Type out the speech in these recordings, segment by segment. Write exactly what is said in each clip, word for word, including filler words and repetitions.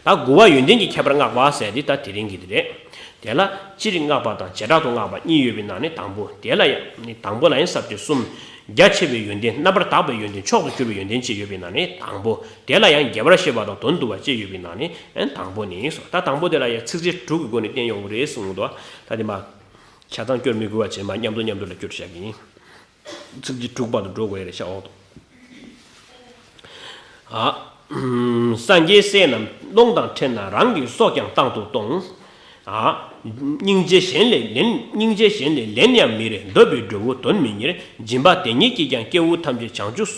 ད་དགུ་པ་ཡོན་ཏན་གྱི་ཁྱད་པར་བསྔགས་པ་ཟེར་དེ་ད་དེ་རིང་གི་དེ་རེད། དེ་ལ་སྤྱིར་བསྔགས་པ་དང་བྱེ་བྲག་ཏུ་བསྔགས་པ་གཉིས་ཡོད་པའི་ནང་ནས་དང་པོ། དེ་ལ་ཡང་ནི་དང་པོ་ལ་ཡང་ས་བཅད་གསུམ། རྒྱ་ཆེ་བའི་ཡོན་ཏན། རྣམ་པར་དག་པའི་ཡོན་ཏན། མཆོག་ཏུ་གྱུར་པའི་ཡོན་ཏན་བཅས་ཡོད་པའི་ནང་ནས་དང་པོ། དེ་ལ་ཡང་རྒྱས་པར་བཤད་པ་དང་དོན་བསྡུ་བ་བཅས་ཡོད་པའི་ནང་ནས་དང་པོ་ནི་སོ། ད་དང་པོ་དེ་ལ་ཡང་ཚིགས་བཅད་དྲུག་གི་སྒོ་ནས་བསྟན་ཡོང་གི་རེད་གསུངས་འདུག་ད་དེ་མ་ཆ་ཚང་སྐྱོར་མི་དགོས་པ་བྱས་མ་མཉམ་དུ་མཉམ་དུ་ལ་སྐྱོར་བྱ་གི་ཡིན། ཚིགས་བཅད་དྲུག་བར་དུ་འགྲོ་དགོས་ཡ་རེད་ཤག་འོག་ཏུ། ཨ། སངས་རྒྱས་སྲས་རྣམས་ཀློང་དང་འཕྲད་ན་རང་གི་སྲོག་ཀྱང་རྟག་ཏུ་གཏོང་། ཨ། སྙིང་རྗེ་གཞན་ལས་ལན། སྙིང་རྗེ་གཞན་ལས་ལན་ཡང་མི་རེ། འདོད་པའི་འབྲས་བུ་དོན་མི་གཉེར། སྦྱིན་པ་དེ་ཉིད་ཀྱིས་ཀྱང་སྐྱེ་བོ་ཐམས་ཅད་བྱང་ཆུབ།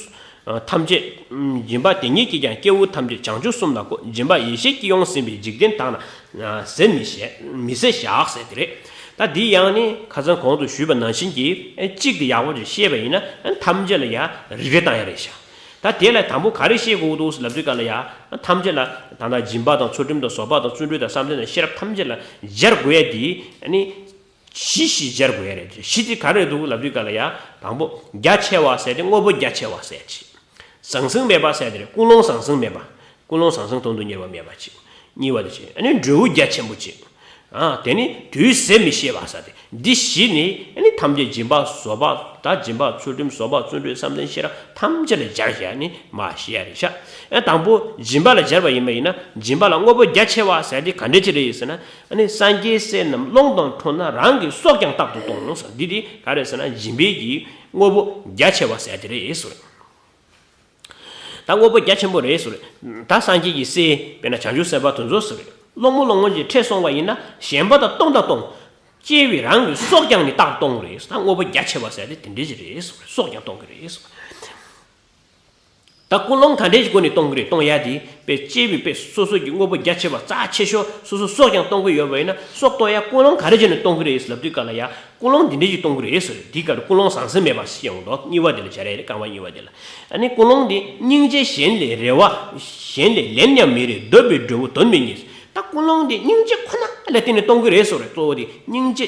ཐམས་ཅད། སྦྱིན་པ་དེ་ཉིད་ཀྱིས་ཀྱང་སྐྱེ་བོ་ཐམས་ཅད་བྱང་ཆུབ་གསུམ་ལ་བཀོད། སྦྱིན་པ་ཡེ་ཤེས་ཀྱི་དབྱིངས་ཟིན་པས་འཇིག་རྟེན་དག་ན་ཟད་མི་ཤེས། མི་ཟད་བཞག་ཟེར་དེ་རེད། ད་འདི་ཡང་ནི་ཁ་སང་གོང་དུ་ཞུས་པ་ནང་བཞིན་གྱི་གཅིག་དེ་ཡག་པོ་ཅིག་ཤེས་པ་ཡིན་ན་ཐམས་ཅད་ལ་ཡང་རིགས་རེ་བཏང་ཡ་རེད་ཤག་ད་དེ་ལ་དང་པོ་ག་རེ་ཤེས་དགོས་འདུག་ལབ་དུས་ག་ལ་ཡང་ཐམས་ཅད་ལ་ད་ལྟ་སྦྱིན་པ་དང་ཚུལ་ཁྲིམས་དང་བཟོད་པ་དང་བརྩོན་འགྲུས་དང་བསམ་གཏན་དང་ཤེས་རབ་ཐམས་ཅད་ལ་སྦྱར་དགོས་ཡ་དེ་ནི་བཞི་བཞི་སྦྱར་དགོས་ཡ་རེད། བཞི་དེ་ག་རེ་འདུག་ལབ་དུས་ག་ལ་ཡང་དང་པོ་རྒྱ་ཆེ་བ་ཟེར་དེ་དངོས་པོ་རྒྱ་ཆེ་བ་ཟེར་ཅིག་ཟང་ཟིང་མེད་པ་ཟེར་དེ་རེད། ཀུན་སློང་ཟང་ཟིང་མེད་པ། ཀུན་སློང་ཟང་ཟིང་དོན་དུ་གཉེར་བ་མེད་པ་ཅིག་གཉིས་པ་དེ་ཅིག་ཨ་ནི་འབྲས་བུ་རྒྱ་ཆེན་པོ་ཅིག་ཨ་དེ་ནི་དུས་ཟད་མི་ཤེས་པ་ཟེར་དེ། འདི་བཞི་ནི་ཨ་ནི་ཐམས་ཅད་སྦྱིན་པ་བཟོད་པ་ད་སྦྱིན་པ་ཚུལ་ཁྲིམས་བཟོད་པ་བརྩོན་འགྲུས་བསམ་གཏན་ཤེས་རབ་ཐམས་ཅད་ལ་སྦྱར་བྱས་ནི་མ་ཤེས་ཡ་རེད་ཤག་ཨ་དང་པོ་སྦྱིན་པ་ལ་སྦྱར་བ་ཡིན་པ་ཡིན་ན་སྦྱིན་པ་ལ་དངོས་པོ་རྒྱ་ཆེ་བ་ཟེར་དེ་ག་འདྲ་ཅིག་རེད་ཟེར་ན། ཨ་ནི་སངས་རྒྱས་སྲས་རྣམས་ཀློང་དང་འཕྲད་ན་རང་གི་སྲོག་ཀྱང་རྟག་ཏུ་གཏོང་ཟེར། འདི་དེ་ག་རེད་ཟེར་ན་སྦྱིན་པའི་གི་དངོས་པོ་རྒྱ་ཆེ་བ་ཟེར་དེ་རེད་ཟེར། ད་དངོས་པོ་རྒྱ་ཆེན་པོ་རེད་ཟེར། ད་སངས་རྒྱས་ཀྱི་སྲས་དཔེར་ན་བྱང་ཆུབ་སེམས་དཔའ་དེ་ཚོ་ཟེར། སློང་མོ་སློང་མོ་ཅིག་འཕྲད་སོང་བ་ཡིན་ན་གཞན་པ་དང་སྟོང་དང་སྟོང་། སྐྱེ་བའི་རང་གི་སྲོག་ཀྱང་ནི་རྟག་གཏོང་རེད། ད་དངོས་པོ་རྒྱ་ཆེ་བ་ཟེར་དེ་དེ་འདྲས་ཅིག་རེད་ཟེར། སྲོག་ཀྱང་གཏོང་གི་རེད་ཟེར། ད་ཀུན་སློང་ག་འདྲས་ཀྱི་སྒོ་ནས་གཏོང་གི་རེད། གཏོང་ཡ་དེ་དཔེ་སྐྱེ་བའི་དཔེ་སོ་སོ་གི་དངོས་པོ་རྒྱ་ཆེ་བ་རྩ་ཆེ་ཤོས་སོ་སོ་སྲོག་ཀྱང་གཏོང་གི་ཡོད་པ་ཡིན་ན་སྲོག་གཏོང་ཡ་ཀུན་སློང་ག་རེ་བྱས་ནས་གཏོང་གི་རེད་ལབ་དུས་ག་ལ་ཡ། ཀུན་སློང་འདི་འདྲ་ཞིག་གཏོང་གི་རེད་ཟེར། འདི་ག་རེ་ཀུན་སློང་ཟང་ཟིང་མེད་པ་ཞིག་ཡོང་འདུག་གཉིས་པ་དེ་ལ་སྦྱར་ཡ་རེད། རྐང་པ་གཉིས་པ་དེ་ལ། ཨ་ནི་ཀུན་སློང་འདི་སྙིང་རྗེ་གཞན་ལས་རེ་བ། གཞན་ལས་ལན་ཡང་མི་རེ། འདོད་པའི་འབྲས་བུ་དོན་མི་གཉེར། ད་ཀུན་སློང་འདི་སྙིང་རྗེ་ཁོ་ན་ལ་བརྟེན་ནས་གཏོང་གི་རེད་ཟེར་རེད། གཙོ་བོ་དེ་སྙིང་རྗེ།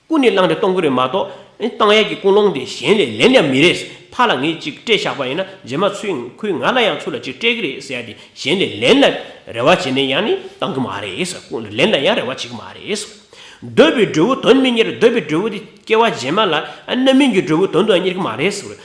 ཀུན་ནས་བསླངས་ཏེ་གཏོང་གི་རེད་མ་གཏོགས། ཨ་ནི་བཏང་ཡ་གི་ཀུན་སློང་དེ་གཞན་ལས་ལན་ཡང་མི་རེ། ཕར་ལ་ངས་ཅིག་སྤྲད་བཞག་པ་ཡིན་ན་རྗེས་མ་ཚུར་ཁོས་ང་ལ་ཡང་ཚུར་ལ་ཅིག་སྤྲད་ཀྱི་རེད་ཟེར་ཡ་དེ་གཞན་ལས་ལན་ལ་རེ་བ་བྱས་ནས་ཡང་ནི་བཏང་གི་མ་རེད་ཟེར། ལན་ལ་ཡང་རེ་བ་བྱེད་ཀྱི་མ་རེད་ཟེར། འདོད་པའི་འབྲས་བུ་དོན་མི་གཉེར། འདོད་པའི་འབྲས་བུ་དེ་སྐྱེ་བ་རྗེས་མ་ལ་ཨ་རྣམ་སྨིན་གྱི་འབྲས་བུ་དོན་དུ་གཉེར་གྱི་མ་རེད་ཟེར།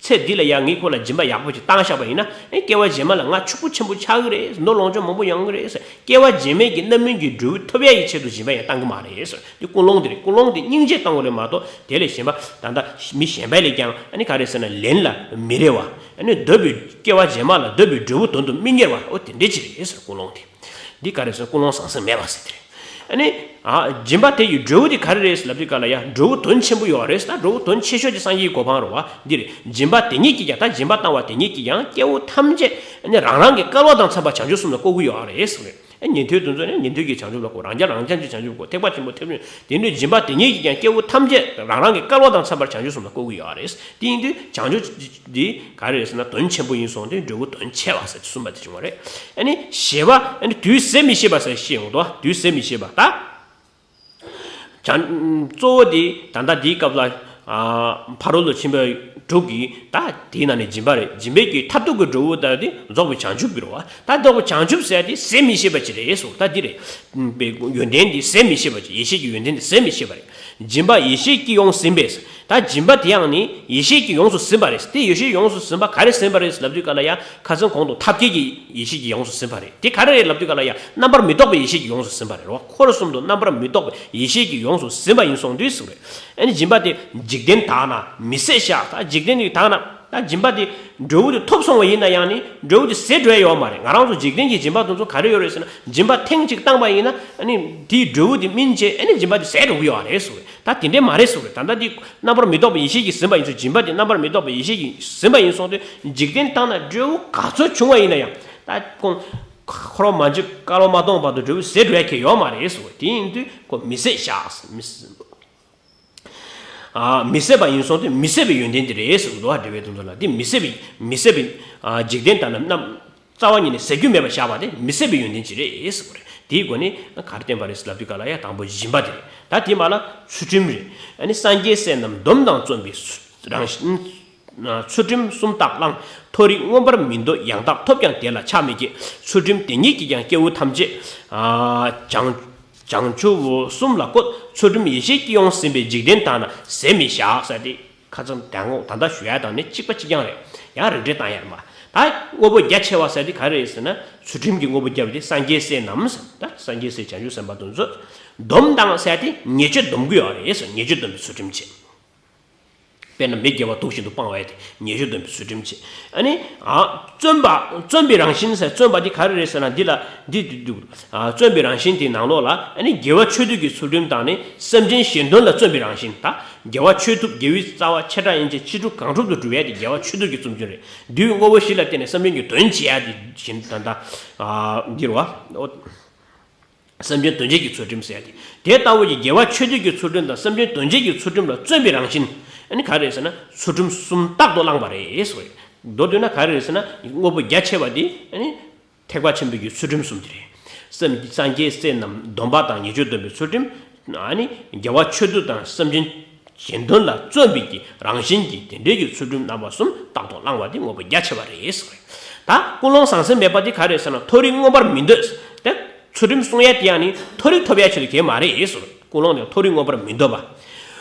ཚེ་འདི་ལ་ཡང་ངས་ཁོ་ལ་སྦྱིན་པ་ཡག་པོ་ཅིག་བཏང་བཞག་པ་ཡིན་ན་ཨེ་སྐྱེ་བ་རྗེས་མ་ལ་ང་ཕྱུག་པོ་ཆེན་པོ་ཆགས་ཀྱི་རེད། མདོ་ལོངས་སྤྱོད་མང་པོ་ཡོང་གི་རེད་ཟེར། སྐྱེ་བ་རྗེས་མའི་གི་རྣམ་སྨིན་གྱི་འབྲས་བུ་ཐོབ་ཡ་ཡི་ཆེད་དུ་སྦྱིན་པ་ཡང་བཏང་གི་མ་རེད་ཟེར། འདི་ཀུན་སློང་འདི་རེད། ཀུན་སློང་འདི་སྙིང་རྗེ་གཏོང་གི་རེད་མ་གཏོགས་དེ་ལས་གཞན་པ་ད་ལྟ་མི་གཞན་པ་ལས་ཀྱང་ཨ་ནི་ག་རེ་ཟེར་ན་ལན་ལ་མི་རེ་བ། ཨ་ནི་འདོད་པའི་སྐྱེ་བ་རྗེས་མ་ལ་འདོད་པའི་འབྲས་བུ་དོན་དུ་མི་གཉེར་བ་འོ་དེ་འདྲ་ཅིག་རེད་ཟེར། ཀུན་སློང་དེ། འདི་ག་རེ་ཟེར། ཀུན་སློང་ཟང་ཟིང་མེད་པ་ཟེར་དེ་རེད། ཨ་ནི། ཨ། སྦྱིན་པ་དེ་ཡི་འབྲས་བུ་དེ་ག་རེ་རེད་ལབ་དུས་ག་ལ་ཡ་འབྲས་བུ་དོན་ཆེན་པོ་ཡོད་རེད། ད་འབྲས་བུ་དོན་ཆེ་ཤོས་ཀྱི་སངས་རྒྱས་ཀྱི་གོ་འཕང་རེད་བ། འདི་རེད། སྦྱིན་པ་དེ་ཉིད་ཀྱིས་ཀྱང་ད་སྦྱིན་པ་བཏང་བ་དེ་ཉིད་ཀྱིས་ཀྱང་སྐྱེ་བོ་ཐམས་ཅད་ཨ་ནི་རང་རང་གི་སྐལ་བ་དང་འཚམ་པར་བྱང་ཆུབ་གསུམ་ལ་བཀོད་ཀྱི་ཡོད་རེད་ཟེར་རེད། ཨ་ཉན་ཐོས་དེ་ཚོ་ནི་ཉན་ཐོས་ཀྱི་བྱང་ཆུབ་ལ་བཀོད། རང་རྒྱལ་རང་རྐྱང་གི་བྱང་ཆུབ་བཀོད། ཐེག་པ་ཆེན་པོ་ཐེག་པ་ཆེན་པོ། དེ་ནི་སྦྱིན་པ་དེ་ཉིད་ཀྱིས་ཀྱང་སྐྱེ་བོ་ཐམས་ཅད་རང་རང་གི་སྐལ་བ་དང་འཚམ་པར་བྱང་ཆུབ་གསུམ་ལ་བཀོད་ཀྱི་ཡོད་རེད། དེ་ཡིན་དུས་བྱང་ཆུབ་འདི་ག་རེ་རེད་ཟེར་ན་དོན་ཆེན་པོ་ཡིན་སོང་དུས་འབྲས་བུ་དོན་ཆེ་བ་ཟེར་གསུངས་པ་དེ་བྱུང་བ་རེད། ཨ་ནི་བཞི་པ་ཨ་ནི་དུས་ཟད་མི་ཤེས་པ་ཟེར་ཤེས་ཡོང་དོ། དུས་ཟད་མི་ཤེས་པ་ད། བྱང་གཙོ་བོ་དེ་ད་ལྟ་འདིའི་སྐབས་ལ་ཨ་ཕ་རོལ་ཏུ་ཕྱིན་པ་དྲུག་གིས་ད་དེའི་ནང་ནས་སྦྱིན་པ་རེད། སྦྱིན་པའི་གི་མཐར་ཐུག་གི་འབྲས་བུ་ད་དེ་རྫོགས་པའི་བྱང་ཆུབ་ཀྱི་རེད་བ། ད་རྫོགས་པའི་བྱང་ཆུབ་ཟེར་དེ་ཟད་མི་ཤེས་པ་ཅིག་རེད་གསུངས། ད་འདི་རེད། པའི་ཡོན་ཏན་འདི་ཟད་མི་ཤེས་པ་ཅིག་ཡེ་ཤེས་ཀྱི་ཡོན་ཏན་འདི་ཟད་མི་ཤེས་པ་རེད། སྦྱིན་པ་ཡེ་ཤེས་ཀྱིས་ཡོངས་ཟིན་པས། ད་སྦྱིན་པ་དེ་ཡང་ནི་ཡེ་ཤེས་ཀྱིས་ཡོངས་སུ་ཟིན་པ་རེད། དེ་ཡེ་ཤེས་ཡོངས་སུ་ཟིན་པ་ག་རེ་ཟིན་པ་རེད་ལབ་དུས་ག་ལ་ཡ་ཁ་སང་གོང་དུ་ཐབས་མཁས་ཀྱི་ཡེ་ཤེས་ཀྱིས་ཡོངས་སུ་ཟིན་པ་རེད། དེ་ག་རེ་རེད་ལབ་དུས་ག་ལ་ཡ་རྣམ་པར་མི་རྟོག་པའི་ཡེ་ཤེས་ཀྱིས་ཡོངས་སུ་ཟིན་པ་རེད་རོ། འཁོར་གསུམ་དུ་རྣམ་པར་མི་རྟོག་པའི་ཡེ་ཤེས་ཀྱིས་ཡོངས་སུ་ཟིན་པ་ཡིན་སོང་དུས་ཟེར་རེད། ཨ་ནི་སྦྱིན་པ་དེ་འཇིག་རྟེན་དག་ན་མི་ཟད་བཞག་ད་འཇིག་རྟེན་གྱི་དག་ན་ད་སྦྱིན་པ་དེ་འབྲས་བུ་དེ་ཐོབ་སོང་བ་ཡིན་ན་ཡང་ནི་འབྲས་བུ་དེ་ཟད་འགྲོ་ཡ་ཡོད་མ་རེད། ང་རང་ཚོ་འཇིག་རྟེན་གྱི་སྦྱིན་པ་དེ་ཚོ་ག་རེ་ཡོད་རེད་ཟེར་ན་སྦྱིན་པ་ཐེངས་གཅིག་བཏང་པ་ཡིན་ན་ཨ་ནི་དེའི་འབྲས་བུ་དེ་སྨིན་བྱས་ཨ་ནི་སྦྱིན་པ་དེ་ཟད་འགྲོ་གི་ཡོད་རེད་ཟེར་བས། ད་དེ་འདྲས་མ་རེད་ཟེར་བས། ད་ལྟ་དེ་རྣམ་པར་མི་རྟོག་པའི་ཡེ་ཤེས་ཀྱིས་ཟིན་པ་ཡིན་ཚུལ་སྦྱིན་པ་དེ་རྣམ་པར་མི་རྟོག་པའི་ཡེ་ཤེས་ཀྱིས་ཟིན་པ་ཡིན་སོང་དུས་འཇིག་རྟེན་དག་ན་འབྲས་བུ་ག་ཚོད་བྱུང་བ་ཡིན་ན་ཡང་ད་ཁོང་འཁོར་བ་མ་བྱོན་སྐལ་བ་མ་སྟོངས་བར་དུ་འབྲས་བུ་ཟད་འགྲོ་ཡ་གི་ཡོད་མ་རེད་ཟེར་བས། དེ་ཡིན་དུས་ཁོ་མི་ཟད་བཞག་མི་ཟད། ཨ། མི་ཟད་པ་ཡིན་སོང་དུས་མི་ཟད་པའི་ཡོན་ཏན་དེ་རེད་ཟེར་གི་འདུག་ཨ། འགྲེལ་པའི་དོན་ཚོ་ལ་འདི་མི་ཟད་པའི་མི་ཟད་པའི་ཨ། འཇིག་རྟེན་དག་ན་རྣམ་རྩ་བ་ཉིད་ནས་ཟད་རྒྱུ་མེད་པར་བཞག་པ་དེ་མི་ཟད་པའི་ཡོན་ཏན་ཅིག་རེད་ཟེར་གི་རེད། དེའི་སྒོ་ནས་ག་རེ་བསྟན་པ་རེད་ཟེར་ལབ་དུས་ག་ལ་ཡ་དང་པོ་སྦྱིན་པ་དེ་རེད། ད་དེ་མ་ལ་ཚུལ་ཁྲིམས་རེད། ཨ་ནི་སངས་རྒྱས་སྲས་རྣམས་སྡོམ་དང་བརྩོན་པའི་རང་བཞིན། ཚུལ་ཁྲིམས་སུམ་རྟགས་བླངས། མཐོ་རིས་མངོན་པར་མི་འདོད། ཡང་དག་ཐོབ་ཀྱང་དེ་ལ་ཆགས་མི་བྱེད། ཚུལ་ཁྲིམས་དེ་ཉིད་ཀྱིས་ཀྱང་སྐྱེ་བོ་ཐམས་ཅད། ཨ། བྱང་བྱང་ཆུབ་གསུམ་ལ་བཀོད། ཚུལ་ཁྲིམས་ཡེ་ཤེས་ཀྱིས་ཡོངས་ཟིན་པའི། འཇིག་རྟེན་དག་ན་ཟད་མི་བཞག་ཟེར་ཏེ། ཁ་ཚང་དང་ངོ་ད་ལྟ་ཞུ་ཡ་དང་ནི་གཅིག་པ་གཅིག་རྐྱང་རེད། ཡང་རིགས་འགྲེ་བཏང་ཡ་མ། ད་དངོས་པོ་རྒྱ་ཆེ་བ་ཟེར་དེ་ག་རེ་རེད་ཟེར་ན། ཚུལ་ཁྲིམས་ཀྱི་དངོས་པོ་རྒྱ་བ་དེ་སངས་རྒྱས་སྲས་རྣམས་ཟེར། ད་སངས་རྒྱས་སྲས་བྱང་ཆུབ་སེམས་དཔའ་དེ་ཚོ་སྡོམ་དང་ཟེར་དེ་ཉེས་སྤྱོད་སྡོམ་གྱི་ཡོད་རེད་ཟེར། ཉེས་སྤྱོད་སྡོམ་པའི་ཚུལ་ཁྲིམས་བྱེད། དཔེར་ན་མི་དགེ་བ་དུག་བཞིན་དུ་སྤང་བ་ཡ་དེ་ཉེས་སྤྱོད་སྡོམ་པའི་ཚུལ་ཁྲིམས་བྱེད། ཨ་ནི། ཨ། བརྩོན་པ། བརྩོན་པའི་རང་བཞིན་ཟེར། བརྩོན་པ་དེ་ག་རེ་རེད་ཟེར་ན། འདི་ལ་འདི་འདི་འདུག་ཨ། བརྩོན་པའི་རང་བཞིན་དེའི་ནང་ལོགས་ལ་ཨ་ནི་དགེ་བ་ཆོས་སྡུད་ཀྱི་ཚུལ་ཁྲིམས་དང་ནི་སེམས་ཅན་གཞན་དོན་ལ་བརྩོན་པའི་རང་བཞིན། ད་དགེ་བ་ཆོས་སྡུད། དགེ་བའི་རྩ་བ་ཆེ་ཕྲ་ཡན་ཆད་ཆེ་ཕྲ་གང་ཐུབ་ཏུ་སྒྲུབ་ཡ་དེ་དགེ་བ་ཆོས་སྡུད་ཀྱི་ཚུལ་ཁྲིམས་རེད། འདུལ་བའི་དངོས་པོ་བཞི་ལ་བརྟེན་ནས་སེམས་ཅན་གྱི་དོན་བྱེད་ཡ་དེ་བཞིན་ད་ལྟ། ཨ། འདི་རེད་བ། སེམས་ཅན་དོན་བྱེད་ཀྱི་ཚུལ་ཁྲིམས་ཟེར་ཡ་དེ། དེ་ལྟ་བུ་གྱི་དགེ་བ་ཆོས་སྡུད་ཀྱི་ཚུལ་ཁྲིམས་དང་སེམས་ཅན་དོན་བྱེད་ཀྱི་ཚུལ་ཁྲིམས་ལ་བརྩོན་པའི་རང་བཞིན། ཨ་ནི་ག་རེ་ཟེར་ན། ཚུལ་ཁྲིམས་སུམ་རྟག་ཏུ་བླངས་པ་རེད་ཟེར། མདོར་བསྡུས་ན་ག་རེ་རེད་ཟེར་ན། དངོས་པོ་རྒྱ་ཆེ་བ་དེ་ཨ་ནི་ཐེག་པ་ཆེན་པོའི་གི་ཚུལ་ཁྲིམས་གསུམ་དེ་རེད། སེམས་སངས་རྒྱས་སྲས་རྣམས་སྡོམ་པ་དང་ཉེས་སྤྱོད་སྡོམ་པའི་ཚུལ་ཁྲིམས། ཨ་ནི་དགེ་བ་ཆོས་སྡུད་དང་སེམས་ཅན་གཞན་དོན་ལ་བརྩོན་པའི་གི་རང་བཞིན་གྱིས་དེ་འདྲའི་གི་ཚུལ་ཁྲིམས་རྣམ་པ་གསུམ་རྟག་ཏུ་བླངས་པ་དེ་དངོས་པོ་རྒྱ་ཆེ་བ་རེད་ཟེར། ད་ཀུན་སློང་ཟང་ཟིང་མེད་པ་དེ་ག་རེ་ཟེར་ན། མཐོ་རིས་མངོན་པར་མི་འདོད། དེ་ཚུལ་ཁྲིམས་སྲུང་ཡ་དེ་ཡང་ནི་མཐོ་རིས་ཐོབ་ཡ་ཆེད་དུ་གལ་མ་རེད་ཟེར། ཀུན་སློང་དེ་མཐོ་རིས་མངོན་པར་མི་འདོད་པ།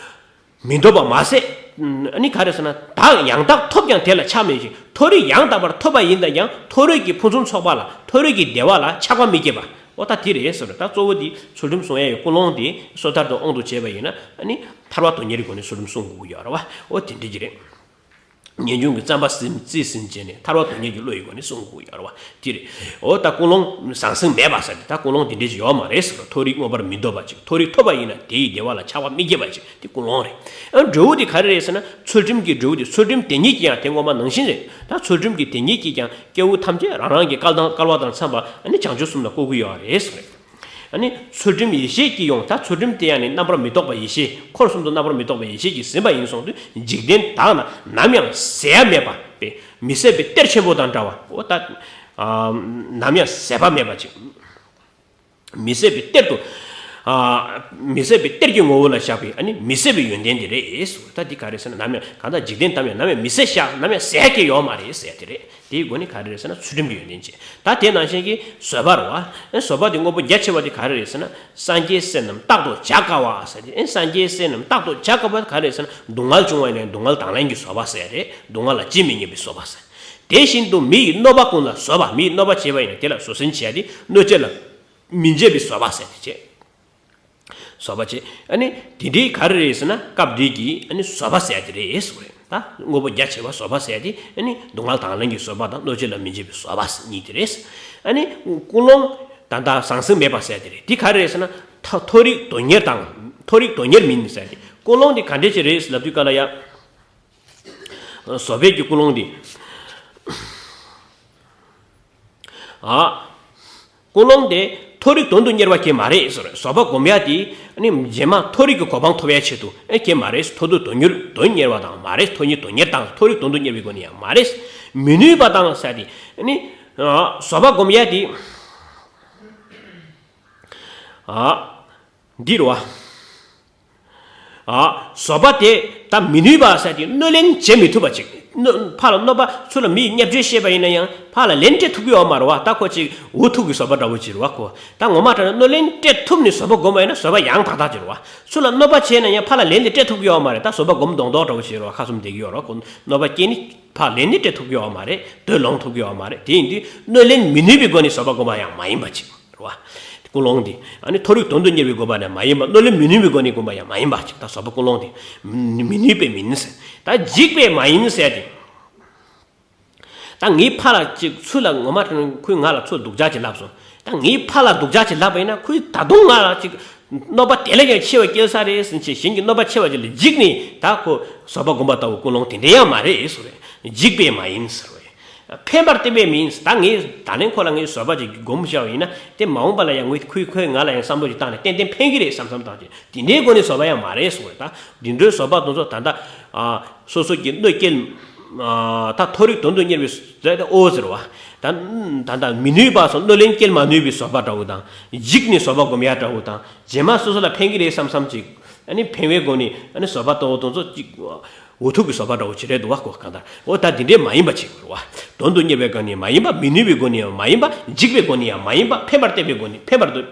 མི་འདོད་པ་མ་ཟད། ཨ་ནི་ག་རེ་ཟེར་ན། བདག་ཡང་དག་ཐོབ་ཀྱང་དེ་ལ་ཆགས་མི་བྱེད། མཐོ་རིས་ཡང་དག་པར་ཐོབ་པ་ཡིན་ན་ཡང་མཐོ་རིས་ཀྱི་ཕུན་སུམ་ཚོགས་པ་ལ། མཐོ་རིས་ཀྱི་བདེ་བ་ལ་ཆགས་པ་མི་བྱེད་པ། འོ་ད་དེ་རེད་ཟེར། ད་གཙོ་བོ་དེ་ཚུལ་ཁྲིམས་སྲུང་ཡ་ཡི་ཀུན་སློང་དེ་སོ་ཐར་དུ་དབང་དུ་བྱས་པ་ཡིན་ན། ཨ་ནི་ཐར་པ་དོན་གཉེར་གྱི་སྒོ་ནས་ཚུལ་ཁྲིམས་སྲུང་དགོས་ཀྱི་ཡོད་རེད་བ། འོ་དེ་འདྲ་ཅིག་རེད། ངེས་འབྱུང་གི་བསམ་པ་ཟིན་རྩིས་ཟིན་བྱས་ནས་ཐར་པ་དོན་གཉེར་གྱི་བློ་ཡི་སྒོ་ནས་སྲུང་དགོས་ཀྱི་ཡོད་རེད་བ། དེ་རེད། འོ་ད་ཀུན་སློང་ཟང་ཟིང་མེད་པ་ཟེར་ཏེ། ད་ཀུན་སློང་དེ་འདྲ་ཅིག་ཡོད་མ་རེད་ཟེར། མཐོ་རིས་མངོན་པར་མི་འདོད་པ་ཅིག་མཐོ་རིས་ཐོབ་པ་ཡིན་ན་དེ་ཡི་བདེ་བ་ལ་ཆགས་པ་མི་བྱེད་པ་ཅིག་དེ་ཀུན་སློང་རེད། ཨ། འབྲས་བུ་དེ་ག་རེ་རེད་ཟེར་ན། ཚུལ་ཁྲིམས་ཀྱི་འབྲས་བུ་དེ། ཚུལ་ཁྲིམས་དེ་ཉིད་ཀྱིས་ཀྱང་། དེ་སྔོན་མ་ནང་བཞིན་རེད། ད་ཚུལ་ཁྲིམས་ཀྱི་དེ་ཉིད་ཀྱིས་ཀྱང་སྐྱེ་བོ་ཐམས་ཅད་རང་རང་གི་སྐལ་དང་སྐལ་བ་དང་འཚམས་པ་ཨ་ནི་བྱང་ཆུབ་གསུམ་ལ་བཀོད་ཀྱི་ཡོད་རེད་ཟེར། ཨ་ནི་ཚུལ་ཁྲིམས་ཡེ་ཤེས་ཀྱིས་ཡོངས། ད་ཚུལ་ཁྲིམས་དེ་ཡང་ནི་རྣམ་པར་མི་རྟོག་པ་ཡེ་ཤེས། འཁོར་གསུམ་དུ་རྣམ་པར་མི་རྟོག་པ་ཡེ་ཤེས་ཀྱིས་ཟིན་པ་ཡིན་སོང་དུས། འཇིག་རྟེན་དག་ན་ནམ་ཡང་ཟད་ཡ་མེད་པ། མི་ཟད་པའི་གཏེར་ཆེན་པོ་དང་འདྲ་བ། འོ་ད། ཨ། ནམ་ཡང་ཟད་པ་མེད་པ་ཅིག་མི་ཟད་པའི་གཏེར་དུ། ཨ། མི་ཟད་པའི་གཏེར་གྱི་ངོ་བོ་ལ་བཞག་པའི་ཨ་ནི་མི་ཟད་པའི་ཡོན་ཏན་དེ་རེད། ད་འདི་ག་རེ་ཟེར་ན། ནམ་ཡང་གང་ལྟར་འཇིག་རྟེན་དག་ན་ནམ་ཡང་མི་ཟད་ཤག་ནམ་ཡང་ཟད་ཡ་གི་ཡོད་མ་རེད་ཟེར་ཡ་དེ་རེད། དེའི་སྒོ་ནས་ག་རེ་རེད་ཟེར་ན། ཚུལ་ཁྲིམས་ཀྱི་ཡོན་ཏན་བྱེད། ད་དེ་ནང་བཞིན་གྱི་བཟོད་པ་རེད་བ། ཨ། བཟོད་པ་དེ་དངོས་པོ་རྒྱ་ཆེ་བ་དེ་ག་རེ་རེད་ཟེར་ན། སངས་རྒྱས་སྲས་རྣམས་རྟག་ཏུ་བྱ་དཀའ་བ་ཟེར་ཏེ། ཨ། སངས་རྒྱས་སྲས་རྣམས་རྟག་ཏུ་བྱ་དཀའ་བ་ག་རེ་རེད་ཟེར་ན། སྡུག་བསྔལ་བྱུང་བ་ཡིན་ན་སྡུག་བསྔལ་དང་ལེན་གྱི་བཟོད་པ་ཟེར་ཡ་རེད། སྡུག་བསྔལ་ལ་ཇི་མི་སྙམ་པའི་བཟོད་པ་ཟེར། དེ་བཞིན་དུ་མི་ཡི་གནོད་པ་ཀུན་ལ་བཟོད་པ། མི་ཡི་གནོད་པ་བྱས་པ་ཡིན་ན་དེ་ལ་བཟོད་བསྲན་བྱས་ཏེ་གནོད་བྱེད་ལ་མི་འཇིགས་པའི་བཟོད་པ་ཟེར་ཏེ་བྱེད། བཟོད་པ་བྱེད། ཨ་ནི་དེ་འདྲའི་ག་རེ་རེད་ཟེར་ན། སྐབས་འདིའི་གི་ཨ་ནི་བཟོད་པ་ཟེར་ཡ་དེ་རེད་ཟེར་བ་རེད། ད་དངོས་པོ་རྒྱ་ཆེ་བ་བཟོད་པ་ཟེར་ཡ་དེ། ཨ་ནི་སྡུག་བསྔལ་དང་ལེན་གྱི་བཟོད་པ་དང་གནོད་བྱེད་ལ་མི་འཇིགས་པའི་བཟོད་པ་གཉིས་དེ་རེད། ཨ་ནི་ཀུན་སློང་ད་ལྟ་ཟང་ཟིང་མེད་པ་ཟེར་ཡ་དེ་རེད། དེ་ག་རེ་རེད་ཟེར་ན། མཐོ་མཐོ་རིས་དོན་གཉེར་དང་། མཐོ་རིས་དོན་གཉེར་མིན་ཟེར་ཡ་དེ། ཀུན་སློང་དེ་ག་འདྲ་ཅིག་རེད་ལབ་དུས་ག་ལ་ཡ། བཟོད་པའི་གི་ཀུན་སློང་འདི། ཨ། ཀུན་སློང་དེ་མཐོ་རིས་དོན་དུ་གཉེར་བ་གང་ཡང་མ་རེད་ཟེར། བཟོད་པ་སྒོམ་ཡ་དེ་ནི་རྗེས་མ་མཐོ་རིས་ཀྱི་གོ་འཕང་ཐོབ་ཡ་ཆེད་དུ་ཨེ་གང་ཡང་མ་རེད། མཐོ་རིས་དོན་གཉེར་དོན་གཉེར་བ་དང་མ་རེད། མཐོ་རིས་དོན་གཉེར་དང་མཐོ་རིས་དོན་དུ་གཉེར་བའི་སྒོ་ནས་ཡང་མ་རེད། མི་ནུས་པ་དང་ཟེར་ཏེ་ནི། ཨ། བཟོད་པ་སྒོམ་ཡ་དེ། ཨ། འདི་རེད་བ། ཨ། བཟོད་པ་དེ་ད་མི་ནུས་པ་ཟེར་ཏེ་གནོད་ལན་བྱེད་མི་ཐུབ་པ་ཅིག་གནོད་ཕར་ལ་གནོད་པ་ཚུར་ལ་མི་ཡིས་བརྙས་བཅོས་བྱས་པ་ཡིན་ན་ཡང་ཕར་ལ་ལན་སྤྲད་ཐུབ་ཀྱི་ཡོད་མ་རེད་བ། ད་ཁོ་ཅིག་འུ་ཐུག་གི་བཟོད་པ་འདྲ་བོ་ཅིག་རེད་བ། ཁོ་ད་ངོ་མ་དྲང་ན་གནོད་ལན་སྤྲད་ཐུབ་ནས་བཟོད་པ་སྒོམ་པ་ཡིན་ན་བཟོད་པ་ཡང་དག་དག་ཅིག་རེད་བ། ཚུར་ལ་གནོད་པ་བྱས་ན་ཡང་ཕར་ལ་ལན་དེ་སྤྲད་ཐུབ་ཀྱི་ཡོད་མ་རེད། ད་བཟོད་པ་སྒོམ་མདོག་མདོག་འདྲ་བོ་ཅིག་རེད་བ། ཁ་བསྡད་ཀྱི་ཡོད་རེད་བ། ཁོ་གནོད་པ་སྐྱེལ་ནི་ཕར་ལན་ནི་སྤྲད་ཐུབ་ཀྱི་ཡོད་མ་རེད། དོན་ལོངས་ཐུབ་ཀྱི་ཡོད་མ་རེད། དེ་ཡིན་དུས་གནོད་ལན་མི་ནུས་པའི་སྒོ་ནས་བཟོད་པ་སྒོམ་པ་ཡང་མ་ཡིན་པ་ཅིག་རེད་བ། ཀུན་སློང་འདི་ཨ་ནི་མཐོ་རིས་དོན་དུ་གཉེར་བའི་སྒོམ་པ་ནི་མ་ཡིན་པ། གནོད་ལན་མི་ནུས་པའི་སྒོ་ནས་སྒོམ་པ་ཡང་མ་ཡིན་པ་ཅིག་ད་བཟོད་པ་ཀུན་སློང་འདི་མི་ནུས་པས་མིན་ཟེར། ད་འཇིགས་པས་མ་ཡིན་ཟེར་ཏེ། ད་ངའི་ཕར་ལ་ཅིག་ཚུར་ལ་ངོ་མ་དྲང་ཁོས་ང་ལ་ཚུར་སྡུག་ཅག་ཅིག་ལབ་སོང་། ད་ངའི་ཕར་ལ་སྡུག་ཅག་ཅིག་ལབ་པ་ཡིན་ན་ཁོས་ད་དུང་ང་ལ་ཅིག་གནོད་པ་དེ་ལས་ཀྱང་ཆེ་བ་སྐྱེལ་ས་རེད་ཟེར་ནས་གཞན་གྱི་གནོད་པ་ཆེ་བ་ཅིག་ལ་འཇིགས་ནས། ད་ཁོ་བཟོད་པ་སྒོམ་པ་ལྟ་བུ་ཀུན་སློང་དེ་འདྲ་ཡང་མ་རེད་ཟེར་བས། འཇིགས་པས་མ་ཡིན་ཟེར་བས། ཕན་པར་བསྟན་པས་མིན། ད་ངས་ད་ནས་ཁོ་ལ་ངས་བཟོད་པ་ཅིག་སྒོམ་བཞག་པ་ཡིན་ན་དེ་མ་འོངས་པ་ལ་ཡང་ངས་ཁོས་ཁོས་ང་ལ་ཡང་བསམ་བློ་ཅིག་བཏང་ནས་ཏན་ཏན་ཕན་གྱི་རེད་བསམ་བསམ་བཏང་བྱས་དེ་འདྲའི་སྒོ་ནས་བཟོད་པ་ཡང་མ་རེད་ཟེར་བས། ད་འདི་འདྲའི་བཟོད་པ་དེ་ཚོ་ད་ལྟ་ཨ་སོ་སོ་གི་གནོད་སྐྱེལ། ཨ་ད་མཐོ་རིས་དོན་དུ་གཉེར་བའི་ཟེར་ཏེ་ཨོ་ཟེར་བ། ད་ད་ལྟ་མི་ནུས་པ་སོགས་གནོད་ལན་སྐྱེལ་མ་ནུས་པའི་བཟོད་པ་འདྲ་བོ་དང་། འཇིགས་ནས་བཟོད་པ་སྒོམ་ཡ་འདྲ་བོ་དང་། རྗེས་མ་སོ་སོ་ལ་ཕན་གྱི་རེད་བསམ་བསམ་ཅིག་ཨ་ནི་ཕན་པའི་སྒོ་ནས་ཨ་ནི་བཟོད་པ་ལྟ་བུ་དེ་ཚོ་ཅིག་འུ་ཐུག་གི་བཟོད་པ་འདྲ་བོ་ཅིག་རེད་འདུག་བ་གོ་གང་ལྟར། འོ་ད་འདི་འདྲས་མ་ཡིན་པ་ཅིག་རེད་བ། དོན་དུ་གཉེར་བའི་སྒོ་ནས་མ་ཡིན་པ། མི་ནུས་པའི་སྒོ་ནས་ཡང་མ་ཡིན་པ། འཇིགས་པའི་སྒོ་ནས་ཡང་མ་ཡིན་པ། ཕན་པར་བསྟན་པའི་སྒོ་ནས་ཕན་པར་འདོད།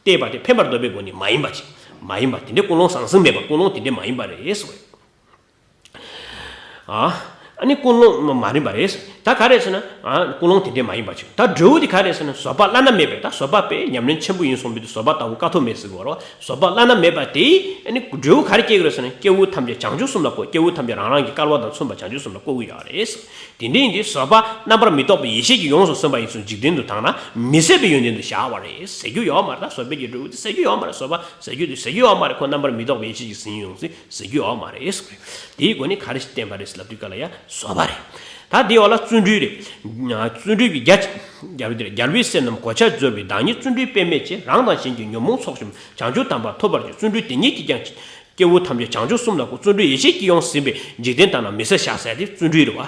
བསྟན་པ་དེ་ཕན་པར་འདོད་པའི་སྒོ་ནས་མ་ཡིན་པ་ཅིག་མ་ཡིན་པ་དེ་འདྲས་ཀུན་སློང་ཟང་ཟིང་མེད་པ། ཀུན་སློང་དེ་འདྲས་མ་ཡིན་པ་རེད་ཟེར་བས། ཨ། ཨ་ནི་ཀུན་སློང་མ་རིག་པ་རེད། ད་ག་རེ་ཟེར་ན། ཨ། ཀུན་སློང་དེ་འདྲས་མ་ཡིན་པ་ཅིག་ད་འབྲས་བུ་དེ་ག་རེ་ཟེར་ན། བཟོད་པ་བླ་ན་མེད་པའི། ད་བཟོད་པ་དཔེ་ཉམས་ལེན་ཆེན་པོ་ཡིན་སོང་བའི་དུས་བཟོད་པ་ལྟ་བུ་དཀའ་ཐུབ་མེད་ཟེར་གྱི་ཡོད་རེད་བ། བཟོད་པ་བླ་ན་མེད་པ་དེ་ཨ་ནི་འབྲས་བུ་ག་རེ་སྐྱེ་གི་རེད་ཟེར་ན། སྐྱེས་བུ་ཐམས་ཅད་བྱང་ཆུབ་གསུམ་ལ་བཀོད། སྐྱེས་བུ་ཐམས་ཅད་རང་རང་གི་སྐལ་བ་དང་མཚུངས་པ་བྱང་ཆུབ་གསུམ་ལ་བཀོད་ཀྱི་ཡོད་རེད། དེ་འདྲ་ཡིན་དུས་བཟོད་པ་རྣམ་པར་མི་རྟོག་པའི་ཡེ་ཤེས་ཀྱིས་ཡོངས་སུ་ཟིན་པ་ཡིན་ཙང་འཇིག་རྟེན་དུ་དག་ན་མི་ཟད་པའི་ཡོན་ཏན་དུ་བཞག་པ་རེད་ཟེར་རྒྱུ་ཡོད་མ་རེད། ད་བཟོད་པའི་གི་འབྲས་བུ་དེ་ཟེར་རྒྱུ་ཡོད་མ་རེད། བཟོད་པ་ཟེར་རྒྱུ་དེ་ཟེར་རྒྱུ་ཡོད་མ་རེད། ཁོ་རྣམ་པར་མི་རྟོག་པའི་ཡེ་ཤེས་ཀྱིས་ཟིན་ཡོང་ཟིན། ཟེར་རྒྱུ་ཡོད་མ་རེད། དེའི་སྒོ་ནས་ག་རེ་ཞིག་བསྟན་པ་རེད་ཟེར་ལབ་དུས་ག་ལ་ཡ་བཟོད་པ་རེད། ད་དེའི་འོག་ལ་བརྩོན་འགྲུས་རེད། བརྩོན་འགྲུས་ཀྱི་རྒྱ། རྒྱལ་བའི་རྒྱལ་བའི་སྲས་རྣམས་གོ་ཆ་འབྱོར་བའི། བདག་ཉིད་བརྩོན་འགྲུས་དཔེ་མེད་ཅེས། རང་དང་གཞན་གྱི་ཉོན་མོངས་ཚོགས་ཞུམ། བྱང་ཆུབ་དམ་པ་ཐོབ་པར་འགྱུར། བརྩོན་འགྲུས་དེ་ཉིད་ཀྱིས་ཀྱང་། སྐྱེས་བུ་ཐམས་ཅད་བྱང་ཆུབ་གསུམ་ལ་བཀོད། བརྩོན་འགྲུས་ཡེ་ཤེས་ཀྱིས་ཡོངས་ཟིན་པའི། འཇིག་རྟེན་དག་ན་མི་ཟད་བཞག་ཟེར་དེ་བརྩོན་འགྲུས་རེད་བ།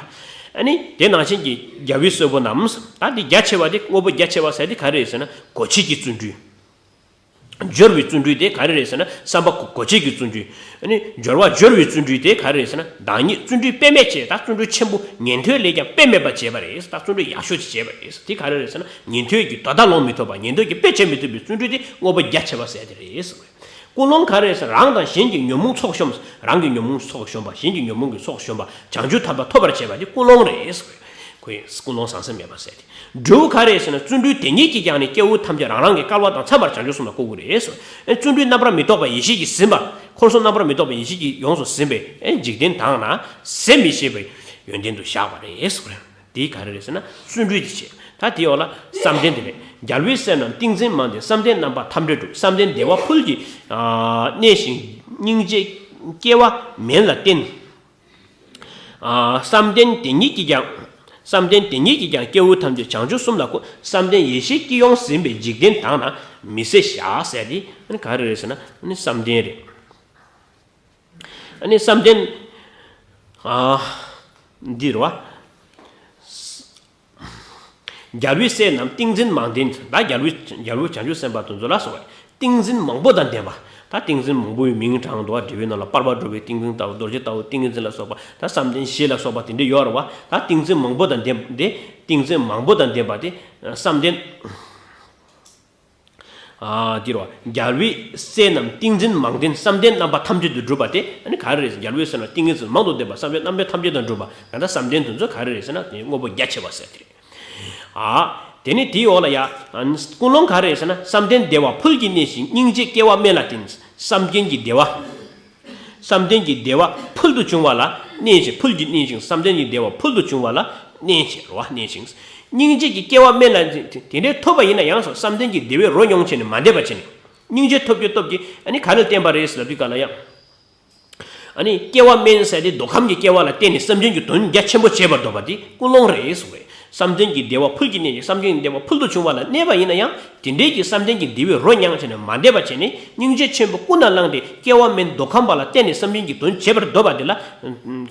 ཨ་ནི་དེ་ནང་བཞིན་གྱི་རྒྱལ་བའི་སྲས་པོ་རྣམས། ད་དེ་རྒྱ་ཆེ་བ་དེ། དངོས་པོ་རྒྱ་ཆེ་བ་ཟེར་དེ་ག་རེ་རེད་ཟེར་ན། གོ་ཆེ་གི་བརྩོན་འགྲུས། སྦྱོར་བའི་བརྩོན་འགྲུས་དེ་ག་རེ་རེད་ཟེར་ན། བསམ་པ་གོ་ཆེ་གི་བརྩོན་འགྲུས། ཨ་ནི་སྦྱོར་བ་སྦྱོར་བའི་བརྩོན་འགྲུས་དེ་ག་རེ་རེད་ཟེར་ན། བདག་ཉིད་བརྩོན་འགྲུས་དཔེ་མེད་ཅེས། ད་བརྩོན་འགྲུས་ཆེན་པོ་ཉན་ཐོས་ལས་ཀྱང་དཔེ་མེད་པ་བྱས་པ་རེད། ད་བརྩོན་འགྲུས་ཡག་ཤོས་ཅིག་བྱས་པ་རེད། དེ་ག་རེ་རེད་ཟེར་ན། ཉན་ཐོས་ཀྱི་དོ་ཟླ་ལོང་མི་ཐུབ་པ། ཉན་ཐོས་ཀྱི་དཔེ་བྱེད་མི་ཐུབ་པའི་བརྩོན་འགྲུས་དེ་དངོས་པོ་རྒྱ་ཆེ་བ་ཟེར་དེ་རེད། ཀུན་སློང་ག་རེ་རེད་ཟེར་ན། རང་དང་གཞན་གྱི་ཉོན་མོངས་ཚོགས་ཞུམ། རང་གི་ཉོན་མོངས་ཚོགས་ཞུམ་པ། གཞན་གྱི་ཉོན་མོངས་ཀྱི་ཚོགས་ཞུམ་པ། བྱང་ཆུབ་དམ་པ་ཐོབ་པར་བྱེད་པ་དེ་ཀུན་སློང་རེད། ཁོས་ཀུན་སློང་ཟང་ཟིང་མེད་པ་ཟེར་ཏེ། འབྲས་བུ་ག་རེ་ཟེར་ན། བརྩོན་འགྲུས་དེ་ཉིད་ཀྱིས་ཀྱང་ནི། སྐྱེ་བོ་ཐམས་ཅད་རང་རང་གི་སྐལ་བ་དང་འཚམ་པར་བྱང་ཆུབ་གསུམ་ལ་བཀོད་དགོས་རེད། ཨེ། བརྩོན་འགྲུས་རྣམ་པར་མི་རྟོག་པ་ཡེ་ཤེས་ཀྱིས་ཟིན་པ། འཁོར་གསུམ་རྣམ་པར་མི་རྟོག་པ་ཡེ་ཤེས་ཀྱིས་ཡོངས་སུ་ཟིན་པའི། ཨེ། འཇིག་རྟེན་དག་ན་ཟད་མི་ཤེས་པའི་ཡོན་ཏན་དུ་བཞག་པ་རེད། དེ་ག་རེ་རེད་ཟེར་ན། བརྩོན་འགྲུས་དེ་བྱེད། ད་དེའི་འོག་ལ་བསམ་གཏན་དེ་རེད། རྒྱལ་བའི་སྲས་རྣམས་ཏིང་འཛིན་མང་ལྡན། བསམ་གཏན་རྣམ་པ་ཐམས་ཅད་གྲུབ། བསམ་གཏན་བདེ་བ་ཕུལ་གྱིས་གནས་ཤིང་། སྙིང་རྗེ་སྐྱེ་བ་དམན་ལ་བརྟེན། ཨ། བསམ་གཏན་དེ་ཉིད་ཀྱིས་ཀྱང་། བསམ་གཏན་དེ་ཉིད་ཀྱིས་ཀྱང་སྐྱེ་བོ་ཐམས་ཅད་བྱང་ཆུབ་གསུམ་ལ་བཀོད། བསམ་གཏན་ཡེ་ཤེས་ཀྱིས་ཡོངས་ཟིན་པའི། འཇིག་རྟེན་དག་ན་མི་ཟད་བཞག་ཟེར་དེ་ཨ་ནི་ག་རེ་རེད་ཟེར་ན། ཨ་ནི་བསམ་གཏན་རེད། ཨ་ནི་བསམ་གཏན། ཨ། འདི་རེད་བ། རྒྱལ་བའི་སྲས་རྣམས་ཏིང་འཛིན་མང་ལྡན། ད་རྒྱལ་བའི་རྒྱལ་བའི་བྱང་ཆུབ་སེམས་དཔའ་དེ་ཚོ་ལ་སོགས་པའི་ཏིང་འཛིན་མང་པོ་དང་ལྡན་པ། ད་ཏིང་འཛིན་མང་པོའི་མིང་དྲངས་འདུག་བ། འགྲེལ་པའི་ནང་ལ་སྤར་པ་སྒྲུབ་པའི་ཏིང་འཛིན་ལྟ་བུ། རྡོ་རྗེ་ལྟ་བུ་ཏིང་འཛིན་ལ་སོགས་པ། ད་བསམ་གཏན་བཞི་ལ་སོགས་པ་དེ་འདྲ་ཡོད་རེད་བ། ད་ཏིང་འཛིན་མང་པོ་དང་ལྡན་ཏེ། ཏིང་འཛིན་མང་པོ་དང་ལྡན་པ་དེ་བསམ་གཏན། ཨ། འདི་རེད་བ། རྒྱལ་བའི་སྲས་རྣམས་ཏིང་འཛིན་མང་ལྡན། བསམ་གཏན་རྣམ་པ་ཐམས་ཅད་དུ་གྲུབ་པ་དེ་ཨ་ནི་ག་རེ་རེད་ཟེར། རྒྱལ་བའི་སྲས་རྣམས་ཏིང་འཛིན་མང་དུ་ལྡན་པ། བསམ་གཏན་རྣམ་པ་ཐམས་ཅད་དུ་གྲུབ་པ། ད་ལྟ་བསམ་གཏན་དེ་ཚོ་ག་རེ་རེད་ཟེར་ན། དེ་དངོས་པོ་རྒྱ་ཆེ་བ་ཟེར་དེ་རེད། ཨ། དེ་ནི་དེའི་འོག་ལ་ཡ། ཨ། ཀུན་སློང་ག་རེ་རེད་ཟེར་ན། བསམ་གཏན་བདེ་བ་ཕུལ་གྱིས་གནས་ཤིང་། སྙིང་རྗེ་སྐྱེ་བ་དམན་ལ་བརྟེན། བསམ་གཏན་གྱི་བདེ་བ། བསམ་གཏན་གྱི་བདེ་བ་ཕུལ་དུ་བྱུང་བ་ལ་གནས་ཤིང་། ཕུལ་གྱིས་གནས་ཤིང་། བསམ་གཏན་གྱི་བདེ་བ་ཕུལ་དུ་བྱུང་བ་ལ་གནས་ཤིང་། རོ་བ་གནས་ཤིང་། སྙིང་རྗེ་གི་སྐྱེ་བ་དམན་ལ། དེ་འདྲའི་ཐོབ་པ་ཡིན་ན་ཡང་སོ། བསམ་གཏན་གྱི་བདེ་བའི་རོ་མྱོང་བྱས་ནས་མ་འདེབས་པ་བྱས་ནས། སྙིང་རྗེ་ཐོབ་རྒྱུའི་སྟོབས་ཀྱིས་ཨ་ནི་ག་ནས་བསྟན་པ་རེད་ཟེར་ལབ་དུས་ག་ལ་ཡང་། ཨ་ནི་སྐྱེ་བ་དམན་ཟེར་དེ་འདོད་ཁམས་ཀྱི་སྐྱེ་བ་ལ་བརྟེན་ནས་བསམ་གཏན་གྱི་དོན་རྒྱ་ཆེན་པོ་བྱེད་པར་འདོད་པ་དེ་ཀུན་སློང་རེད་ཟེར་བས། བསམ་གཏན་གྱི་བདེ་བ་ཕུལ་གྱིས་གནས་ཤིང་། བསམ་གཏན་གྱི་བདེ་བ་ཕུལ་དུ་བྱུང་བ་ལ་གནས་པ་ཡིན་ན་ཡང་། དེ་འདྲའི་གི་བསམ་གཏན་གྱི་བདེ་བའི་རོ་མྱང་བྱས་ནས་མ་འདེབས་པ་བྱས་ནས། སྙིང་རྗེ་ཆེན་པོ་ཀུན་ནས་བསླངས་ཏེ། སྐྱེ་བ་དམན་འདོད་ཁམས་པ་ལ་བརྟེན་ནས་བསམ་གཏན་གྱི་དོན་བྱེད་པར་འདོད་པ་དེ་ལ། ཨ།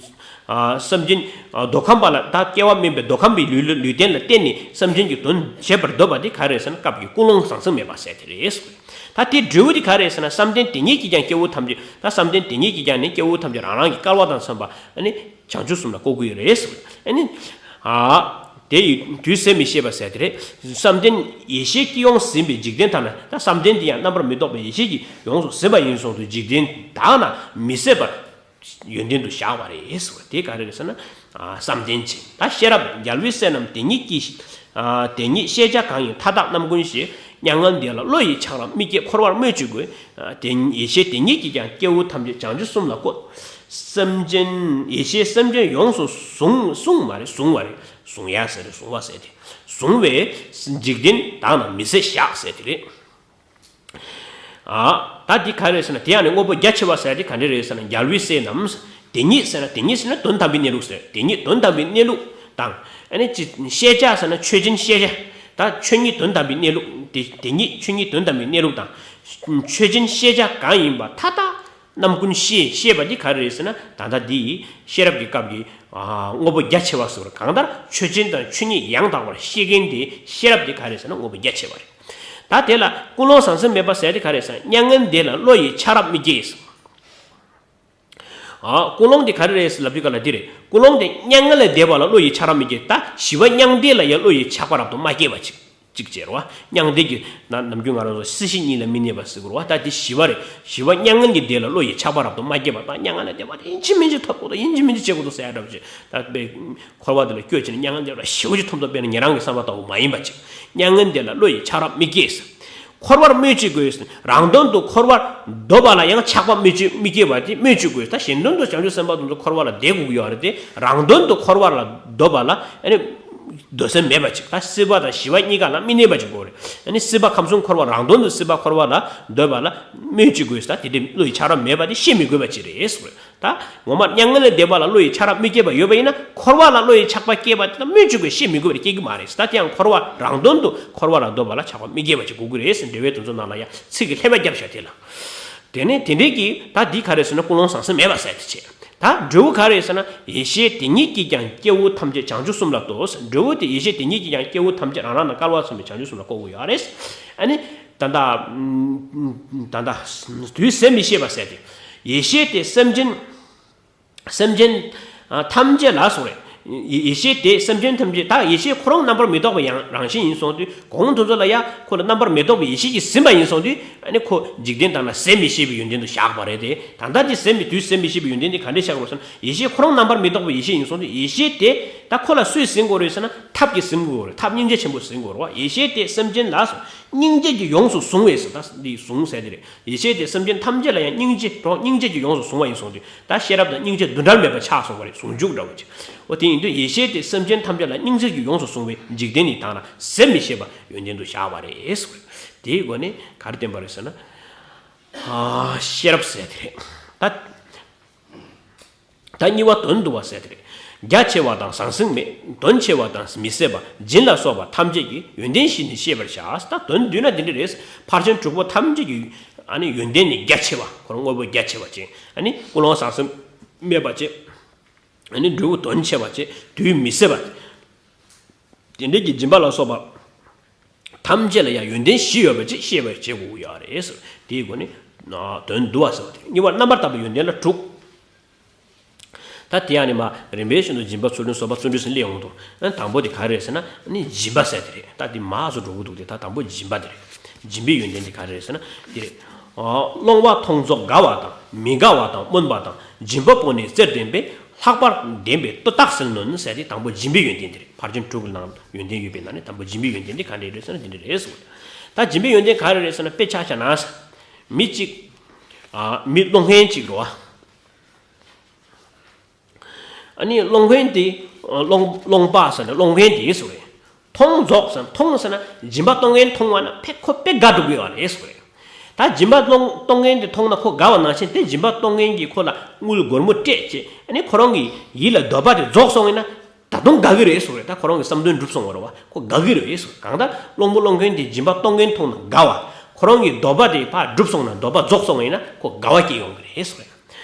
བསམ་གཏན། ཨ། འདོད་ཁམས་པ་ལ། ད་སྐྱེ་བ་དམན་པའི་འདོད་ཁམས་པའི་ལུས། ལུས་རྟེན་ལ་བརྟེན་ནས་བསམ་གཏན་གྱི་དོན་བྱེད་པར་འདོད་པ་དེ་ག་རེ་ཟེར་ན། སྐབས་ཀྱི་ཀུན་སློང་ཟང་ཟིང་མེད་པ་ཟེར་དེ་རེད། ད་དེའི་འབྲས་བུ་དེ་ག་རེ་ཟེར་ན། བསམ་གཏན་དེ་ཉིད་ཀྱིས་ཀྱང་སྐྱེ་བོ་ཐམས་ཅད། ད་བསམ་གཏན་དེ་ཉིད་ཀྱིས་ཀྱང་ནི་སྐྱེ་བོ་ཐམས་ཅད་རང་རང་གི་སྐལ་བ་དང་མཚུངས་པ་ཨ་ནི་བྱང་ཆུབ་གསུམ་ལ་བཀོད་དགོས་ཀྱི་རེད་ཟེར། ཨ་ནི། ཨ། དེ་ཡི་དུས་ཟད་མི་ཤེས་པ་ཟེར་དེ་རེད། བསམ་གཏན་ཡེ་ཤེས་ཀྱིས་ཡོངས་ཟིན་པའི་འཇིག་རྟེན་དག་ན། ད་བསམ་གཏན་དེ་ཡང་རྣམ་པར་མི་རྟོག་པའི་ཡེ་ཤེས་ཀྱིས་ཡོངས་སུ་ཟིན་པ་ཡིན་སོང་དུས་འཇིག་རྟེན་དག་ན་མི་ཟད་པར་ཡོན་ཏན་དུ་བཞག་པ་རེད་ཟེར་བ་དེ་ག་རེ་རེད་ཟེར་ན། ཨ། བསམ་གཏན་ཅན། ད་ཤེས་རབ་རྒྱལ་བའི་སྲས་རྣམས་དེ་ཉིད་ཀྱིས། ཨ། དེ་ཉིད་ཤེས་བྱ་གང་ཡིན་མཐའ་དག་རྣམ་ཀུན་ཤེས། མྱ་ངན་འདས་ལ་བློ་ཡིས་ཆགས་རབ་མི་སྐྱེ། འཁོར་བར་སྨོས་ཅི་དགོས། ཨ། དེ་ཡེ་ཤེས་དེ་ཉིད་ཀྱིས་ཀྱང་སྐྱེ་བོ་ཐམས་ཅད་བྱང་ཆུབ་གསུམ་ལ་བཀོད། སེམས་ཅན། ཡེ་ཤེས་སེམས་ཅན་ཡོངས་སུ་བཟུང་། བཟུང་བ་རེད། བཟུང་བ་རེད། བཟུང་ཡ་ཟེར་རེད། བཟུང་བ་ཟེར་ཏེ། བཟུང་བས་འཇིག་རྟེན་དག་ན་མི་ཟད་བཞག་ཟེར་དེ་རེད། ཨ། ད་འདི་ག་རེ་ཟེར་ན། དེ་ཡང་ནི་དངོས་པོ་རྒྱ་ཆེ་བ་ཟེར་དེ་ག་འདྲ་རེད་ཟེར་ན། རྒྱལ་བའི་སྲས་རྣམས། དེ་ཉིད་ཟེར་ན། དེ་ཉིད་ཟེར་ན་དོན་དམ་པའི་གནས་ལུགས་ཟེར། དེ་ཉིད་དོན་དམ་པའི་གནས་ལུགས་དང་། ཨ་ནི་ཅི། ཤེས་བྱ་ཟེར་ན་ཆོས་ཅན། ཤེས་བྱ། ད་ཆོས་ཉིད་དོན་དམ་པའི་གནས་ལུགས་དེ། དེ་ཉིད་ཆོས་ཉིད་དོན་དམ་པའི་གནས་ལུགས་དང་། ཆོས་ཅན། ཤེས་བྱ་གང་ཡིན་པ་མཐའ་དག་རྣམ་ཀུན་ཤེས། ཤེས་པ་འདི་ག་རེ་རེད་ཟེར་ན། ད་ལྟ་འདི་ཡི་ཤེས་རབ་ཀྱི་སྐབས་ཀྱི། ཨ། དངོས་པོ་རྒྱ་ཆེ་བ་ཟེར་བ། གང་ལྟར་ཆོས་ཅན་དང་ཆོས་ཉིད་ཡང་དག་པར་ཤེས་མཁན་དེ། ཤེས་རབ་དེ་ག་རེ་ཟེར་ན་དངོས་པོ་རྒྱ་ཆེ་བ་རེད། ད་དེ་ལ་ཀུན་སློང་ཟང་ཟིང་མེད་པ་ཟེར་དེ་ག་རེ་ཟེར་ན། མྱ་ངན་འདས་ལ་བློ་ཡིས་ཆགས་རབ་མི་སྐྱེ། ཨ། ཀུན་སློང་དེ་ག་རེ་རེད་ལབ་དུས་ག་ལ་འདི་རེད། ཀུན་སློང་དེ་མྱ་ངན་ལས་འདས་པ་ལ་བློ་ཡི་ཆགས་རབ་མི་སྐྱེ། ད་ཞི་བ་མྱང་འདས་ལ་ཡང་བློ་ཡི་ཆགས་པ་རབ་ཏུ་མ་སྐྱེས་པ་ཅིག་ཅིག་བྱས་རོ། མྱང་འདས་ཀྱི་ན་ནམ་རྒྱུན་ང་རང་ཚོ་སྲིད་ཞི་གཉིས་ལ་མི་གནས་པ་ཟེར་གི་རོ། ད་དེ་ཞི་བ་རེད། ཞི་བ་མྱ་ངན་གྱི་འདས་ལ་བློ་ཡི་ཆགས་པ་རབ་ཏུ་མ་སྐྱེས་པ། ད་མྱ་ངན་ལས་འདས་པ་དེ་ཡིན་གཅིག་མིན་གཅིག་ཐོབ་དགོས་དང་ཡིན་གཅིག་མིན་གཅིག་བྱེད་དགོས་དང་ཟེར་ཡ་འདྲ་བ་ཅིག་ད་དཔེ་འཁོར་བ་དེ་ལ་སྐྱོ་བྱས་ནས་མྱ་ངན་འདས་ལ་ཞི་བ་ཅིག་ཐོབ་དང་དཔེར་ན་ཉན་རང་གི་བསམ་པ་ལྟ་བུ་མ་ཡིན་པ་ཅིག་མྱ་ངན་འདས་ལ་བློ་ཡི་ཆགས་རབ་མི་སྐྱེ་ཟེར། འཁོར་བར་སྨོས་ཅི་དགོས། རང་དོན་དུ་འཁོར་བར་འདོད་པ་ལ་ཡང་ཆགས་པ་སྨོས་ཅི་མི་སྐྱེ་བ་དེ་སྨོས་ཅི་དགོས། ད་གཞན་དོན་དུ་བྱང་ཆུབ་སེམས་དཔའ་དེ་ཚོ་འཁོར་བ་ལ་བསྡད་དགོས་ཀྱི་ཡོད་རེད་དེ། རང་དོན་དུ་འཁོར་བ་ལ་འདོད་པ་ལ་ཨ་ནི་འདོད་སེམས་མེད་པ་ཅིག་ད་སྲིད་པ་དང་ཞི་བ་གཉིས་ཀ་ལ་མི་གནས་པ་ཅིག་དགོས་རེད། ཨ་ནི་སྲིད་པ་ཁམས་གསུམ་འཁོར་བ་རང་དོན་དུ་སྲིད་པ་འཁོར་བ་ལ་འདོད་པ་ལ་སྨོས་ཅི་དགོས། ད་དེ་འདྲའི་བློ་ཡི་ཆགས་རབ་མེད་པ་དེ་ཤེས་མི་དགོས་པ་ཅིག་རེད་ཟེར། ད་ངོ་མ་མྱ་ངན་ལས་འདས་པ་ལ་བློ་ཡི་ཆགས་རབ་མི་སྐྱེ་བ་ཡོད་པ་ཡིན་ན། འཁོར་བ་ལ་བློ་ཡི་ཆགས་པ་སྐྱེས་པ་དེ་ལ་སྨོས་ཅི་དགོས། ཤེས་མི་དགོས་པ་སྐྱེ་གི་མ་རེད། ད་དེ་ཡང་འཁོར་བ་རང་དོན་དུ་འཁོར་བ་ལ་འདོད་པ་ལ་ཆགས་པ་མི་སྐྱེ་བ་ཅིག་དགོས་ཀྱི་རེད་ཟེར། འགྲེལ་པའི་དོན་ཚོ་ནང་ལ་ཡང་ཚིག་གི་ལྷད་མ་བརྒྱབ་བཞག་དེ་ལ། དེ་ནས་དེ་འདྲའི་གི་ད་འདི་ག་རེ་ཟེར་ན་ཀུན་སློང་ཟང་ཟིང་མེད་པ་ཟེར་དེ་བྱས། ད་འབྲས་བུ་ག་རེ་ཟེར་ན། ཡེ་ཤེས་དེ་ཉིད་ཀྱིས་ཀྱང་སྐྱེ་བོ་ཐམས་ཅད་བྱང་ཆུབ་གསུམ་ལ་ལྟོས། འབྲས་བུ་དེ་ཡེ་ཤེས་དེ་ཉིད་ཀྱིས་ཀྱང་སྐྱེ་བོ་ཐམས་ཅད་རང་རང་ནང་བསྐལ་པ་གསུམ་པའི་བྱང་ཆུབ་གསུམ་ལ་བཀོད་དགོས་ཡོད་རེད། ཨ་ནི། ད་ལྟ། ད་ལྟ། དུས་ཟད་མི་ཤེས་པ་ཟེར་ཏེ། ཡེ་ཤེས་དེ་སེམས་ཅན། སེམས་ཅན་ཐམས་ཅད་ལ་སོགས་རེད། ཡེ་ཤེས་དེ་སེམས་ཅན་ཐམས་ཅད་ད་ཡེ་ཤེས་ཁོ་རང་རྣམ་པར་མི་རྟོག་པའི་ཡང་རང་བཞིན་ཡིན་སོང་དུས། གོང་དུ་ཚོ་ལ་ཡ་ཁོ་ལ་རྣམ་པར་མི་རྟོག་པའི་ཡེ་ཤེས་ཀྱིས་ཟིན་པ་ཡིན་སོང་དུས། ཨ་ནི་ཁོ་འཇིག་རྟེན་དག་ན་ཟད་མི་ཤེས་པའི་ཡོན་ཏན་དུ་བཞག་པ་རེད་དེ། ད་ལྟ་དེ་ཟད་མི་དུས་ཟད་མི་ཤེས་པའི་ཡོན་ཏན་དེ་ག་འདྲས་བཞག་དགོས་ཟེར་ན། ཡེ་ཤེས་ཁོ་རང་རྣམ་པར་མི་རྟོག་པའི་ཡེ་ཤེས་ཡིན་སོང་དུས། ཡེ་ཤེས་དེ་ད་ཁོ་ལ་སུས་ཟིན་དགོས་རེད་ཟེར་ན། ཐབས་ཀྱིས་ཟིན་དགོས་རེད། ཐབས་སྙིང་རྗེ་ཆེན་པོས་ཟིན་དགོས་རེད་བ། ཡེ་ཤེས་དེ་སེམས་ཅན་ལ་སོགས་སྙིང་རྗེ་གིས་ཡོངས་སུ་བཟུང་བས་ཟེར། ད་འདི་བཟུང་ཟེར་དེ་རེད། ཡེ་ཤེས་དེ་སེམས་ཅན་ཐམས་ཅད་ལ་ཡང་སྙིང་རྗེ་རོ། སྙིང་རྗེ་གིས་ཡོངས་སུ་བཟུང་བ་ཡིན་སོང་དུས། ད་ཤེས་རབ་དང་སྙིང་རྗེ་འདུ་འབྲལ་མེད་པ་ཆགས་སོང་བ་རེད། ཟུང་འཇུག་འདྲ་བོ་ཅིག་འོ་དེ་ཡིན་དུས་ཡེ་ཤེས་དེ་སེམས་ཅན་ཐམས་ཅད་ལ་སྙིང་རྗེ་གིས་ཡོངས་སུ་བཟུང་བའི་འཇིག་རྟེན་ནི་དག་ན་ཟད་མི་ཤེས་པ་ཡོན་ཏན་དུ་བཞག་པ་རེད་ཟེར། དེའི་སྒོ་ནས་ག་རེ་བསྟན་པ་རེད་ཟེར་ན། ཨ། ཤེས་རབ་ཟེར་དེ་རེད། ད། ད་གཉིས་པ་དོན་བསྡུ་བ་ཟེར་དེ་རེད། རྒྱ་ཆེ་བ་དང་ཟང་ཟིང་མེད། དོན་ཆེ་བ་དང་མི་ཟད་པ། སྦྱིན་ལ་སོགས་པ་ཐམས་ཅད་ཀྱི། ཡོན་ཏན་བཞི་ནི་ཤེས་པར་བྱ། ད་དོན་བསྡུས་ན་འདི་འདྲ་རེད། ཕར་ཕྱིན་དྲུག་པོ་ཐམས་ཅད་ཀྱི་ཨ་ནི་ཡོན་ཏན་ནི་རྒྱ་ཆེ་བ། ཁོ་རང་དངོས་པོ་རྒྱ་ཆེ་བ་ཅན། ཨ་ནི་ཀུན་སློང་ཟང་ཟིང་མེད་པ་ཅན། ཨ་ནི་འབྲས་བུ་དོན་ཆེ་བ་ཅན། དུས་མི་ཟད་པ། དེ་འདྲའི་གི་སྦྱིན་པ་ལ་སོགས་པ་ཐམས་ཅད་ལ་ཡང་ཡོན་ཏན་བཞི་ཡོད་པ་ཅིག་ཤེས་པར་བྱེད་དགོས་ཀྱི་ཡོད་རེད་ཟེར། དེའི་སྒོ་ནས་དོན་བསྡུ་བ་ཟེར་བ་དེ། གཉིས་པ་རྣམ་པར་དག་པའི་ཡོན་ཏན་ལ་དྲུག་ད་དེ་ཡང་ནི་མ་རིམ་པས་བཞིན་དུ་སྦྱིན་པ་ཚུལ་ཁྲིམས་གསོལ་བ་བརྩོན་འགྲུས་ཟེར་སླེབས་ཡོང་དུས། དང་པོ་དེ་ག་རེ་རེད་ཟེར་ན་ནི་སྦྱིན་པ་ཟེར་དེ་རེད། ད་དེ་མ་སུ་འགྲོ་གི་འདུག་སྟེ། ད་དང་པོ་སྦྱིན་པ་དེ་རེད། སྦྱིན་པའི་ཡོན་ཏན་དེ་ག་རེ་རེད་ཟེར་ན་དེ་རེད། སློང་བ་མཐོང་ཚོགས་དགའ་བ་དང་། མི་དགའ་བ་དང་སྨོན་པ་དང་། སྦྱིན་པ་པོ་ནི་བརྩེར་ལྡན་པས། ལྷག་པར་ལྡན་པའི་བསྟོད་རྟགས་ཟིལ་གནོན་ཟེར་ཏེ། དང་པོ་སྦྱིན་པའི་ཡོན་ཏན་དེ་རེད། ཕར་ཕྱིན་དྲུག་གི་ནང་ཡོན་ཏན་ཡོད་པའི་ནང་ནས་དང་པོ་སྦྱིན་པའི་ཡོན་ཏན་དེ་ག་འདྲས་རེད་ཟེར་ན་འདི་འདྲས་རེད་ཟེར། ད་སྦྱིན་པའི་ཡོན་ཏན་ག་རེ་རེད་ཟེར་ན། དཔེ་ཆ་བཞག་ན་མི་གཅིག་མི་སློང་མཁན་གཅིག་རེད་བ། ཨ་ནི་སློང་མཁན་དེ། སློང་སློང་པ་ཟེར་ན་སློང་མཁན་དེ་ཟེར་བས། མཐོང་རྫོགས་ཟེར་ན། མཐོང་ཟེར་ན་སྦྱིན་པ་གཏོང་མཁན་མཐོང་བ་ན་ཕེ་ཁོ་དཔེ་དགའ་འགྲོ་གི་ཡོད་རེད་ཟེར་བས། ད་སྦྱིན་པ་གཏོང་གཏོང་མཁན་དེ་མཐོང་ན་ཁོ་དགའ་བ་ནང་བཞིན་དེ་སྦྱིན་པ་གཏོང་མཁན་གྱིས་ཁོ་ལ་དངུལ་སྒོར་མོ་སྤྲད་བྱས། ཨ་ནི་ཁོ་རང་གི་ཡིད་ལ་འདོད་པ་དེ་རྫོགས་སོང་ཡིན་ན། ད་དུང་དགའ་གི་རེད་ཟེར་བས། ད་ཁོ་རང་གི་བསམ་དོན་འགྲུབ་སོང་བ་རེད་བ། ཁོ་དགའ་གི་རེད་ཟེར་བས། གང་ལྟར་སློང་མོ་སློང་མཁན་དེ་སྦྱིན་པ་གཏོང་མཁན་མཐོང་ན་དགའ་བ། ཁོ་རང་གི་འདོད་པ་དེ་ཕར་འགྲུབ་སོང་ན། འདོད་པ་རྫོགས་སོང་ཡིན་ན་ཁོ་དགའ་བ་སྐྱེ་ཡོང་གི་རེད་ཟེར་བས།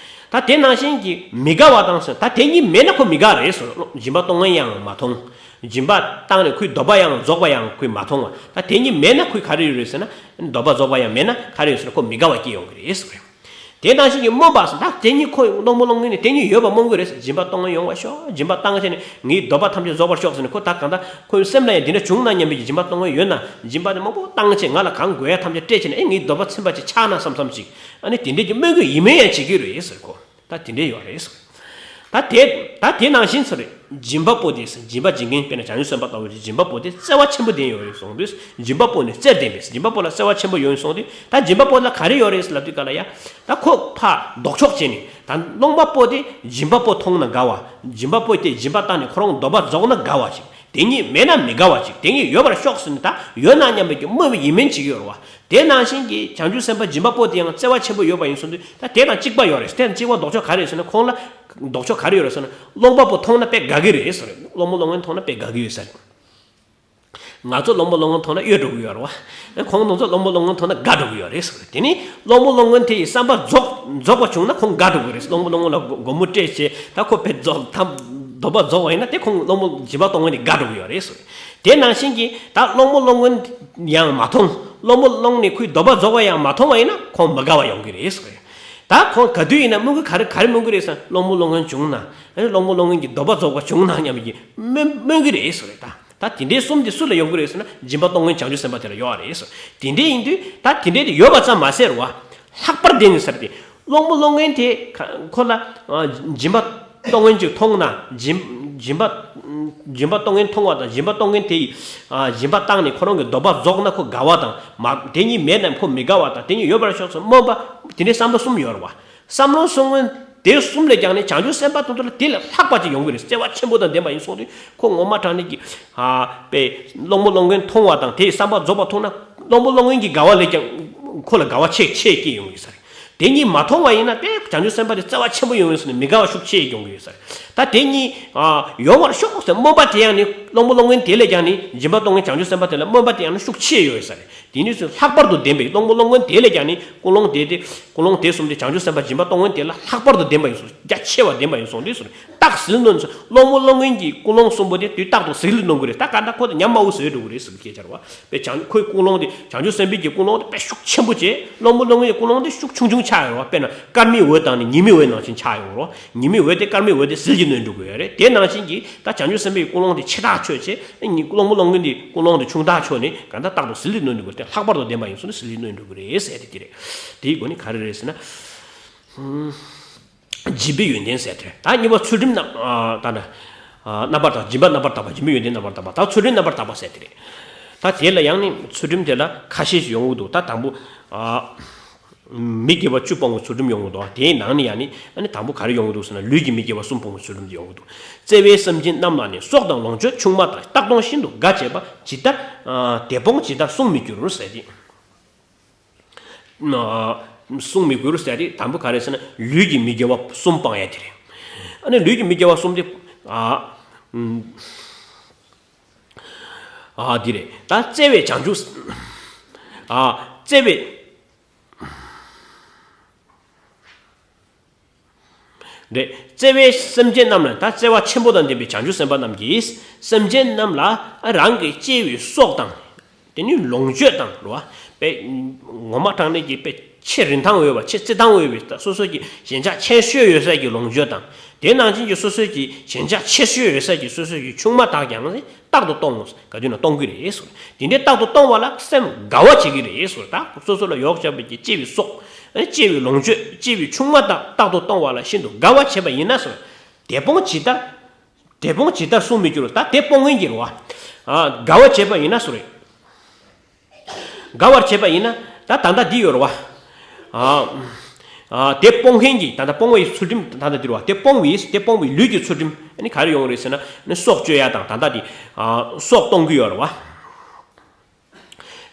ད་དེ་ནང་བཞིན་གྱི་མི་དགའ་བ་དང་ཟེར། ད་དེ་གཉིས་མེད་ན་ཁོ་མི་དགའ་རེད་ཟེར། སྦྱིན་པ་གཏོང་མཁན་ཡང་མ་མཐོང་། སྦྱིན་པ་བཏང་ནས་ཁོའི་འདོད་པ་ཡང་རྫོགས་པ་ཡང་ཁོས་མ་མཐོང་བ། ད་དེ་གཉིས་མེད་ན་ཁོའི་ག་རེ་ཡོད་རེད་ཟེར་ན། འདོད་པ་རྫོགས་པ་ཡང་མེད་ན་ག་རེ་ཡོད་ཟེར་ན་ཁོ་མི་དགའ་བ་སྐྱེ་ཡོང་གི་རེད་ཟེར། དེ་ནང་བཞིན་གྱི་སྨོན་པ་ཟེར། ད་དེ་གཉིས་ཁོ་སློང་མོ་སློང་མཁན་ནི་དེ་གཉིས་ཡོད་པ་སྨོན་གི་རེད་ཟེར། སྦྱིན་པ་གཏོང་མཁན་ཡོང་བ་ཤོག་སྦྱིན་པ་བཏང་བྱས་ནས་ངའི་འདོད་པ་ཐམས་ཅད་རྫོགས་པར་ཤོག་ཟེར་ནས་ཁོ་ད་གང་ལྟར་ཁོའི་སེམས་ལ་ཡང་དེ་འདྲ་བྱུང་ན་སྙམ་པའི་སྦྱིན་པ་གཏོང་མཁན་ཡོད་ན། སྦྱིན་པ་དེ་མང་པོ་བཏང་བྱས་ང་ལ་གང་དགོས་ཡ་ཐམས་ཅད་སྤྲད་བྱས་ནས། ཨེ་ངའི་འདོད་པ་ཚིམ་པ་ཅིག་ཆགས་ན་བསམ་བསམ་ཅིག་ཨ་ནི་དེ་འདྲས་ཀྱི་སྨོན་གྱི་ཡིད་སྨོན་ཡང་བྱེད་ཀྱི་རེད་ཟེར། ཁོ་ད་དེ་འདྲས་ཡོད་རེད་ཟེར། ད་དེ་ད་དེ་ནང་བཞིན་ཟེར། སྦྱིན་པ་པོ་དེ་ཟེར། སྦྱིན་པ་སྦྱིན་མཁན་དཔེར་ན་བྱང་ཆུབ་སེམས་དཔའ་ལྟ་བུ་དེ་སྦྱིན་པ་པོ་དེ་བརྩེ་བ་ཆེན་པོ་ལྡན་ཡོད་རེད་གསུངས་དུས། སྦྱིན་པ་པོ་ནི་བརྩེར་ལྡན་པས། སྦྱིན་པ་པོ་ལ་བརྩེ་བ་ཆེན་པོ་ཡོད་གསུངས་དུས། ད་སྦྱིན་པ་པོ་ལ་ག་རེ་ཡོད་རེད་ཟེར་ལབ་དུས་ག་ལ་ཡ། ད་ཁོ་ཕར་ལྡོག་ཕྱོགས་བྱས་ནས། ད་སློང་པ་པོ་དེ་སྦྱིན་པ་པོ་མཐོང་ན་དགའ་བ། སྦྱིན་པ་པོ་དེ་སྦྱིན་པ་བཏང་ནས་ཁོ་རང་འདོད་པ་རྫོགས་ན་དགའ་བ་ཞིག་དེ་གཉིས་མེད་ན་མི་དགའ་བ་ཅིག་དེ་གཉིས་ཡོད་པར་ཤོག་ཟེར་ནས། ད་ཡོད་ན་སྙམ་པའི་གི་སྨོན་པའི་ཡིད་སྨོན་བྱེད་ཀྱི་ཡོད་རེད་བ། དེ་ནང་བཞིན་གྱི་བྱང་ཆུབ་སེམས་དཔའ་སྦྱིན་པ་པོ་དེ་ཡང་བརྩེ་བ་ཆེན་པོ་ཡོད་པ་ཡིན་སོང་དུས། ད་དེ་དང་གཅིག་པ་ཡོད་རེད། དེ་དང་གཅིག་པ་ལྡོག་ཕྱོགས་ག་རེ་ཟེར་ན། ཁོང་ལ་ལྡོག་ཕྱོགས་ག་རེ་ཡོད་རེད་ཟེར་ན། སློང་པ་པོ་མཐོང་ན་དཔེ་དགའ་གི་རེད་ཟེར། སློང་མོ་སློང་མཁན་མཐོང་ན་དཔེ་དགའ་གི་ཡོད་ས་རེད། ང་ཚོ་སློང་མོ་སློང་མཁན་མཐོང་ན་གཡོལ་འགྲོ་གི་ཡོད་རེད་བ། ཁོང་ཚོ་སློང་མོ་སློང་མཁན་མཐོང་ན་དགའ་འགྲོ་གི་ཡོད་རེད་ཟེར། དེ་ནི་སློང་མོ་སློང་མཁན་དེ་ཡི་བསམ་པ་རྫོགས་རྫོགས་པ་བྱུང་ན་ཁོང་དགའ་འགྲོ་གི་རེད། སློང་མོ་སློང་མཁན་ལ་སྒོ་སྒོར་མོ་སྤྲད་བྱས། ད་ཁོ་དཔེ་རྫོགས་ཐམ་འདོད་པ་རྫོགས་པ་ཡིན་ན། དེ་ཁོང་སློང་མོ་སྦྱིན་པ་གཏོང་མཁན་དེ་དགའ་འགྲོ་གི་ཡོད་རེད་ཟེར། དེ་ནང་བཞིན་གྱི་ད་སློང་མོ་སློང་མཁན་ཡང་མ་མཐོང་། སློང་མོ་སློང་ནས་ཁོའི་འདོད་པ་རྫོགས་པ་ཡང་མ་མཐོང་བ་ཡིན་ན་ཁོང་མི་དགའ་བ་ཡོང་གི་རེད་ཟེར། ད་ཁོང་ག་དུས་ཡིན་ན་སྨོན་གྱི་ག་རེ་ག་རེ་སྨོན་གྱི་རེད་ཟེར་ན། གླེན་པོ་གླེན་གོན་བྱུང་ན། ཨ་ནི་གླེན་པོ་གླེན་གོན་གྱི་འདོད་པ་རྫོགས་པ་བྱུང་ན་སྙམ་གྱིན་སྨོན་སྨོན་གྱི་རེད་ཟེར་རེད་ད། ད་དེ་འདྲའི་གསུམ་དེ་སུ་ལ་ཡོང་གི་རེད་ཟེར་ན། སྦྱིན་པ་གཏོང་མཁན་བྱང་ཆུབ་སེམས་དཔའ་དེ་ལ་ཡོད་རེད་ཟེར། དེ་འདྲའི་ཡིན་དུས་ད་དེ་འདྲའི་དེ་ཡོད་པ་ཙམ་མ་ཟད་རེད་བ། ལྷག་པར་ལྡན་གྱི་ཟེར་ཏེ། གླེན་པོ་གླེན་གོན་དེ་ཁ་ཁོ་ལ་ཨ་སྦྱིན་པ་གཏོང་མཁན་ཅིག་མཐོང་ན། སྦྱིན་སྦྱིན་པ་སྦྱིན་པ་གཏོང་མཁན་མཐོང་བ་དང་། སྦྱིན་པ་གཏོང་མཁན་དེ་ཡིས་ཨ་སྦྱིན་པ་བཏང་ནས་ཁོ་རང་གི་འདོད་པ་རྫོགས་ན་ཁོ་དགའ་བ་དང་། མ་དེ་གཉིས་མེད་ན་ཁོ་མི་དགའ་བ་དང་། དེ་གཉིས་ཡོད་པར་ཤོག་ཟེར་སྨོན་པ། དེ་འདྲའི་བསམ་བློ་གསུམ་ཡོད་རེད་བ། བསམ་བློ་གསུམ་དེ་གསུམ་ལས་ཀྱང་ནི་བྱང་ཆུབ་སེམས་དཔའ་དེ་ཚོ་ལ་དེ་ལས་ལྷག་པ་ཅིག་ཡོང་གི་རེད། བརྩེ་བ་ཆེན་པོ་དང་ལྡན་པ་ཡིན་སོང་དུས། ཁོ་ངོ་མ་དྲང་གནས་ཀྱི་ཨ་དཔེ་གླེན་པོ་གླེན་གོན་མཐོང་བ་དང་། དེའི་བསམ་པ་རྫོགས་པ་མཐོང་ན། གླེན་པོ་གླེན་གོན་གྱི་དགའ་བ་ལས་ཀྱང་ཁོ་ལ་དགའ་བ་ཆེ་ཆེ་སྐྱེ་ཡོང་གི་ས་རེད། དེ་གཉིས་མ་མཐོང་བ་ཡིན་ན། དཔེ་བྱང་ཆུབ་སེམས་དཔའ་དེ་བརྩེ་བ་ཆེན་པོ་ཡོང་ཡོད་ས་ནས་མི་དགའ་བ་ཤུགས་ཆེ་ཡོང་གི་ཡོད་ས་རེད། ད་དེ་གཉིས་ཨ་ཡོང་བར་ཤོག་ཟེར་སྨོན་པ་དེ་ཡང་ནི། གླེན་པོ་གླེན་གོན་དེ་ལས་ཀྱང་ནི། སྦྱིན་པ་གཏོང་མཁན་བྱང་ཆུབ་སེམས་དཔའ་དེ་ལ་སྨོན་པ་དེ་ཡང་ནི་ཤུགས་ཆེ་ཡོད་ས་རེད། དེ་ནི་ལྷག་པར་དུ་ལྡན་པའི་གླེན་པོ་གླེན་གོན་དེ་ལས་ཀྱང་ནི། ཀུན་སློང་དེ་དེ་ཀུན་སློང་དེ་གསུམ་དེ་བྱང་ཆུབ་སེམས་དཔའ་སྦྱིན་པ་གཏོང་མཁན་དེ་ལ་ལྷག་པར་དུ་ལྡན་པ་ཡིན་སོང་། རྒྱ་ཆེ་བ་ལྡན་པ་ཡིན་སོང་དུས་སུ། རྟག་ཟིལ་གནོན་སོང་། གླེན་པོ་གླེན་གོན་གྱི་ཀུན་སློང་གསུམ་པོ་དེ་དུས་རྟག་ཏུ་ཟིལ་གནོན་དགོས་རེད། ད་ག་འདྲ་ཁོ་དེ་ཉམས་དམའ་བོ་བཟོས་འགྲོ་གི་རེད་ཟེར་གྱི་ཆར་བ། དཔེ་བྱང་ཁོའི་ཀུན་སློང་དེ། བྱང་ཆུབ་སེམས་དཔའི་གི་ཀུན་སློང་དེ་དཔེ་ཤུགས་ཆེན་པོ་བྱས། གླེན་པོ་གླེན་གོན་གྱི་ཀུན་སློང་དེ་ཤུགས་ཆུང་ཆུང་ཆགས་ཡོང་བ། དཔེར་ན་སྐར་མའི་འོད་དང་ནི་ཉི་མའི་འོད་ནང་བཞིན་ཆགས་ཡོང་རོགས། ཉི་མའི་འོད་དེ་སྐར་མའི་འོད་དེ་ཟིལ་གྱིས་གནོན་འགྲོ་གི་ཡོད་རེད། དེ་ནང་བཞིན་གྱི་ད་བྱང་ཆུབ་སེམས་དཔའི་ཀུན་སློང་དེ་ཆེ་ཐག་ཆོད་བྱས། གླེན་པོ་གླེན་གོན་གྱི་ཀུན་སློང་དེ་ཆུང་ཐག་ཆོད་ནས། གང་ལྟར་རྟག་ཏུ་ཟིལ་གྱིས་གནོན་འགྲོ་གི་རེད། ལྷག་པར་དུ་ལྡན་པ་ཡིན་སོང་ན་ཟིལ་གྱིས་གནོན་འགྲོ་གི་རེད་ཟེར་ཏེ་དེ་རེད། དེའི་སྒོ་ནས་ག་རེ་རེད་ཟེར་ན། སྦྱིན་པའི་ཡོན་ཏན་ཟེར་དེ་རེད། ད་གཉིས་པ་ཚུལ་ཁྲིམས་རྣམ་ཨ་ད་ནི་ཨ་རྣམ་པར་དག་སྦྱིན་པ་རྣམ་པར་དག་པ། སྦྱིན་པའི་ཡོན་ཏན་རྣམ་པར་དག་པ། ད་ཚུལ་ཁྲིམས་རྣམ་པར་དག་པ་ཟེར་དེ་རེད། ད་དེ་ལ་ཡང་ནི་ཚུལ་ཁྲིམས་དེ་ལ་ཁ་ཤས་ཤིག་ཡོང་གི་འདུག། ད་དང་པོ་ཨ་མི་དགེ་བ་བཅུ་སྤོང་བའི་ཚུལ་ཁྲིམས་ཡོང་གི་འདུག། དེའི་ནང་ནས་ཡང་ནི་ཨ་ནི་དང་པོ་ག་རེ་ཡོང་གི་འདུག་ཟེར་ན། ལུས་ཀྱི་མི་དགེ་བ་གསུམ་སྤོང་བའི་ཚུལ་ཁྲིམས་དེ་ཡོང་གི་འདུག། བརྩེ་བས་སེམས་ཅན་རྣམས་ལ་ནི། སྲོག་དང་ལོངས་སྤྱོད་ཆུང་མ་དག། བརྟག་གཏོང་ཤིན་ཏུ་དགའ་བྱེད་པ། ཇི་ལྟར་ཨ་དེ་སྤོང་ཇི་ལྟར་བསྲུང་མི་འགྱུར་ཟེར་ཏེ། ཨ་བསྲུང་མི་འགྱུར་ཟེར་ཏེ། དང་པོ་ག་རེ་ཟེར་ན། ལུས་ཀྱི་མི་དགེ་བ་གསུམ་སྤང་ཡ་དེ་རེད། ཨ་ནི་ལུས་ཀྱི་མི་དགེ་བ་གསུམ་དེ་ཨ་ཨ་འདི་རེད། ད་བརྩེ་བས་བྱང་ཆུབ། ཨ་བརྩེ་བས། རེད། བརྩེ་བས་སེམས་ཅན་རྣམས་ལ། ད་བརྩེ་བ་ཆེན་པོ་དང་ལྡན་པའི་བྱང་ཆུབ་སེམས་དཔའ་རྣམས་ཀྱིས་སེམས་ཅན་རྣམས་ལ་རང་གི་གཅེས་པའི་སྲོག་དང་། དེ་ནི་ལོངས་སྤྱོད་དང་རེད་བ། དཔེ་ངོ་མ་དྲང་གནས་ཀྱི་དཔེ་ཆེས་རིན་ཐང་ཡོད་པ། ཆེས་བརྩི་ཐང་ཡོད་པའི་སོ་སོ་གི་ཞེན་ཆགས་ཆེ་ཤོས་ཡོད་ས་ཀྱི་ལོངས་སྤྱོད་དང་། དེ་ནང་བཞིན་གྱི་སོ་སོ་གི་ཞེན་ཆགས་ཆེ་ཤོས་ཡོད་ས་ཀྱི་སོ་སོ་གི་ཆུང་མ་དག་ཀྱང་རྟག་ཏུ་གཏོང་ངོ་། ག་དུས་ན་གཏོང་གི་རེད་ཟེར། དེ་འདྲའི་རྟག་ཏུ་གཏོང་བ་ལ་སེམས་དགའ་བ་བྱེད་ཀྱི་རེད་ཟེར། ད་སོ་སོ་ལ་ཡོགས་བཞག་པའི་གི་གཅེས་པའི་སྲོག། གཅེས་པའི་ལོངས་སྤྱོད། གཅེས་པའི་ཆུང་མ་དག་རྟག་ཏུ་གཏོང་བ་ལ་ཤིན་ཏུ་དགའ་བ་བྱེད་པ་ཡིན་ན་ཟེར། དེ་སྤོང་ཇི་ལྟར། དེ་སྤོང་ཇི་ལྟར་བསྲུང་མི་འགྱུར། ད་དེ་སྤོང་མཁན་གྱི་རེད་བ། ཨ་དགའ་བ་བྱེད་པ་ཡིན་ན་ཟེར། དགའ་བར་བྱེད་པ་ཡིན་ན། ད་ད་ལྟ་འདི་ཡོད་རེད་བ། ཨ་ཨ་དེ་སྤོང་མཁན་གྱི་ད་ལྟ་སྤོང་བའི་ཚུལ་ཁྲིམས་ད་ལྟ་འདི་རེད་བ། དེ་སྤོང་བའི་དེ་སྤོང་བའི་ལུས་ཀྱི་ཚུལ་ཁྲིམས་ཨ་ནི་ག་རེ་ཡོང་རེད་ཟེར་ན། ཨ་ནི་སྲོག་གཅོད་ཡ་དང་། ད་ལྟ་འདི་ཨ་སྲོག་གཏོང་གི་ཡོད་རེད་བ།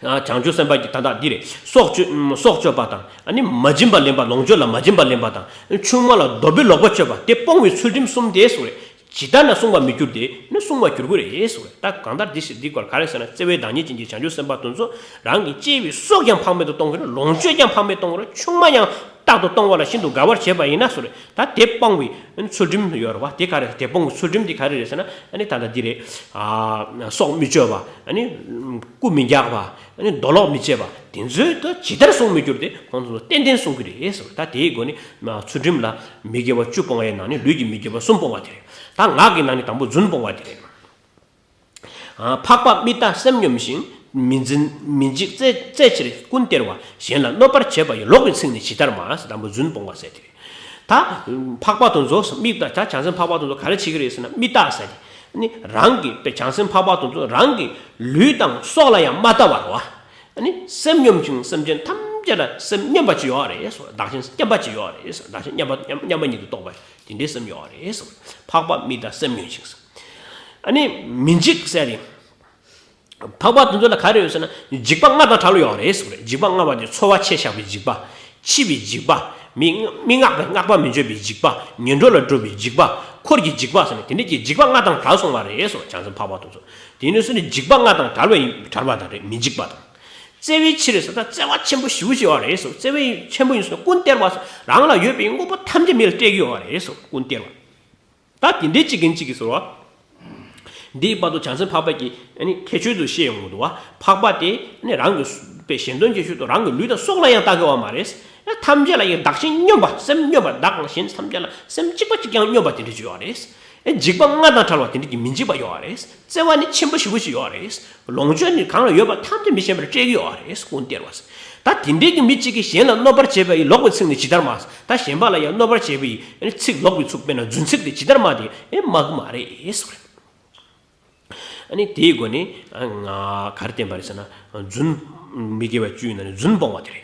ཨ་བྱང་ཆུབ་སེམས་དཔའ་གྱི་ད་ལྟ་འདི་རེད། སྲོག་གཅོད་སྲོག་གཅོད་པ་དང་། ཨ་ནི་མ་བྱིན་པ་ལེན་པ། ལོངས་སྤྱོད་ལ་མ་བྱིན་པ་ལེན་པ་དང་། ཆུང་མ་ལ་འདོད་པའི་ལོག་པ་སྤྱོད་པ། དེ་སྤོང་བའི་ཚུལ་ཁྲིམས་གསུམ་དེ་ཟེར། ཇི་ལྟར་ན་བསྲུང་བར་མི་འགྱུར་ཏེ། ནི་བསྲུང་བར་འགྱུར་གྱི་རེད་ཟེར། ད་གང་ལྟར་འདི་ཞིག་འདི་སྐོར་ག་རེ་ཟེར་ན། བརྩེ་བའི་བདག་ཉིད་ཅན་གྱི་བྱང་ཆུབ་སེམས་དཔའ་དེ་ཚོ་རང་གི་གཅེས་པའི་སྲོག་ཀྱང་ཕངས་མེད་དུ་གཏོང་གི་རེད། ལོངས་སྤྱོད་ཀྱང་ཕངས་མེད་གཏོང་གི་རེད། ཆུང་མ་ཡང་རྟག་ཏུ་གཏོང་བ་ལ་ཤིན་ཏུ་དགའ་བར་བྱེད་པ་ཡིན་ན་ཟེར། ད་དེ་སྤོང་བའི་ཚུལ་ཁྲིམས་ཡོད་རེད་བ། དེ་ག་རེ། དེ་སྤོང་གི་ཚུལ་ཁྲིམས་དེ་ག་རེ་རེད་ཟེར་ན། ཨ་ནི་ད་ལྟ་འདི་རེད། ཨ་སྲོག་མི་གཅོད་པ། ཨ་ནི་རྐུ་མི་རྒྱག་པ། ཨ་ནི་རྡོ་ལོག་མི་བྱེད་པ། དེ་ཚོས་ད་ཇི་ལྟར་བསྲུང་མི་འགྱུར་ཏེ། ཁོང་ཚོ་ཏན་ཏན་བསྲུང་གི་རེད་ཟེར། ད་དེའི་སྒོ་ནས་ཚུལ་ཁྲིམས་ལ་མི་དགེ་བ་བཅུ་སྤོང་བའི་ནང་ནས་ལུས་ཀྱི་མི་དགེ་བ་གསུམ་སྤོང་བ་དེ་རེད། ད་ངག་གི་ནང་ནས་དང་པོ་རྫུན་སྤོང་བ་དེ་རེད། ཨ་འཕགས་པ་མི་ལྟ་སེམས་སྙོམས་ཤིང་། མི་འཛིན་མི་འཇིགས་བརྩེ་བརྩེ་ཕྱིར་ཀུན་སྟེར་བ། གཞན་ལ་གནོད་པར་བྱེད་པ་ཡི། ལོག་པའི་ཚིག་ནི་ཇི་ལྟར་སྨྲ། ཟེར། དང་པོ་རྫུན་སྤོང་བ་ཟེར་དེ་རེད། ད་འཕགས་པ་དེ་ཚོ་མི་ལྟ། ད་བྱང་སེམས་འཕགས་པ་དེ་ཚོ་ག་རེ་བྱེད་ཀྱི་རེད་ཟེར་ན། མི་ལྟ་ཟེར་ཏེ། ནི་རང་གི་དཔེ་བྱང་སེམས་འཕགས་པ་དེ་ཚོ་རང་གི་ལུས་དང་སྲོག་ལ་ཡང་མ་ལྟ་བར་བ། ནི་སེམས་སྙོམས་ཤིང་། སེམས་ཅན་ཐམས་ཅད་ལ་སེམས་སྙན་པ་ཅིག་ཡོད་རེད་ཟེར། བདག་གཞན་མཉམ་པ་ཅིག་ཡོད་རེད་ཟེར། བདག་གཞན་མཉམ་པ་མཉམ་མཉམ་པ་ཉིད་དུ་རྟོགས་པ། དེ་འདྲའི་སེམས་ཡོད་རེད་ཟེར། འཕགས་པ་མི་ལྟ་སེམས་སྙོམས་ཤིང་ཟེར། ཨ་ནི་མི་འཇིགས་ཟེར་ཏེ། འཕགས་པ་དེ་ཚོ་ལ་ག་རེ་ཡོད་ཟེར་ན། འཇིགས་པ་ལྔ་དང་བྲལ་བ་ཡོད་རེད་ཟེར་བ་རེད། འཇིགས་པ་ལྔ་པ་དེ་འཚོ་བ་ཆེ་བཞག་པའི་འཇིགས་པ། འཆི་བའི་འཇིགས་པ། མི་མི་བསྔགས་པའི་བསྔགས་པ་མི་བརྗོད་པའི་འཇིགས་པ། ངན་འགྲོ་ལ་འགྲོ་བའི་འཇིགས་པ། འཁོར་གྱི་འཇིགས་པ་ཟེར་ནས་དེ་འདྲས་ཀྱི་འཇིགས་པ་ལྔ་དང་བྲལ་སོང་བ་རེད་ཟེར་བ། བྱང་སེམས་འཕགས་པ་དེ་ཚོ། དེ་ནས་ཟེར་ནས་འཇིགས་པ་ལྔ་དང་བྲལ་བའི་བྲལ་བ་དང་རེད། མི་འཇིགས་པ་དང་། བརྩེ་བའི་ཕྱིར་ཟེར། ད་བརྩེ་བ་ཆེན་པོ་ཞེ་པོ་ཅིག་ཡོད་རེད་ཟེར། བརྩེ་བའི་ཆེན་པོ་ཡིན་ཟེར་ན་ཀུན་སྟེར་བ་ཟེར། རང་ལ་ཡོད་པའི་དངོས་པོ་ཐམས་ཅད་མི་ལ་སྤྲད་ཀྱི་ཡོད་རེད་ཟེར། ཀུན་སྟེར་བ། ད་དེ་འདྲའི་གཅིག་གིན་གཅིག་གིས་ཟེར་བ། འདིའི་བར་དུ་བྱང་སེམས་འཕགས་པ་གིས་ཨ་ནི་ཁྱད་ཆོས་དུ་བཤད་ཡོང་གི་འདུག་བ། འཕགས་པ་དེ་ཨ་ནི་རང་གི་ པས་གཞན་དོན་གྱི་ཆེད་དུ་རང་གི་ལུས་དང་སྲོག་ལ་ཡང་ལྟ་དགོས་པ་མ་རེད། ཐམས་ཅད་ལ་ཡང་བདག་གཞན་སྙོམས་པ། སེམས་སྙོམས་པ། བདག་དང་གཞན་ཐམས་ཅད་ལ་སེམས་གཅིག་པ་གཅིག་རྐྱང་སྙོམས་པ་དེ་འདྲ་ཅིག་ཡོད་རེད། འཇིགས་པ་ལྔ་དང་བྲལ་བ་དེ་འདྲ་གི་མི་འཇིགས་པ་ཡོད་རེད། བརྩེ་བ་ནི་ཆེན་པོ་ཞེ་པོ་ཅིག་ཡོད་རེད། ལོངས་སྤྱོད་ནི་གང་ལ་ཡོད་པ་ཐམས་ཅད་མི་གཞན་པར་སྤྲད་ཀྱི་ཡོད་རེད། ཀུན་སྟེར་བ། ད་དེ་འདྲའི་གི་མི་གཅིག་གིས་གཞན་ལ་གནོད་པར་བྱེད་པ་ཡི་ལོག་པའི་ཚིག་ནི་ཇི་ལྟར་སྨྲ། ད་གཞན་པ་ལ་ཡང་གནོད་པར་བྱེད་པའི་ཚིག་ལོག་པའི་ཚིག་དཔེར་ན་རྫུན་ཚིག་དེ་ཇི་ལྟར་སྨྲ་དེ་སྨྲ་གི་མ་རེད། ཨ་ནི་དེའི་སྒོ་ནས་ང་ག་རེ་བསྟན་པ་རེད་ཟེར་ན། རྫུན་མི་དགེ་བ་བཅུའི་ནང་ནས་རྫུན་སྤོང་བ་དེ་རེད།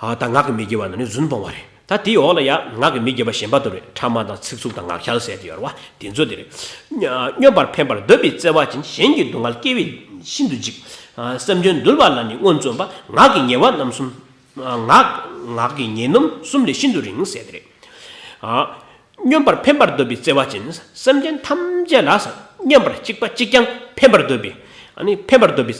ཨ་ད་ངག་གི་མི་དགེ་བ་ནང་ནས་རྫུན་སྤོང་བ་རེད། ད་དེའི་འོག་ལ་ཡང་ངག་གི་མི་དགེ་བ་གཞན་པ་དུ་རེད། ཕྲ་མ་དང་ཚིག་རྩུབ་དང་ངག་འཁྱལ་ཟེར་དེ་ཡོད་རེད་བ། དེ་ཚོ་དེ་རེད། སྙོམས་པར་ཕན་པར་འདོད་པའི་བརྩེ་བ་ཅན། གཞན་གྱི་སྡུག་བསྔལ་སྐྱེ་བས་ཤིན་ཏུ་འཇིགས། སེམས་ཅན་འདུལ་བ་ལ་ནི་སྔོན་བརྩོན་པ། ངག་གི་ཉེས་པ་རྣམ་གསུམ། ངག་ངག་གི་ཉེས་རྣམ་གསུམ་ལས་ཤིན་ཏུ་རིང་ཟེར་དེ་རེད། སྙོམས་པར་ཕན་པར་འདོད་པའི་བརྩེ་བ་ཅན། སེམས་ཅན་ཐམས་ཅད་ལ་སྙོམས་པར་གཅིག་པ་གཅིག་རྐྱང་ཕན་པར་འདོད་པའི། ཨ་ནི་ཕན་པར་འདོད་པའི་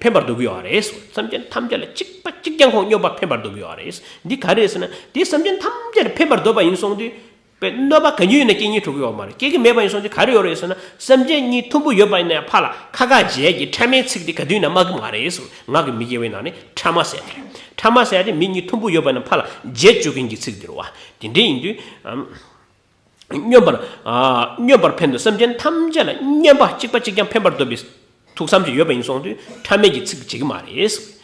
ཕན་པར་འདོད་ཀྱི་ཡོད་རེད། སེམས་ཅན་ཐམས་ཅད་ལ་གཅིག་པ་གཅིག་རྐྱང་ཁོང་སྙོམས་པར་ཕན་པར་འདོད་ཀྱི་ཡོད་རེད། འདི་ག་རེ་རེད་ཟེར་ན། དེ་སེམས་ཅན་ཐམས་ཅད་ལ་ཕན་པར་འདོད་པ་ཡིན་སོང་དུས་པའི་གནོད་པ་ག་ཡོད་ན་སྐྱེ་ཉེན་འགྲོ་གི་ཡོད་མ་རེད། སྐྱེ་གི་མེད་པ་ཡིན་སོང་དུས་ག་རེ་ཡོད་རེད་ཟེར་ན། སེམས་ཅན་གཉིས་མཐུན་པོ་ཡོད་པ་ཡིན་ན་ཕར་ལ་ཁ་ཁ་བྱས་ཀྱི་ཕྲ་མའི་ཚིག་དེ་ག་དུས་ན་སྨྲ་གི་མ་རེད་ཟེར། ངག་གི་མི་དགེ་བའི་ནང་ནས་ཕྲ་མ་ཟེར་དེ་རེད། ཕྲ་མ་ཟེར་དེ་མི་གཉིས་མཐུན་པོ་ཡོད་པ་ཡིན་ན་ཕར་ལ་བརྗེད་བཅུག་མཁན་གྱི་ཚིག་དེ་རེད་བ། དེ་འདྲ་ཡིན་དུས། སྙོམས་པར། སྙོམས་པར་ཕན་འདོད། སེམས་ཅན་ཐམས་ཅད་ལ་སྙོམས་པ་གཅིག་པ་གཅིག་རྐྱང་ཕན་པར་འདོད་པའི་ཐུགས་བསམ་ཅིག་ཡོད་པ་ཡིན་སོང་དུས་ཕྲ་མའི་གི་ཚིག་བྱེད་ཀྱི་མ་རེད།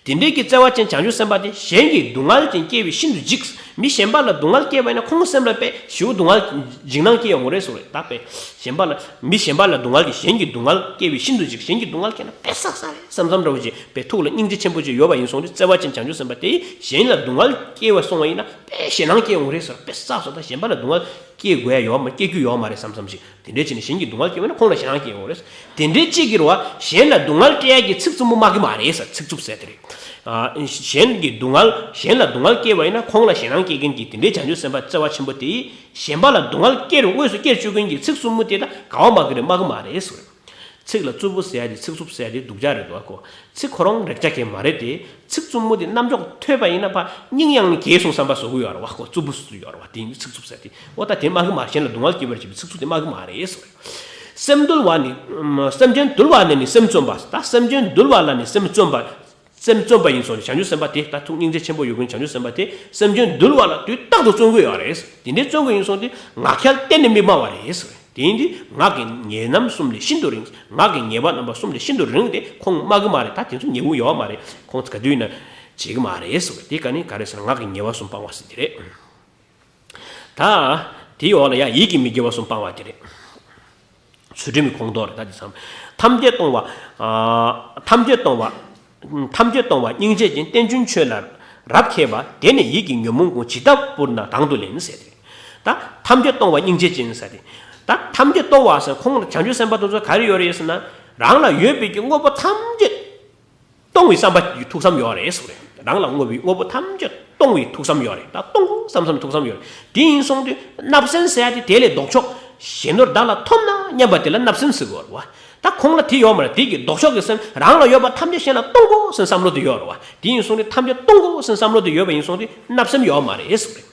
དེ་འདྲའི་གི་བརྩེ་བ་ཅན་བྱང་ཆུབ་སེམས་དཔའ་དེ་གཞན་གྱི་སྡུག་བསྔལ་ཅན་སྐྱེ་བས་ཤིན་ཏུ་འཇིགས། མི་གཞན་པ་ལ་སྡུག་བསྔལ་སྐྱེས་པ་ཡིན་ན་ཁོང་སེམས་ལ་དཔེ་ཞེ་པོ་སྡུག་བསྔལ་འཇིགས་སྣང་སྐྱེ་ཡོང་གི་རེད་ཟེར་བ་རེད། ད་དཔེ་གཞན་པ་ལ་མི་གཞན་པ་ལ་སྡུག་བསྔལ་གྱི་གཞན་གྱི་སྡུག་བསྔལ་སྐྱེ་བས་ཤིན་ཏུ་འཇིགས། གཞན་གྱི་སྡུག་བསྔལ་སྐྱེས་ན་དཔེ་བསགས་བསགས་རེད་བསམ་བསམ་འདྲ་བོ་ཅིག་དཔེ་ཐུགས་ལ་སྙིང་རྗེ་ཆེན་པོ་ཅིག་ཡོད་པ་ཡིན་སོང་དུས་བརྩེ་བ་ཅན་བྱང་ཆུབ་སེམས་དཔའ་དེ་གཞན་ལ་སྡུག་བསྔལ་སྐྱེ་བ་སོང་བ་ཡིན་ན་དཔེ་ཞེད་སྣང་སྐྱེ་ཡོང་གི་རེད་ཟེར། དཔེ་བསགས་སོང་། ད་གཞན་པ་ལ་སྡུག་བསྔལ་སྐྱེ་དགོས་ཡ་ཡོད་མ་སྐྱེ་རྒྱུ་ཡོད་མ་རེད་བསམ་བསམ་ཞིག་དེ་འདྲའི་བྱས་ནས་གཞན་གྱི་སྡུག་བསྔལ་སྐྱེ་བ་ན་ཁོང་ལ་ཞེད་སྣང་སྐྱེ་ཡོང་རེད། དེ་འདྲའི་གཅིག་གིས་རེད་བ། གཞན་ལ་སྡུག་བསྔལ་སྤྲད་ཡ་གི་ཚིག་རྩུབ་མོ་སྨྲ་གི་མ་རེད་ཟེར། ཚིག་རྩུབ་ཟེར་དེ་རེད། ཨ། གཞན་གྱི་སྡུག་བསྔལ་གཞན་ལ་སྡུག་བསྔལ་སྐྱེ་བ་ཡིན་ན་ཁོང་ལ་ཞེད་སྣང་སྐྱེ་མཁན་གྱི་དེ་འདྲའི་བྱང་ཆུབ་སེམས་དཔའ་བརྩེ་བ་ཆེན་པོ་དེས་གཞན་པ་ལ་སྡུག་བསྔལ་སྐྱེ་རུང་དངོས་སུ་སྐྱེ་བཅུག་མཁན་གྱི་ཚིག་རྩུབ་མོ་དེ་ད་ག་བ་མ་གི་རེད། སྨྲ་གི་མ་རེད་ཟེར། ཚིག་ལ་རྩུབ་པོ་ཟེར་ཡ་དེ་ཚིག་རྩུབ་ཟེར་ཡ་དེ་སྡུག་ཅག་རེད་འདུག་གོ། ཚིག་ཁོ་རང་རེག་བྱ་གང་མ་རེད་དེ། ཚིག་རྩུབ་མོ་དེ་རྣམ་འཇོག་ཐོས་པ་ཡིན་ན་ཕར་སྙིང་གཡེང་ནས་གས་སོང་བསམ་པ་བཟོ་གི་ཡོད་རེད་བ། ཁོ་རྩུབ་པོ་བཟོ་གི་ཡོད་རེད་བ། དེ་ཡིན་དུས་ཚིག་རྩུབ་ཟེར་དེ། འོ་ད་དེ་སྨྲ་གི་མ་རེད། གཞན་ལ་སྡུག་བསྔལ་སྐྱེ་བར་བྱེད་པའི་ཚིག་རྩུབ་དེ་སྨྲ་གི་མ་རེད་ཟེར། སེམས་འདུལ་བ་ནི། སེམས་ཅན་འདུལ་བ་ནི་ནི་སེམས་བརྩོན་པ། ད་སེམས་ཅན་འདུལ་བ་ལ་ནི་སེམས་བརྩོན་པ། སེམས་བརྩོན་པ་ཡིན་སོང་དུས་བྱང་ཆུབ་སེམས་དཔའ་དེ། ད་ཐུགས་སྙིང་རྗེ་ཆེན་པོ་ཡོད་མཁན་བྱང་ཆུབ་སེམས་དཔའ་དེ་སེམས་ཅན་འདུལ་བ་ལ་དུས་རྟག་ཏུ་བརྩོན་གྱི་ཡོད་རེད། དེ་འདྲའི་བརྩོན་གྱི་ཡིན་སོང་དུས་ངག་འཁྱལ་གཏན་ནས་མི་སྨྲ་བ་རེད་ཟེར། དེ་ཡིན་དུས་ངག་གི་ཉེས་རྣམ་གསུམ་ལས་ཤིན་ཏུ་རིང་། ངག་གི་ཉེས་པ་རྣམ་པ་གསུམ་ལས་ཤིན་ཏུ་རིང་སྟེ་ཁོང་སྨྲ་གི་མ་རེད། ད་དེ་ཚོ་ཉེས་པོ་ཡོད་མ་རེད། ཁོང་ག་དུས་ན་བྱེད་ཀྱི་མ་རེད་ཟེར། དེ་ག་ནི་ག་རེ་ཟེར་ན་ངག་གི་ཉེས་པ་གསུམ་སྤང་བ་ཟེར་དེ་རེད། ད་དེའི་འོག་ལ་ཡང་ཡིད་ཀྱི་མི་དགེ་བ་གསུམ་སྤང་བ་དེ་རེད། ཚུལ་ཁྲིམས་ཀྱི་ཁོངས་གཏོགས་རེད། ད་དེ་ཚང་མ་ཐམས་ཅད་གཏོང་བ། ཨ། ཐམས་ཅད་གཏོང་བ། ཐམས་ཅད་གཏོང་བ་སྙིང་རྗེ་ཅན། རྟེན་འབྱུང་ཆོས་ལ་རབ་མཁས་པ། དེ་ནི་ཡིད་ཀྱི་ཉོན་མོངས་ཀུན། ཇི་ལྟ་བུར་ན་དང་དུ་ལེན་ཟེར་ཏེ། ད་ཐམས་ཅད་གཏོང་བ་སྙིང་རྗེ་ཅན་ཟེར་ཏེ། ད་ཐམས་ཅད་གཏོང་བ་ཟེར་ཁོང་བྱང་ཆུབ་སེམས་དཔའ་དེ་ཚོ་ག་རེ་ཡོད་རེད་ཟེར་ན། རང་ལ་ཡོད་པའི་གི་དངོས་པོ་ཐམས་ཅད་གཏོང་བའི་བསམ་པ་ཐུགས་བསམ་ཡོད་རེད་ཟེར་རེད། རང་ལ་དངོས་པོའི་དངོས་པོ་ཐམས་ཅད་གཏོང་བའི་ཐུགས་བསམ་ཡོད་རེད། ད་གཏོང་དགོས་བསམ་བསམ་ཐུགས་བསམ་ཡོད་རེད། དེ་ཡིན་སོང་དུས་བརྣབ་སེམས་ཟེར་ཡ་དེ་དེ་ལས་ལྡོག་ཕྱོགས་གཞན་དོན་བདག་ལ་ཐོབ་ན་སྙམ་པ་དེ་ལ་བརྣབ་སེམས་ཟེར་དགོས་རེད་བ། ད་ཁོང་ལ་དེ་ཡོད་མ་རེད། དེ་གི་ལྡོག་ཕྱོགས་ཀྱི་སེམས་རང་ལ་ཡོད་པ་ཐམས་ཅད་གཞན་ལ་གཏོང་དགོས་ཟེར་བསམ་བློ་དེ་ཡོད་རེད་བ། དེ་ཡིན་སོང་དུས་ཐམས་ཅད་གཏོང་དགོས་ཟེར་བསམ་བློ་དེ་ཡོད་པ་ཡིན་སོང་དུས་བརྣབ་སེམས་ཡོད་མ་རེད་ཟེར་རེད།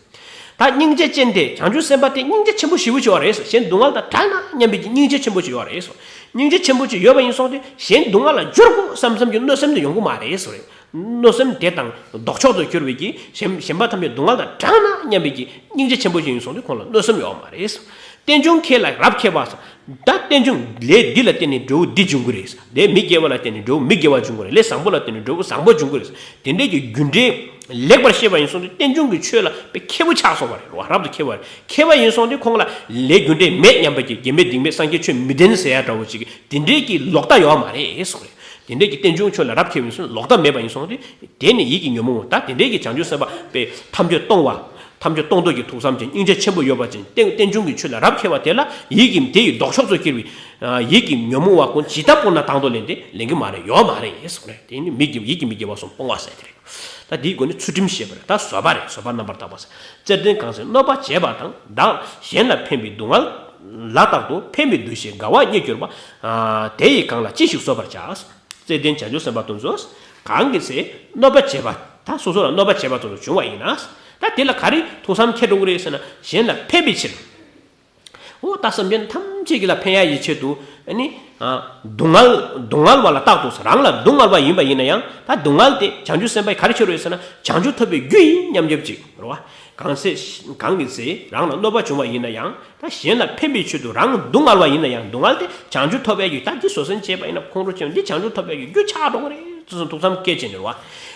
ད་སྙིང་རྗེ་ཅན་དེ་བྱང་ཆུབ་སེམས་དཔའ་དེ་སྙིང་རྗེ་ཆེན་པོ་ཞེ་པོ་ཅིག་ཡོད་རེད། གཞན་སྡུག་བསྔལ་དང་བྲལ་ན་སྙམ་པའི་སྙིང་རྗེ་ཆེན་པོ་ཅིག་ཡོད་རེད་ཟེར། སྙིང་རྗེ་ཆེན་པོ་ཅིག་ཡོད་པ་ཡིན་སོང་དུས་གཞན་སྡུག་བསྔལ་ལ་སྦྱོར་དགོས་བསམ་བསམ་གྱི་གནོད་སེམས་དེ་ཡོང་གི་མ་རེད་ཟེར། གནོད་སེམས་དེ་དང་ལྡོག་ཕྱོགས་སུ་གྱུར་པའི་གི་གཞན་གཞན་པ་ཐམས་ཅད་སྡུག་བསྔལ་དང་བྲལ་ན་སྙམ་པའི་གི་སྙིང་རྗེ་ཆེན་པོ་ཅིག་ཡིན་སོང་དུས་ཁོང་ལ་གནོད་སེམས་ཡོད་མ་རེད་ཟེར། རྟེན་འབྱུང་མཁས་ལ་རབ་མཁས་པ་ཟེར། ད་རྟེན་འབྱུང་ལས་འདི་ལ་བརྟེན་ནས་འབྲས་བུ་འདི་འབྱུང་གི་རེད། ལས་མི་དགེ་བ་ལ་བརྟེན་ནས་འབྲས་བུ་མི་དགེ་བ་འབྱུང་གི་རེད། ལས་བཟང་པོ་ལ་བརྟེན་ནས་འབྲས་བུ་བཟང་པོ་འབྱུང་གི་རེད། དེ་འདྲའི་གི་རྒྱུ་འབྲས་ལེགས་པར་ཤེས་པ་ཡིན་སོང་དུས་རྟེན་འབྱུང་གི་ཆོས་ལ་དཔེ་མཁས་པོ་ཆགས་སོང་བ་རེད་བ། རབ་ཏུ་མཁས་པ་རེད། མཁས་པ་ཡིན་སོང་དུས་ཁོང་ལ་ལས་རྒྱུ་འབྲས་མེད་སྙམ་པ་གྱི་དགེ་མེད་སྡིག་མེད་སངས་རྒྱས་ཆོས་མི་བདེན་ཟེར་ཡ་འདྲ་བོ་ཅིག་གི་དེ་འདྲའི་གི་ལོག་ལྟ་ཡོད་མ་རེད་གསུངས་རེད། དེ་འདྲའི་གི་རྟེན་འབྱུང་ཆོས་ལ་རབ་མཁས་པ་ཡིན་སོང་ལོག་ལྟ་མེད་པ་ཡིན་སོང་དུས་དེ་ནི་ཡིད་ཀྱི་ཉོན་མོངས་པ། ད་དེ་འདྲའི་གི་བྱང་ཆུབ་སེམས་དཔའ་དཔེ་ཐམས་ཅད་གཏོང་བ། ཐམས་ཅད་གཏོང་འདོད་ཀྱི་ཐུགས་བསམ་ཅན། སྙིང་རྗེ་ཆེན་པོ་ཡོད་པ་ཅན། རྟེན་རྟེན་འབྱུང་གི་ཆོས་ལ་རབ་མཁས་པ་དེ་ལ་ཡིད་ཀྱི་དེ་ཡི་ལྡོག་ཕྱོགས་སུ་གྱུར་པའི་ཡིད་ཀྱི་ཉོན་མོངས་པ་ཀུན་ཇི་ལྟ་བུར་ན་དང་དུ་ལེན་ཏེ་ལེན་གྱི་མ་རེད། ཡོད་མ་རེད་གསུངས་རེད། དེ་ནི་མི་དགེ་ཡིད་ཀྱི་མི་དགེ་བ་གསུམ་སྤོང་བ་ཟེར་དེ་རེད། ད་དེའི་སྒོ་ནས་ཚུལ་ཁྲིམས་བཤད་པ་རེད། ད་བཟོད་པ་རེད། བཟོད་པ་རྣམ་པར་དག་པ་ཟེར། བརྩེ་ལྡན་གང་ཞིག་གནོད་པ་བྱེད་པ་དང་། བདག་གཞན་ལ་ཕན་པའི་སྡུག་བསྔལ་ལ་རྟག་ཏུ། ཕན་པའི་འདུ་ཤེས་དགའ་བ་བརྙས་གྱུར་པ། དེ་ཡིས་གང་ལ་ཅི་ཞིག་གསོད་པར་བྱ། བརྩེ་ལྡན་བྱང་ཆུབ་སེམས་དཔའ་དེ་ཚོ་གང་གི་ཚེ་གནོད་པ་བྱེད་པ། ད་སོ་སོ་ལ་གནོད་པ་བྱེད་པ་དེ་ཚོ་བྱུང་བ་ཡིན་ན། ད་དེ་ལ་ག་རེ་ཐུགས་བསམ་འཁྱེར་འགྲོ་གི་རེད་ཟེར་ན། གཞན་ལ་ཕན་པའི་ཕྱིར། འོ་ད་སེམས་ཅན་ཐམས་ ཅིག་ལ་ཕན་ཡ་ཡི་ཆེད་དུ་ཨ་ནི་ཨ་སྡུག་བསྔལ་སྡུག་བསྔལ་བ་ལ་རྟག་ཏུ་རང་ལ་སྡུག་བསྔལ་བ་ཡིན་པ་ཡིན་ན་ཡང་ད་སྡུག་བསྔལ་དེ་བྱང་ཆུབ་སེམས་དཔའི་ག་རེ་ཆེ་རུ་ཡོད་ཟེར་ན་བྱང་ཆུབ་ཐོབ་པའི་རྒྱུ་ཡིན་སྙམ་སྐྱབས་ཅིག་རེད་བ། གང་ཚེ་གང་གི་ཚེ་རང་ལ་གནོད་པ་བྱུང་བ་ཡིན་ན་ཡང་ད་གཞན་ལ་ཕན་པའི་ཆེད་དུ་རང་སྡུག་བསྔལ་བ་ཡིན་ན་ཡང་སྡུག་བསྔལ་དེ་བྱང་ཆུབ་ཐོབ་པའི་རྒྱུ་ད་འདི་བཟོད་བསྲན་བྱས་པ་ཡིན་ན་ཁོང་ཁྲོ་ཆེ་བ་འདི་བྱང་ཆུབ་ཐོབ་པའི་རྒྱུ་རྒྱུ་ཆགས་འགྲོ་གི་རེད་ཟེར་ཐུགས་བསམ་སྐྱེ་བྱས་ནས་རེད་བ།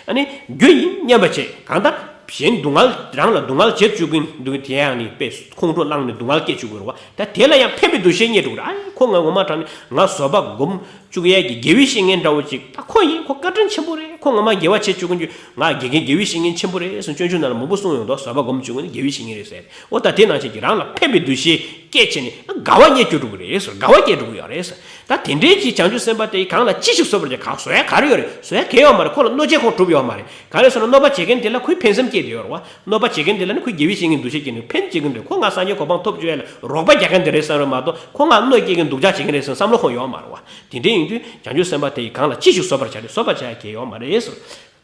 ཨ་ནི་རྒྱུ་ཡིན་སྙམ་པ་བྱས་གང་ལྟར། གཞན་སྡུག་བསྔལ་རང་ལ་སྡུག་བསྔལ་བྱེད་བཅུག་གིན་འདུག་དེ་ཡང་ནི་དཔེ་ཁོང་ཁྲོ་བསླངས་ནས་སྡུག་བསྔལ་སྐྱེ་བཅུག་གི་རེད་བ། ད་དེ་ལ་ཡང་ཕན་པའི་འདུ་ཤེས་རྙེད་འགྲོ་གི་རེད། ཨ་ཁོ་ང་ངོ་མ་དྲང་ནས་ང་བཟོད་པ་སྒོམ་བཅུག་ཡས་ཀྱི་དགེ་བའི་བཤེས་གཉེན་འདྲ་བོ་ཅིག་ད་ཁོ་ཡིན་ཁོ་བཀའ་དྲིན་ཆེན་པོ་རེད། ཁོ་ངོ་མ་དགེ་བ་བྱེད་བཅུག་གིན་རྒྱུ་ང་དགེ་རྒན་དགེ་བའི་བཤེས་གཉེན་ཆེན་པོ་རེད་ཟེར་སྤྱོད་འཇུག་ནང་ལ་མང་པོ་གསུངས་ཡོང་འདུག་བཟོད་པ་སྒོམ་བཅུག་གིན་དགེ་བའི་བཤེས་གཉེན་རེད་ཟེར། འོ་ད་དེ་ནང་བཞིན་གྱི་རང་ལ་ཕན་པའི་འདུ་ཤེས་སྐྱེས་བྱས་ནས་དགའ་བ་རྙེད་རྒྱུ་འགྲོ་གི་རེད་ཟེར། དགའ་བ་སྐྱེ་འགྲོ་གི་ཡོད་རེད་ཟེར། ད་དེ་འདྲའི་ཅིག་བྱང་ཆུབ་སེམས་དཔའ་དེ་ཡིས་གང་ལ་ཅི་ཞིག་བཟོད་པར་བྱ། གང་བཟོད་ཡ་ག་རེ་ཡོད་རེད། བཟོད་ཡ་གང་ཡོད་མ་རེད། ཁོ་ལ་གནོད་བྱེད་ཁོ་གྲུབ་ཡོད་མ་རེད། ག་རེ་ཟེར་ན་གནོད་པ་བྱེད་མཁན་དེ་ལ་ཁོའི་ཕན་སེམས་སྐྱེས་བསྡད་ཡོད་རེད་བ། གནོད་པ་བྱེད་མཁན་དེ་ལ་ནི་ཁོའི་དགེ་བའི་བཤེས་གཉེན་འདུ་ཤེས་སྐྱེས་ནས་ཕན་བྱེད་ཀྱི་འདུག་ཁོ་ང་སངས་རྒྱས་གོ་འཕང་ཐོབ་བཅུག་ཡ་ལ་རོགས་པ་རྒྱག་མཁན་དེ་རེད་བསམ་རེད་མ་གཏོགས་ཁོ་ང་གནོད་སྐྱེལ་མཁན་སྡུག་ཅག་བྱེད་མཁན་རེད་ཟེར་བསམ་བློ་ཁོ་ཡོད་མ་རེད་བ། དེ་འདྲ་ཡིན་དུས་བྱང་ཆུབ་སེམས་དཔའ་དེ་ཡིས་གང་ལ་ཅི་ཞིག་བཟོད་པར་བྱ་སྟེ་བཟོད་པར་བྱ་ཡ་གང་ཡོད་མ་རེད་ཟེར།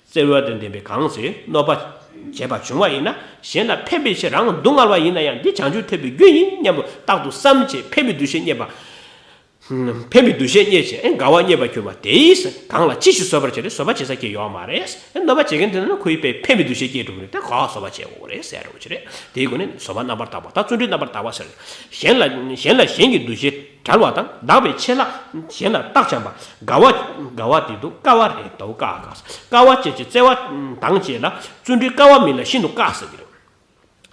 བརྩེ་བ་དང་ལྡན་པས་གང་ཚེ་གནོད་པ་བྱས་པ་བྱུང་བ་ཡིན་ན་གཞན་ལ་ཕན་པའི་ཕྱིར་རང་སྡུག་བསྔལ་བ་ཡིན་ན་ཡང་འདི་བྱང་ཆུབ་ཐོབ་པའི་རྒྱུ་ཡིན་སྙམ་དུ་རྟག་ཏུ་བསམ་བྱས་ཕན་པའི་འདུ་ཤེས་རྙེད་པ། ཕན་པའི་འདུ་ཤེས་རྙེད་ཅིང་དགའ་བ་རྙེད་པར་གྱུར་པ་དེས་གང་ལ་ཅི་ཞིག་བཟོད་པར་བྱ་སྟེ་བཟོད་པ་བྱེད་ས་གང་ཡོད་མ་རེད། གནོད་པ་བྱེད་མཁན་དེ་ལ་ནི་ཁོའི་ཕན་པའི་འདུ་ཤེས་སྐྱེས་འགྲོ་གི་རེད། དེ་ག་བ་བཟོད་པ་བྱེད་དགོས་རེད་ཟེར་རོ་ཅི་རེད། དེའི་སྒོ་ནས་བཟོད་པ་རྣམ་པར་དག་པ་ད་བརྩོན་འགྲུས་རྣམ་པར་དག་པ་ཟེར། གཞན་ལ་གཞན་ལ་གཞན་གྱི་འདུ་ཤེས་བྲལ་བ་དང་བདག་པའི་ཆད་ལྷག་གཞན་ལ་བརྟག་བྱ་བ། དགའ་བ་དགའ་བ་དེ་དུ་དཀའ་བ་རེད་དོ་དཀའ་དཀའ། དཀའ་བ་སྤྱད་ཅིང་བརྩེ་བ་དང་བཅས་ལ་བརྩོན་འགྲུས་དཀའ་བ་མིན་ལ་ཤིན་ཏུ་དཀའ་ཟེར་གྱི་རེད།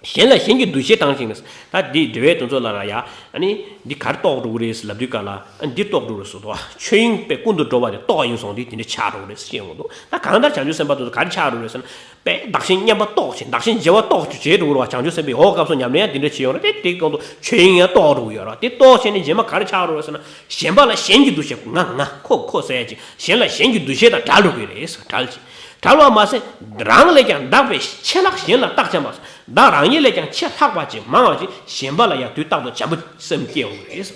གཞན་ལ་གཞན་གྱི་འདུ་ཤེས་དང་ཞིང་ནས་ད་འདི་འགྲེལ་བའི་དོན་ཚོ་ལ་ལ་ཡ་ཨ་ནི་འདི་གར་རྟོགས་འགྲོ་གི་རེད་ལབ་དུས་ག་ལ་ཨ་འདི་རྟོགས་འགྲོ་རེད་ཟེར་དོ། ཆོས་དབྱིངས་པའི་ཀུན་ཏུ་འགྲོ་བ་དེ་རྟོགས་ཡིན་སོང་དུས་དེ་འདྲ་ཆགས་འགྲོ་གི་རེད་ཟེར་བཤད་འོང་འདུག་ད་གང་ལྟར་བྱང་ཆུབ་སེམས་དཔའ་དེ་ཚོ་ག་རེ་ཆགས་འགྲོ་རེད་ཟེར་ན་དཔེ་བདག་གཞན་མཉམ་པ་རྟོགས་ཤིང་བདག་གཞན་བརྗེ་བ་རྟོགས་བྱེད་འགྲོ་གི་རེད་བ། བྱང་ཆུབ་སེམས་དཔའི་འོག་སྐབས་སུ་ཉམས་ལེན་ཡང་དེ་འདྲ་བྱེད་ཡོང་རེད་དེ་དེའི་སྐབས་སུ་ཆོས་དབྱིངས་ཡང་རྟོགས་འགྲོ་གི་ཡོད་རེད་དེ་རྟོགས་བྱས་ནས་རྗེས་མ་ག་རེ་ཆགས་འགྲོ་རེད་ཟེར་ན་གཞན་པ་ལ་གཞན་གྱི་འདུ་ཤེས་ང་ང་ཁོ་ཁོ་ཟེར་ཡ་ཅིག་གཞན་ལ་གཞན་གྱི་འདུ་ཤེས་དང་བྲལ་འགྲོ་གི་རེད་ཟེར་བྲལ་ཅིག་བྲལ་བ་མ་ཟད། རང་ལས་ཀྱང་འདག་པའི་ཆད་ལྷག་གཞན་ལ་བརྟག་བྱ་མ་ཟད། བདག་རང་ཉིད་ལས་ཀྱང་ཆད་ལྷག་པ་ཅིག་མང་བ་ཅིག་གཞན་པ་ལ་ཡང་དུས་རྟག་ཏུ་བྱམས་པོ་སེམས་སྐྱེ་འོང་གི་རེད།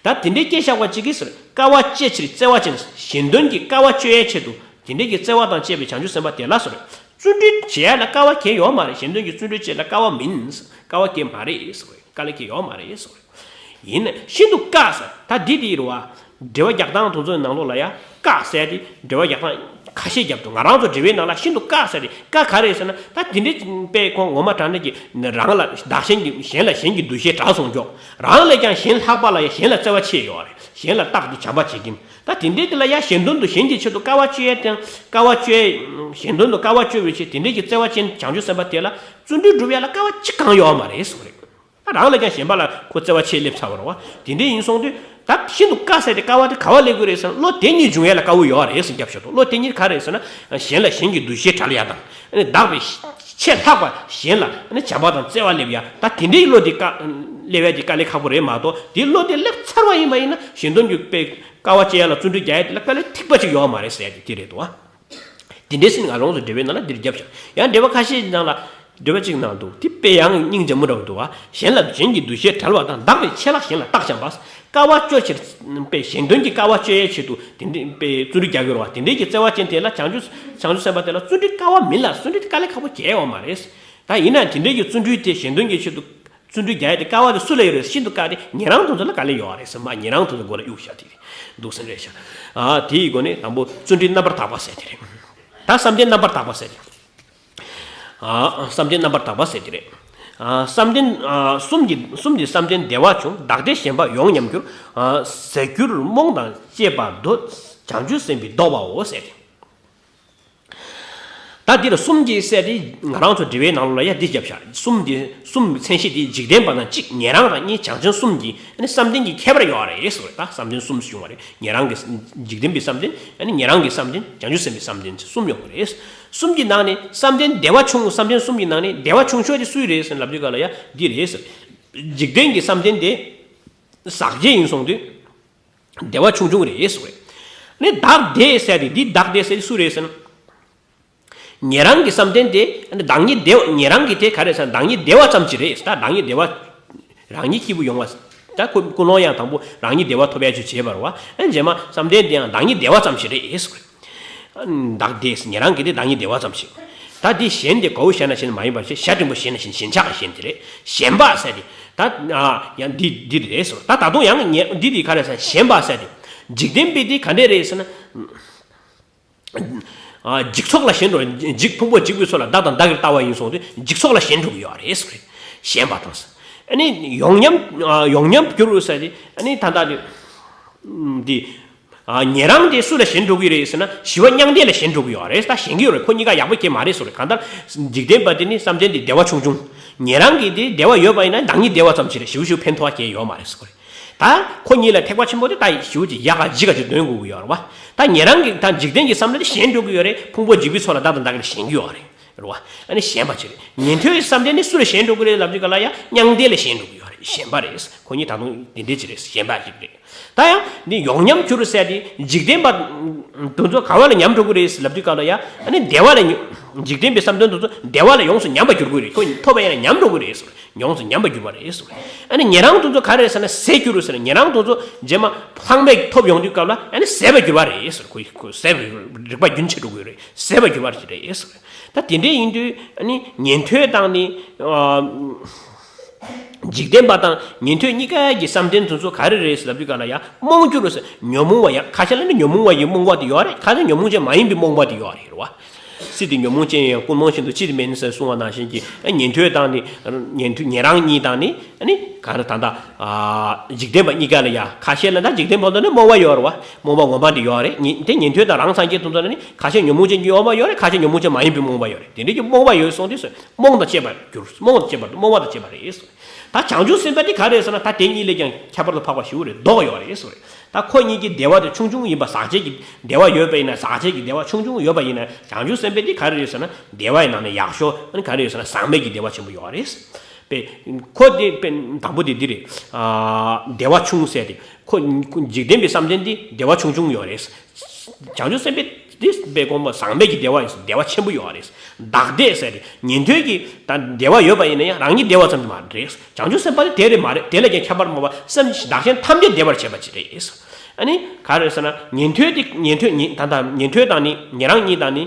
ད་དེ་འདྲའི་སྐྱེ་བཞག་པ་ཅིག་གིས་ཟེར། དཀའ་བ་སྤྱད་ཕྱིར་བརྩེ་བ་ཅན། གཞན་དོན་གྱི་དཀའ་བ་སྤྱོད་ཡའི་ཆེད་དུ་དེ་འདྲའི་གི་བརྩེ་བ་དང་བཅས་པའི་བྱང་ཆུབ་སེམས་དཔའ་དེ་ལ་ཟེར། བརྩོན་འགྲུས་བྱེད་ཡ་ལ་དཀའ་བ་གང་ཡང་ཡོད་མ་རེད། གཞན་དོན་གྱི་བརྩོན་འགྲུས་བྱེད་ཡ་ལ་དཀའ་བ་མིན། དཀའ་བ་གང་ཡང་མ་རེད་ཟེར། དཀའ་ལས་ཀྱང་ཡོད་མ་རེད་ཟེར། ཡིན་ནས་ཤིན་ཏུ་དཀའ་ཟེར། ད་འདི་འདི་རུ་བ། འགྲེལ་པ་རྒྱག་སྟངས་དེ་ཚོའི་ནང་ལོགས་ལ་ཡ་དཀའ་ཟེར་ཏེ་འགྲེལ་པ་རྒྱག་སྟངས་ཁ་ཤས་རྒྱབ་འདུག་ང་རང་ཚོ་འགྲེལ་པའི་ནང་ལ་ཤིན་ཏུ་དཀའ་ཟེར་ཏེ་དཀའ་ག་རེ་ཟེར་ན་ད་དེ་འདྲའི་དཔེ་ཁོང་ངོ་མ་དྲང་གནས་ཀྱི་རང་ལ་བདག་གཞན་གྱི་གཞན་ལ་གཞན་གྱི་འདུ་ཤེས་དྲག་སོང་ཀྱོག་རང་ལས་ཀྱང་གཞན་ལྷག་པ་ལ་ཡ་གཞན་ལ་བརྩེ་བ་ཆེ་ཡོད་རེད། གཞན་ལ་རྟག་ཏུ་བྱམས་པ་བྱེད་ཀྱིན་ད་དེ་འདྲའི་དེ་ལ་ཡ་གཞན་དོན་དུ་གཞན་གྱི་ཆེད་དུ་དཀའ་བ་སྤྱོད་ཡས་དང་དཀའ་བ་སྤྱོད་ཡས་གཞན་དོན་དུ་དཀའ་བ་སྤྱོད་པའི་ཆེད་དེ་འདྲའི་གི་བརྩེ་བ་ཅན་བྱང་ཆུབ་སེམས་དཔའ་དེ་ལ་བརྩོན་འགྲུས་སྒྲུབ་ཡ་ལ་དཀའ་བ་ཅི་གང་ཡོད་མ་རེད་གསུངས་རེད། རང་ལས་ཀྱང་གཞན་པ་ལ་ཁོ་བརྩེ་བ་ཆེ་སླེབས་ཚར་བ་རེད་བ། དེ་འདྲ་ཡིན་སོང་དུས་ད་ཤིན་ཏུ་དཀའ་ཟེར་ཏེ་དཀའ་བ་དེ་ག་བ་སླེབས་ཀྱི་རེད་ཟེར་ན་བློ་དེ་གཉིས་འབྱུང་ཡ་ལ་དཀའ་བོ་ཡོད་རེད་ཟེར་སྐྱབས་ཞུ་དོ། བློ་དེ་གཉིས་ག་རེད་ཟེར་ན་གཞན་ལ་གཞན་གྱི་འདུ་ཤེས་བྲལ་ཡ་དང་ཨ་ནི་བདག་པའི་ཆེས་ལྷག་པ་གཞན་ལ་ཨ་ནི་བྱམས་པ་དང་བརྩེ་བ་སླེབས་ཡ་ད་དེ་འདྲའི་བློ་དེ་དཀའ་སླེབས་ཡ་དེ་དཀའ་ལས་ཁག་པོ་རེད་མ་གཏོགས་དེ་བློ་དེ་སླེབས་ཚར་བ་ཡིན་པ་ཡིན་ན་གཞན་དོན་གྱི་དཔེ་དཀའ་བ་སྤྱད་ཡ་ལ་བརྩོན་འགྲུས་རྒྱག་ཡ་དེ་ལ་དཀའ་ལས་ཐིགས་པ་ཅིག་ཡོད་མ་རེད་ཟེར་ཡ་དེ་དེ་རེད་དོ། དེ་འདྲའི་སེམས་ང་རང་ཚོ་འགྲེལ་པའི་ནང་ལ་འདིར་བརྒྱབ་བཞག་ཡང་འགྲེལ་པ་ཁ་ཤས་ནང་ལ་འགྲེལ་པ་གཅིག་ནང་འདུག་དེ་དཔེ་ཡང་སྙིང་རྗེ་མོ་འདྲ་བོ་འདུག་བ། གཞན་ལ་གཞན་གྱི་འདུ་ཤེས་བྲལ་བ་དང་བདག་པའི་ཆེས་ལྷག་གཞན་ལ་བརྟག་བྱ་བ། དཀའ་བ་སྤྱོད་ཕྱིར་དཔེ་གཞན་དོན་གྱི་དཀའ་བ་སྤྱོད་ཡའི་ཆེད་དུ་དེ་འདྲའི་དཔེ་བརྩོན་འགྲུས་རྒྱག་གི་རེད་བ། དེ་འདྲའི་གི་བརྩེ་བ་ཅན་དེ་ལ་བྱང་ཆུབ་བྱང་ཆུབ་སེམས་དཔའ་དེ་ལ་བརྩོན་འགྲུས་དཀའ་བ་མིན་ལ་བརྩོན་འགྲུས་དེ་དཀའ་ལས་ཁག་པོ་གང་ཡང་ཡོད་མ་རེད། ད་ཡིན་ན་དེ་འདྲའི་གི་བརྩོན་འགྲུས་དེ་གཞན་དོན་གྱི་ཆེད་དུ། བརྩོན་འགྲུས་རྒྱག་ཡ་དེ་དཀའ་བ་དེ་སུ་ལ་ཡོད་རེད། ཤིན་ཏུ་དཀའ་སྟེ་ཉན་རང་དེ་ཚོ་ལ་དཀའ་ལས་ཡོད་རེད་ཟེར་མ་ཉན་རང་དེ་ཚོ་མགོ་ལ་གཡུག་བཞག་དེ་རེད་འདུག་སེམས་རེད་ཤག་ཨ་དེའི་སྒོ་ནས་དང་པོ་བརྩོན་འགྲུས་རྣམ་པར་དག་པ་ཟེར་དེ་རེད། ད་བསམ་གཏན་རྣམ་པར་དག་པ་ཟེར་དེ་རེད། ཨ་བསམ་གཏན་རྣམ་པར་དག་པ་ཟེར་དེ་རེད། ཨ་བསམ་གཏན་ཨ་གསུམ་གྱི་གསུམ་གྱི་བསམ་གཏན་བདེ་བ་ཆུང་བདག་བདེ་ཞེན་པ་ཡོངས་ཉམས་འགྱུར། ཨ་ཟད་འགྱུར་རྨོངས་དང་བཅས་པ་འདོད། བྱང་ཆུབ་སེམས་དཔའི་ལྡོག་པའོ་ཟེར་དེ། ད་འདིར་གསུམ་གྱི་གསལ་དེ་ང་རང་ཚོ་འགྲེལ་པའི་ནང་ལོགས་ལ་ཡ་འདི་བརྒྱབ་བཞག་གསུམ་གྱི་གསུམ་མཚན་གཞི་དེ་འཇིག་རྟེན་པ་དང་གཅིག་ཉན་རང་དང་གཉིས་བྱང་ཆུབ་གསུམ་གྱི་ཨ་ནི་བསམ་གཏན་གྱི་ཁྱད་པར་ཡོད་རེད་ཟེར་བ་རེད། ད་བསམ་གཏན་གསུམ་བྱུང་བ་རེད། ཉན་རང་གི་འཇིག་རྟེན་པའི་བསམ་གཏན་ཨ་ནི་ཉན་རང་གི་བསམ་གཏན་བྱང་ཆུབ་སེམས་དཔའི་བསམ་གཏན་གསུམ་ཡོད་པ་རེད། གསུམ་གྱི་ནང་ནས་བསམ་གཏན་བདེ་བ་ཆུང་བསམ་གཏན་གསུམ་གྱི་ནང་ནས་བདེ་བ་ཆུང་ཤོས་དེ་སུའི་རེད་ཟེར་ལབ་དུས་ག་ལ་ཡ་འདི་རེད་ཟེར། འཇིག་རྟེན་གྱི་བསམ་གཏན་དེ་ཟག་བཅས་ཡིན་སོང་དུས། བདེ་བ་ཆུང་ཆུང་རེད་ཟེར་བས། ནི་བདག་བདེ་ཟེར་ཏེ་འདི་བདག་བདེ་ཟེར་ཏེ་སུ་རེད་ཟེར་ན། ཉན་རང་གི་བསམ་གཏན་དེ་ནི་བདག་ཉིད་བདེ་བ་ཉན་རང་གི་དེ་ག་རེ་ཟེར་ན་བདག་ཉིད་བདེ་བ་ཙམ་ཞིག་རེད་ཟེར། ད་བདག་ཉིད་བདེ་བ་རང་ཉིད་སྐྱིད་པོ་ཡོང་བ་ཟེར། ད་ཁོ་ཀུན་སློང་ཡང་དང་པོ་རང་ཉིད་བདེ་བ་ཐོབ་ཡ་ཆེད་བྱས་པ་རེད་བ། ཨ་རྗེས་མ་བསམ་གཏན་དེ་ཡང་བདག་ཉིད་བདེ་བ་ཙམ་ཞིག་རེད་ཟེར། བདག་བདེ་ཟེར་ཉན་རང་གི་དེ་བདག་ཉིད་བདེ་བ་ཙམ་ཞིག་ད་འདི་གཞན་དེ་ག་བོ་ཞེ་ན་ཞེན་མ་ཡིན་པར་ཞེ་ཞ་འགྲེང་བུ་ཞེ་ན་ཞེན་ཞེན་ཆགས་ཞེན་དེ་རེད། ཞེན་པ་ཟེར་དེ། ད་ཡང་འདི་འདི་རེད་ཟེར། ད་ད་དུང་ཡང་ཉེ་འདི་འདི་ག་རེ་ཟེར། ཞེན་པ་ཟེར་དེ། འཇིག་རྟེན་པའི་འདི་ག་འདྲས་རེད་ཟེར་ན། འཇིག་ཚོགས་ལ་ཞེན་འགྲོ། འཇིག་ཕུང་པོ་འཇིག་པའི་ཚོགས་ལ་བདག་དང་བདག་གིར་ལྟ་བ་ཡིན་སོང་དུས་འཇིག་ཚོགས་ལ་ཞེན་འགྲོ་གི་ཡོད་རེད་ཟེར། ཞེན་པ་དང་། ཨ་ནི་ཡོངས་ཉམས་ཡོངས་ཉམས་འགྱུར་ཟེར་དེ། ཨ་ནི་ད་ལྟ་དེ་འདི། ཉན་རང་དེ་སུ་ལ་ཞེན་འགྲོ་གི་རེད་ཟེར་ན། ཞི་བ་མྱང་འདས་ལ་ཞེན་འགྲོ་གི་ཡོད་རེད། ད་ཞེན་གི་ཡོད་རེད། ཁོ་གཉིས་ཀ་ཡག་པོ་སྐྱེ་མ་རེད་ཟེར་རེད། གང་ལྟར་འཇིག་རྟེན་པ་དེ་ནི་བསམ་གཏན་དེ་བདེ་བ་ཆུང་ཆུང་། ཉན་རང་གི་དེ་བདེ་བ་ཡོད་པ་ཡིན་ན་བདག་ཉིད་བདེ་བ་ཙམ་ཞིག་རེད། ཞེ་པོ་ཞིག་ཕན་ཐོགས་སྐྱེ་ཡོད་མ་རེད་ཟེར་གི་རེད། ད་ཁོ་གཉིས་ལ་ཐེག་པ་ཆེན་པོ་དེ་ད་ཞེ་པོ་ཅིག་ཡག་ག་ལྗིད་ག་ཅིག་འདོན་དགོས་ཀྱི་ཡོད་རེད་བ། ད་ཉན་རང་གི་ད་འཇིག་རྟེན་གྱི་བསམ་བློ་དེ་ཞེན་འགྲོ་གི་ཡོད་རེད། ཕུང་པོ་འཇིག་པའི་ཚོགས་ལ་བདག་དང་བདག་གིར་ཞེན་གི་ཡོད་རེད། རེད་བ། ཨ་ནི་ཞེན་པ་ཅིག་རེད། ཉན་ཐོས་བསམ་གཏན་ནི་སུ་ལ་ཞེན་འགྲོ་གི་རེད་ལབ་དུས་ག་ལ་ཡ་མྱང་འདས་ལ་ཞེན་འགྲོ་གི་ཡོད་རེད། ཞེན་པ་རེད། ཁོ་གཉིས་ད་དུང་དེ་འདྲས་ཅིག་རེད། ཞེན་པ་ཅིག་རེད། ད་ཡང་འདི་ཡོངས་ཉམས་འགྱུར་ཟེར་དེ་འཇིག་རྟེན་པ་དེ་ཚོ་ག་བ་ལ་ཉམས་འགྲོ་གི་རེད་ལབ་དུས་ག་ལ་ཡ། ཨ་ནི་བདེ་བ་ལ་ཉམས། འཇིག་རྟེན་པའི་བསམ་གཏན་དེ་ཚོ་བདེ་བ་ལ་ཡོངས་སུ་ཉམས་པར་འགྱུར་གི་རེད། ཁོ་ཐོབ་པ་ཡིན་ན་ཉམས་འགྲོ་གི་རེད་ཟེར། ཡོངས་སུ་ཉམས་པར་འགྱུར་བ་རེད་ཟེར། ཨ་ནི་ཉན་རང་དེ་ཚོ་ག་རེ་རེད་ཟེར་ན་ཟད་འགྱུར་ཟེར། ཉན་རང་དེ་ཚོ་རྗེས་མ་ལྷག་མེད་ཐོབ་ཡོང་དུས་སྐབས་ལ་ཨ་ནི་ཟད་པར་འགྱུར་བ་རེད་ཟེར། ཁོ་ཁོ་ཟད་པའི་རིག་པ་རྒྱུན་ཆད་འགྲོ་གི་རེད། ཟད་པར་འགྱུར་བ་རེད་ཟེར། ད་དེ་འདྲས་ཡིན་དུས་ཨ་ནི་ཉན་ཐོས་དང་ནི། འཇིག་རྟེན་པ་དང་ཉན་ཐོས་གཉིས་ཀ་གི་བསམ་གཏན་དེ་ཚོ་ག་རེ་རེད་ལབ་དུས་ག་ལ་ཡ་རྨོངས་གྱུར་ཟེར། ཉོན་མོངས་པ་ཡང་ཁ་ཤས་ལ་ནི་ཉོན་མོངས་པ་ཡི་རྨོངས་པ་དེ་ཡོད་རེད། ཁ་ཤས་ཉོན་མོངས་ཅན་མ་ཡིན་པའི་རྨོངས་པ་དེ་ཡོད་རེད། རེད་བ། སྲིད་དེ་ཉོན་མོངས་ཅན་ཡང་ཀུན་རྨོངས་བཞིན་དུ་ཅི་སྟེ་མེད་ནི་ཟེར་གསུངས་པ་ནང་བཞིན་གྱི་ཉན་ཐོས་དང་ནི། ཉན་ཐོས་ཉན་རང་གཉིས་དང་ནི་ནི་ག་རེ་ད་ལྟ་འཇིག་རྟེན་པ་གཉིས་ཀ་ལ་ཡ་ཁ་ཤས་ལ་ད་འཇིག་རྟེན་པ་དང་ནི་རྨོངས་པ་ཡོད་རེད་བ། རྨོངས་པ་ངོ་མ་དེ་ཡོད་རེད། ཉན་དེ་ཉན་ཐོས་དང་རང་སངས་རྒྱས་དེ་ཚོ་ལ་ནི་ཁ་ཤས་ཉོན་མོངས་ཅན་གྱི་རྨོངས་པ་ཡོད་རེད། ཁ་ཤས་ཉོན་མོངས་ཅན་མ་ཡིན་པའི་རྨོངས་པ་ཡོད་རེད། དེ་འདྲ་གྱི་རྨོངས་པ་ཡོད་སོང་དུས་སོ། རྨོངས་དང་བཅས་པར་གྱུར། རྨོངས་དང་བཅས་པར་རྨོངས་པ་དང་བཅས་པ་རེད། ད་བྱང་ཆུབ་སེམས་དཔའ་དེ་ག་རེ་ཟེར་ན་ད་དེ་གཉིས་ལས་ཀྱང་ཁྱད་པར་དུ་འཕགས་པ་ཞིག་རེད། ལྡོག་ཡོད་རེད་ཟེར་རེད། ད་ཁོ་གཉིས་ཀྱི་བདེ་བ་དེ་ཆུང་ཆུང་ཡིན་པ། ཟག་བཅས་ཀྱི་བདེ་བ་ཡོད་པ་ཡིན་ན། ཟག་བཅས་ཀྱི་བདེ་བ་ཆུང་ཆུང་ཡོད་པ་ཡིན་ན། བྱང་ཆུབ་སེམས་དཔའ་དེ་ག་རེ་རེད་ཟེར་ན་བདེ་བ་ཡི་ནང་ནས་ཡག་ཤོས་ཨ་ནི་ག་རེ་རེད་ཟེར་ན་ཟག་མེད་ཀྱི་བདེ་བ་ཆེན་པོ་ཡོད་རེད། པས་ཁོ་དེ་པས་དང་པོ་དེ་འདི་རེད། བདེ་བ་ཆུང་ཟེར་དེ་ཁོ་འཇིག་རྟེན་པའི་བསམ་གཏན་དེ་བདེ་བ་ཆུང་ཆུང་ཡོད་རེད། བྱང་ཆུབ་སེམས་དཔའ་དེ་དཔེ་དགོངས་པ་ཟག་མེད་ཀྱི་བདེ་བ་ཡིན་ཟེར། བདེ་བ་ཆེན་པོ་ཡོད་རེད། བདག་བདེ་ཟེར་ཏེ་ཉན་ཐོས་ཀྱི་ད་བདེ་བ་ཡོད་པ་ཡིན་ན་ཡང་རང་ཉིད་བདེ་བ་ཙམ་དུ་མ་རེད། བྱང་ཆུབ་སེམས་དཔའ་དེ་དེ་རེད་མ་རེད། དེ་ལས་ཀྱང་ཁྱད་པར་མེད་པ་སེམས་བདག་གཞན་ཐམས་ཅད་བདེ་བར་བྱེད་པ་ཅིག་རེད། ཨ་ནི་ག་རེ་ཟེར་ན་ཉན་ཐོས་དེ་ཉན་ཐོས་ཉན་ད་ད་ཉན་ཐོས་དང་ནི་ཉན་རང་གཉིས་དང་ནི་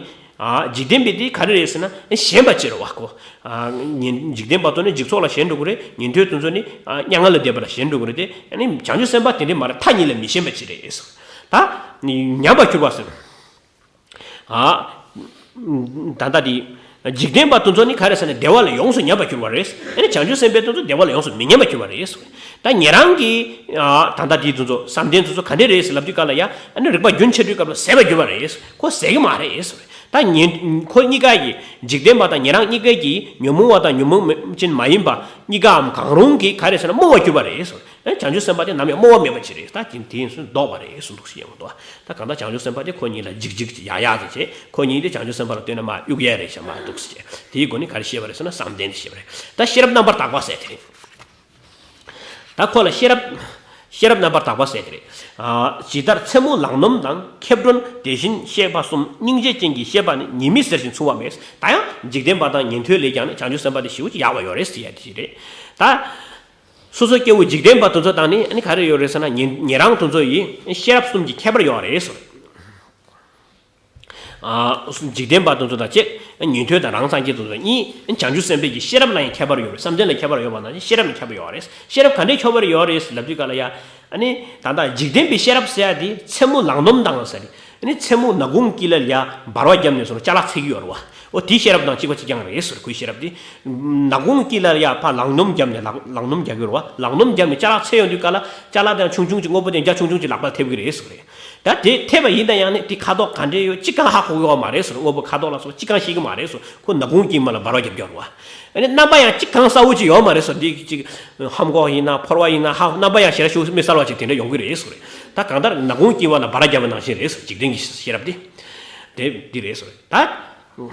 འཇིག་རྟེན་པའི་དེ་ག་རེ་རེད་ཟེར་ན་ཞེན་པ་ཅིག་རེད་བ་ཁོ། ཉན་འཇིག་རྟེན་པ་ཚོ་ནི་འཇིག་ཚོགས་ལ་ཞེན་འགྲོ་གི་རེད། ཉན་ཐོས་དེ་ཚོ་ནི་མྱ་ངན་ལས་འདས་པ་ལ་ཞེན་འགྲོ་གི་རེད་དེ། ཨ་ནི་བྱང་ཆུབ་སེམས་དཔའ་དེ་འདྲ་མ་རེད། མཐའ་གཉིས་ལ་མི་ཞེན་པ་ཅིག་རེད། ད་ཉམས་པར་གྱུར་པ་ཟེར། ཨ། ད་ལྟ་དེ། འཇིག་རྟེན་པ་དེ་ཚོ་ནི་ག་རེ་ཟེར་ན་བདེ་བ་ལ་ཡོངས་སུ་ཉམས་པར་གྱུར་པ་རེད། ཨ་ནི་བྱང་ཆུབ་སེམས་དཔའ་དེ་ཚོ་བདེ་བ་ལ་ཡོངས་སུ་མི་ཉམས་པར་གྱུར་པ་རེད། ད་ཉན་རང་གི། ཨ། ད་ལྟ་དེ་དེ་ཚོ་བསམ་གཏན་དེ་ཚོ་ག་འདྲས་རེད་ལབ་དུས་ག་ལ་ཡ། ཨ་ནི་རིག་པ་རྒྱུན་ཆད་དུས་སྐབས་ལ་ཟད་པར་གྱུར་པ་རེད། ཁོ་ཟད་ཀྱི་མ་རེད། ད་ཉན་ཁོ་གཉིས་ཀ་གི་འཇིག་རྟེན་པ་དང་ཉན་རང་གཉིས་ཀ་གི་ཉོན་མོངས་པ་དང་ཉོན་མོངས་ཅན་མ་ཡིན་པ་གཉིས་ཀའམ་གང་རུང་གི་ག་རེ་ཟེར་ན་རྨོངས་པར་གྱུར་པ་རེད། ཨ་བྱང་ཆུབ་སེམས་དཔའ་དེ་ནམ་ཡང་རྨོངས་པ་མེད་པ་ཅིག་རེད། ད་དེ་དེ་ཡིན་ཚུལ་ལྡོག་པ་རེད་གསུངས་འདུག་ཞེས་ཡོང་འདུག་ད་གང་ལྟར་བྱང་ཆུབ་སེམས་དཔའ་དེ་ཁོ་གཉིས་ལ་འཇིགས་འཇིགས་ཀྱི་ཡག་ཡག་ཅིག་བྱེད། ཁོ་གཉིས་དེ་བྱང་ཆུབ་སེམས་དཔའ་ལ་ལྟོས་ན་མ་གཡུག་ཡས་རེད་ཤག་མ་འདུག་ཟེར། དེའི་སྒོ་ནས་ག་རེ་བཤད་པ་རེད་ཟེར་ན་བསམ་གཏན་དེ་བཤད་པ་རེད། ད་ཤེས་རབ་རྣམ་པར་དག་པ་ཟེར་དེ་རེད། ད་ཁོ་ལ་ཤེས་རབ། ཤེས་རབ་རྣམ་པར་དག་པ་ཟེར་དེ་རེད། ཨ། ཇི་ལྟར་མཚན་མོ་ལག་སྣོམ་དང་། ཁེབས་གྲོལ་དེ་བཞིན་གཤེགས་པ་གསུམ། སྙིང་རྗེ་ཅན་གྱི་ཤེས་པ་ནི། ཉིད་མི་ཟེར་ཞིང་མཚུངས་པ་མེད། ད་ཡང་འཇིག་རྟེན་པ་དང་ཉན་ཐོས་ལས་ཀྱང་ནི་བྱང་ཆུབ་སེམས་དཔའ་དེ་ཞེ་པོ་ཅིག་ཡག་པ་ཡོད་རེད་ཟེར་ཡ་དེ་རེད། ད། སོ་སོ་སྐྱེ་བོ་འཇིག་རྟེན་པ་དེ་ཚོ་དང་ནི་ཨ་ནི་ག་རེ་ཡོད་རེད་ཟེར་ན་ཉན་ཉན་རང་དེ་ཚོ་ཡི་ཤེས་རབ་གསུམ་གྱི་ཁྱད་པར་ཡོད་རེད་ཟེར། ཨ། འཇིག་རྟེན་པ་དེ་ཚོ་དང་གཅིག་ཉན་ཐོས་དང་རང་སངས་རྒྱས་དེ་ཚོ་གཉིས། བྱང་ཆུབ་སེམས་དཔའི་གི་ཤེས་རབ་ལ་ཡང་ཁྱད་པར་ཡོད་རེད། བསམ་གཏན་ལ་ཁྱད་པར་ཡོད་པ་ནང་བཞིན་ཤེས་རབ་ལ་ཁྱད་པར་ཡོད་རེད། ཤེས་རབ་ག་འདྲའི་ཁྱད་པར་ཡོད་རེད་ལབ་དུས་ག་ལ་ཡ། ཨ་ནི་ད་ལྟ་འཇིག་རྟེན་པའི་ཤེས་རབ་ཟེར་ཡ་དེ་མཚན་མོ་ལག་སྣོམ་དང་ཟེར། ཨ་ནི་མཚན་མོ་ནག་ཁུང་དཀྱིལ་ལ་ཡ་འབར་བ་བརྒྱབ་ནས་སོང་ཅ་ལག་འཚོལ་གྱི་ཡོད་རེད་བ། འོ་དེའི་ཤེས་རབ་དང་གཅིག་པ་གཅིག་རྐྱང་རེད་ཟེར། ཁོའི་ཤེས་རབ་དེ། ནག་ཁུང་དཀྱིལ་ལ་ཡ་ཕར་ལག་སྣོམ་བརྒྱབ་ནས་ལག་ལག་སྣོམ་རྒྱག་གི་ཡོད་རེད་བ། ལག་སྣོམ་བརྒྱབ་ནས་ཅ་ལག་འཚོལ་ཡོང་དུས་ག་ལ་ཅ་ལག་དེ་ཆུང་ཆུང་ཅིག་དངོས་པོ་དེ་རྒྱ་ཆུང་ཆུང་ཅིག་ལག་པར་ཐེབས་ཀྱི་རེད་ཟེར་རེད། ད་དེ་ཐེབས་པ་ཡིན་ན་ཡང་ནི་དེ་ཁ་དོག་ག་འདྲས་ཡོད་ཅི་གང་ཧ་གོ་གི་ཡོད་མ་རེད་ཟེར། དངོས་པོ་ཁ་དོག་ལ་སོགས་ཅི་གང་ཤེས་ཀྱི་མ་རེད་ཟེར། ཁོ་ནག་ཁུང་དཀྱིལ་མ་ལ་འབར་བ་རྒྱབ་རྒྱབ་རེད་བ། ཨ་ནི་རྣམ་པ་ཡང་ཅི་གང་གསལ་བོ་ཅིག་ཡོད་མ་རེད་ཟེར། འདི་ཅིག་ཧམ་གོག་ཡིན་ན་ཕོར་བ་ཡིན་ན་ཧ་རྣམ་པ་ཡང་ཞེ་དྲག་ཤུགས་མི་གསལ་བ་ཅིག་དེ་འདྲ་ཡོང་གི་རེད་ཟེར་རེད། ད་གང་ལྟར་ནག་ཁུང་དཀྱིལ་མ་ལ་འབར་བ་རྒྱབ་པ་ནང་བཞིན་རེད་ཟེར། འཇིག་རྟེན་གྱི་ཤེས་རབ་དེ། དེ་འདི་རེད་ཟེར་རེད། ད།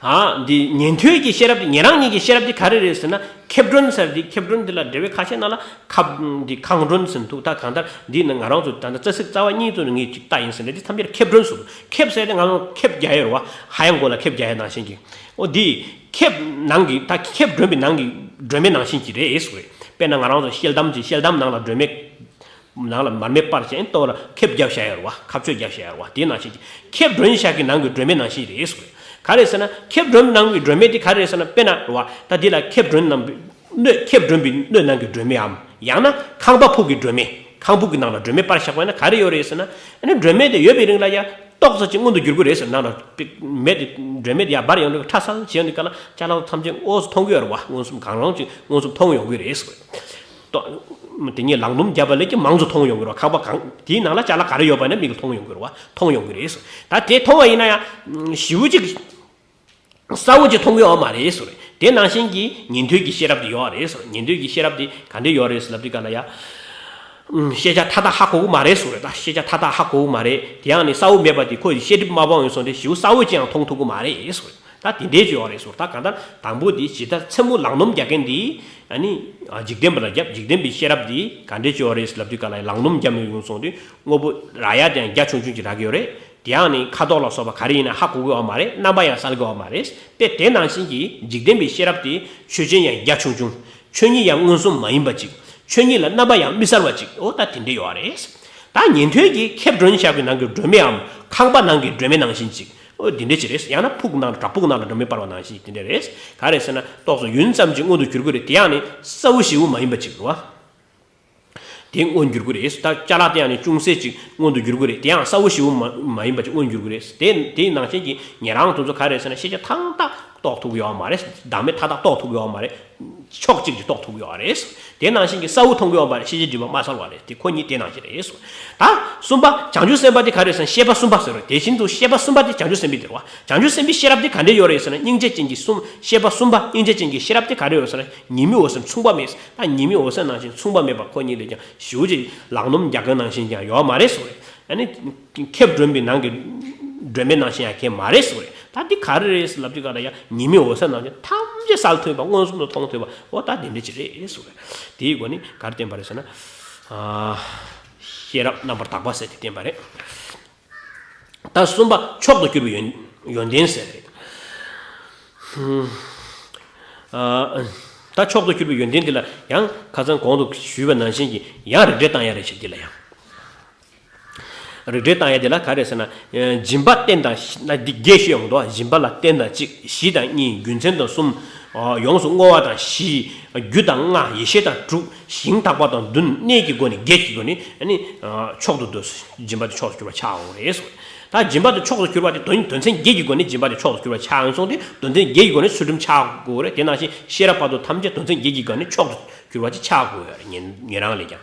ཨ། འདི་ཉན་ཐོས་ཀྱི་ཤེས་རབ་དེ་ཉན་རང་གཉིས་ཀྱི་ཤེས་རབ་དེ་ག་རེ་རེད་ཟེར་ན་ཁེབས་གྲོལ་ཟེར། འདི་ཁེབས་གྲོལ་འདི་ལ་འགྲེལ་པ་ཁ་ཤས་ནང་ལ་ཁབ་འདི་ཁང་གྲོལ་ཟེར་འདུག་ད་གང་ལྟར་འདི་ནི་ང་རང་ཚོ་ད་ལྟ་རྩ་ཚིག་རྩ་བ་གཉིས་ཚོ་ནི་ངས་ཅིག་ལྟ་ཡིན་ཟེར་ན་འདི་ཐམས་ཅད་ཁེབས་གྲོལ་ཟེར། ཁེབས་ཟེར་ཏེ་ང་རང་ཁེབས་རྒྱག་ཡོད་རེད་བ། ཧ་ཡང་གོ་ལ་ཁེབས་རྒྱག་ཡ་ནང་བཞིན་གྱི། འོ་འདི་ཁེབས་ནང་གི་ད་ཁེབས་སྒྲོན་པའི་ནང་གི་སྒྲོན་མེ་ནང་བཞིན་གྱི་རེད་ཟེར་བས། དཔེར་ན་ང་རང་ཚོ་ཤེལ་དམ་གྱི་ཤེལ་དམ་ནང་ལ་སྒྲོན་མེ། ནང་ལ་མར་མེ་སྤར་བྱས་ལྟོ་ལ་ཁེབས་བརྒྱབ་བཞག་ཡོད་རེད་བ། ཁ་གཅོད་བརྒྱབ་བཞག་ཡོད་རེད་བ། དེའི་ནང་བཞིན་གྱི་ཁེབས་སྒྲོན་བཞག་གི་ནང་གི་སྒྲོན་མེ་ནང་བཞིན་རེད་ཟེར་བས། ག་རེ་ཟེར་ན་ཁེབས་སྒྲོན་ནང་གི་སྒྲོན་མེ་དེ་ག་རེ་ཟེར་ན། དཔེར་ན་རེད་བ། ད་འདི་ལ་ཁེབས་སྒྲོན་ནང་གི་སྣོད། ཁེབས་སྒྲོན་པའི་སྣོད་ནང་གི་སྒྲོན་མེའམ། ཡང་ན་ཁང་པ་ཕུག་གི་སྒྲོན་མེ། ཁང་ཕུག་གི་ནང་ལ་སྒྲོན་མེ་སྤར་བཞག་པ་ཡིན་ན་ག་རེ་ཡོད་རེད་ཟེར་ན། ཨ་ནི་སྒྲོན་མེ་དེ་ཡོད་པའི་རིང་ལ་ཡ་ཏོག་ཙམ་ཅིག་མངོན་དུ་འགྱུར་གྱི་རེད་ཟེར། ནང་ལ་མེ་དེ། སྒྲོན་མེ་དེ་ཡར་འབར་ཡོང་དུས་ཁྲ་སང་བྱས་ཡོང་དུས་སྐབས་ལ་ཅ་ལག་ཐམས་ཅད་དངོས་སུ་མཐོང་གི་ཡོད་རེད་བ། མངོན་སུམ་གང་རུང་ཅིག་མངོན་སུམ་མཐོང་ཡོང་གི་རེད་ཟེར། ཏོ། དེ་ཉིད་ལག་འདོམ་བརྒྱབ་པ་ལས་ཀྱི་མང་ཚོགས་མཐོང་ཡོང་གི་རེད་བ། ཁང་པ་གང་དེའི་ནང་ལ་ཅ་ལག་ག་རེ་ཡོད་པ་ནི་མིག་ལ་མཐོང་ཡོང་གི་རེད་བ། མཐོང་ཡོང་གི་རེད་ཟེར། ད་དེ་མཐོང་བ་ཡིན་ན་ཡང་ཞེ་པོ་ཅིག་གསལ་བོ་ཅིག་མཐོང་གི་ཡོད་མ་རེད་ཟེར། དེ་ནང་བཞིན་གྱི་ཉན་ཐོས་ཀྱི་ཤེས་རབ་དེ་ཡོད་རེད་ཟེར། ཉན་ཐོས་ཀྱི་ཤེས་རབ་དེ་ག་འདྲ་ཡོད་རེད་ཟེར་ལབ་དུས་ག་ལ་ཡ། ཤེས་བྱ་མཐའ་དག་ཧ་གོ་གི་མ་རེད་ཟེར། ད་ཤེས་བྱ་མཐའ་དག་ཧ་གོ་གི་མ་རེད། དེ་ཡང་ནི་གསལ་བོ་མེད་པ་དེ་ཁོ་ཡི་ཤེས་སྒྲིབ་མ་སྤངས་ཡོད་སོང་དེ་ཞེ་པོ་གསལ་བོ་ཅི་ཡང་མཐོང་ཐུབ་གི་མ་རེད་ཟེར། ད་དེ་འདྲའི་ཅིག་ཡོད་རེད་ཟེར། ད་གང་ལྟར་དང་པོ་དེ་ཇི་ལྟར་མཚན་མོ་ལག་འདོམ་རྒྱག་མཁན་དེ་ཨ་ནི་འཇིག་རྟེན་པ་ལ་རྒྱབ། འཇིག་རྟེན་པའི་ཤེས་རབ་དེ་ག་འདྲའི་ཅིག་ཡོད་རེད་ཟེར་ལབ་དུས་ག་ལ་ཡ་ལག་འདོམ་རྒྱབ་ནས་ཡོང་སོང་དུས་དངོས་པོ་རག་ཡ་དེ་ཡང་རྒྱ་ཆུང་ཆུང་ཅིག་རག་གི་ཡོད་རེད། དེ་ཡང་ནི་ཁ་དོག་ལ་སོགས་པ་ག་རེ་ཡིན་ན་ཧ་གོ་གི་ཡོད་མ་རེད། རྣམ་པ་ཡང་གསལ་གི་ཡོད་མ་རེད། དཔེ་དེ་ནང་བཞིན་གྱི་འཇིག་རྟེན་པའི་ཤེས་རབ་དེ་ཆོས་ཅན་ཡང་རྒྱ་ཆུང་ཆུང་། ཆོས་ཉིད་ཡང་མངོན་སུམ་མ་ཡིན་པ་ཅིག། ཆོས་ཉིད་ལ་རྣམ་པ་ཡང་མི་གསལ་བ་ཅིག། འོ་ད་དེ་འདྲ་ཡོད་རེད། ད་ཉན་ཐོས་ཀྱིས་ཁེབས་སྒྲོན་བཞག་པའི་ནང་གི་སྒྲོན་མེའམ་ཁང་པ་ནང་གི་སྒྲོན་མེ་ནང་བཞིན་ཅིག། འོ་དེ་འདྲ་ཅིག་རེད། ཡང་ན་ཕུག་ནང་ལ། བྲག་ཕུག་ནང་ལ་སྒྲོན་མེ་སྤར་བ་ནང་བཞིན་དེ་འདྲ་རེད། ག་རེ་ཟེར་ན་ཏོག་ཙམ་ཡུན་ཙམ་ཅིག་མངོན་དུ་གྱུར་གྱི་རེད། དེ་ཡང་ནི་གསལ་བོ་ཞེ་པོ་མ་ཡིན་པ་ཅིག་རེད་བ། དེ་མངོན་འགྱུར་གྱི་རེད། ད་ཅ་ལག་དེ་ཡང་ནི་ཅུང་ཟད་ཅིག་མངོན་དུ་འགྱུར་གྱི་རེད། དེ་ཡང་གསལ་བོ་ཞེ་པོ་མ་མ་ཡིན་པ་ཅིག་མངོན་འགྱུར་གྱི་རེད། དེ་དེའི་ནང་བཞིན་གྱི་ཉན་རང་དེ་ཚོ་ག་རེ་ཟེར་ན་ཤེས་བྱ་མཐའ་དག་རྟོགས་ཐུབ་ཀྱི་ཡོད་མ་རེད། བདག་མེད་མཐའ་དག་རྟོགས་ཐུབ་ཀྱི་ཡོད་མ་རེད། ཕྱོགས་གཅིག་ཅིག་རྟོགས་ཐུབ་ཀྱི་ཡོད་རེད། དེ་ནང་བཞིན་གྱི་གསལ་བོ་མཐོང་གི་ཡོད་མ་རེད། ཤེས་བྱའི་སྒྲིབ་པ་མ་གསལ་བ་རེད། དེ་ཁོ་གཉིས་དེ་ནང་བཞིན་རེད། ད་གསུམ་པ་བྱང་ཆུབ་སེམས་དཔའ་དེ་ག་རེ་ཟེར་ན་ཤེས་པ་གསུམ་པ་ཟེར་རོ། དེ་བཞིན་དུ་ཤེས་པ་གསུམ་པ་དེ་བྱང་ཆུབ་སེམས་དཔའི་དེ་རེད་བ། བྱང་ཆུབ་སེམས་དཔའི་ཤེས་རབ་དེ་ག་འདྲ་ཡོད་རེད་ཟེར་ན། སྙིང་རྗེ་ཅན་གྱི་གསུམ། ཤེས་པ་གསུམ་པ། སྙིང་རྗེ་ཅན་གྱི་ཤེས་རབ་དེ་ག་རེ་ཡོད་ཟེར་ན། ཉི་མའི་འོད་ཟེར་མཚུངས་པ་མེད། ད་ཉི་མའི་འོད་ཟེར་ནང་བཞིན་མཚུངས་པ་མེད་པ་ཁོ་གཉིས་ལས་ཀྱང་ཞེ་པོ་ཅིག་ལག་ནོམ་རྒྱག་མཁན་ནང་བཞིན་ཀྱང་ཡོད་མ་རེད་ཟེར་རེད། ཨ་ནི་ཁེབས་སྒྲོན་པའི་ནང་གི་སྒྲོན་མེ་ནང་བཞིན་ཡང་གང་མ་རེད་ཟེར་རེད། ད་འདི་ག་རེ་རེད་ཟེར་ལབ་དུས་ག་ལ་ཡང་ཉི་མའི་འོད་ཟེར་ནང་བཞིན་ཐམས་ཅད་གསལ་ཐུབ་པ། མངོན་སུམ་དུ་མཐོང་ཐུབ་པ། འོ་ད་དེ་འདྲ་ཅིག་རེད་ཟེར་རེད། དེའི་སྒོ་ནས་ག་རེ་བསྟན་པ་རེད་ཟེར་ན། ཤེས་རབ་རྣམ་པར་དག་པ་ཟེར་དེ་བསྟན་པ་རེད། ད་གསུམ་པ་མཆོག་ཏུ་གྱུར་པའི་ཡོན་ཡོན་ཏན་ཟེར་རེད། ད་མཆོག་ཏུ་གྱུར་པའི་ཡོན་ཏན་འདི་ལ་ཡང་ཁ་སང་གོང་དུ་ཞུས་པ་ནང་བཞིན་གྱི་ཡང་རིགས་འགྲེ་བཏང་ཡ་རེད་ཅེས། འདི་ལ་ཡང་རིགས་འགྲེ་བཏང་ཡ་འདི་ལ་ག་རེ་ཟེར་ན། སྦྱིན་པ་རྟེན་དང་ན་འདི་བརྒྱད་ཞུས་ཡོང་འདུག། སྦྱིན་པ་ལ་རྟེན་དང་གཅིག། གཞི་དང་གཉིས། རྒྱུ་མཚན་དང་གསུམ། ཡོངས་སུ་བསྔོ་བ་དང་བཞི། རྒྱུ་དང་ལྔ། ཡེ་ཤེས་དང་དྲུག། ཞིང་དག་པ་དང་བདུན། གནས་ཀྱི་སྒོ་ནས་བརྒྱད་ཀྱི་སྒོ་ནས་ཨ་ནི་མཆོག་ཏུ་འདོད། སྦྱིན་པ་དེ་མཆོག་ཏུ་གྱུར་པ་ཆགས་འོང་རེད་ཟེར། ད་སྦྱིན་པ་དེ་མཆོག་ཏུ་གྱུར་པ་དེ་དོན་དོན་ཚན་བརྒྱད་ཀྱི་སྒོ་ནས་སྦྱིན་པ་དེ་མཆོག་ཏུ་གྱུར་པ་ཆགས་ཡོང་སོང་སྟེ་དོན་ཚན་བརྒྱད་ཀྱི་སྒོ་ནས་ཚུལ་ཁྲིམས་ཆགས་དགོས་རེད། དེ་ནང་བཞིན་ཤེས་རབ་བར་དོ་ཐམས་ཅད་དོན་ཚན་བརྒྱད་ཀྱི་སྒོ་ནས་མཆོག་ཏུ་གྱུར་པ་ཅིག་ཆགས་དགོས་ཡོད་རེད། ཉན་ཉན་རང་ལས་ཀྱང་།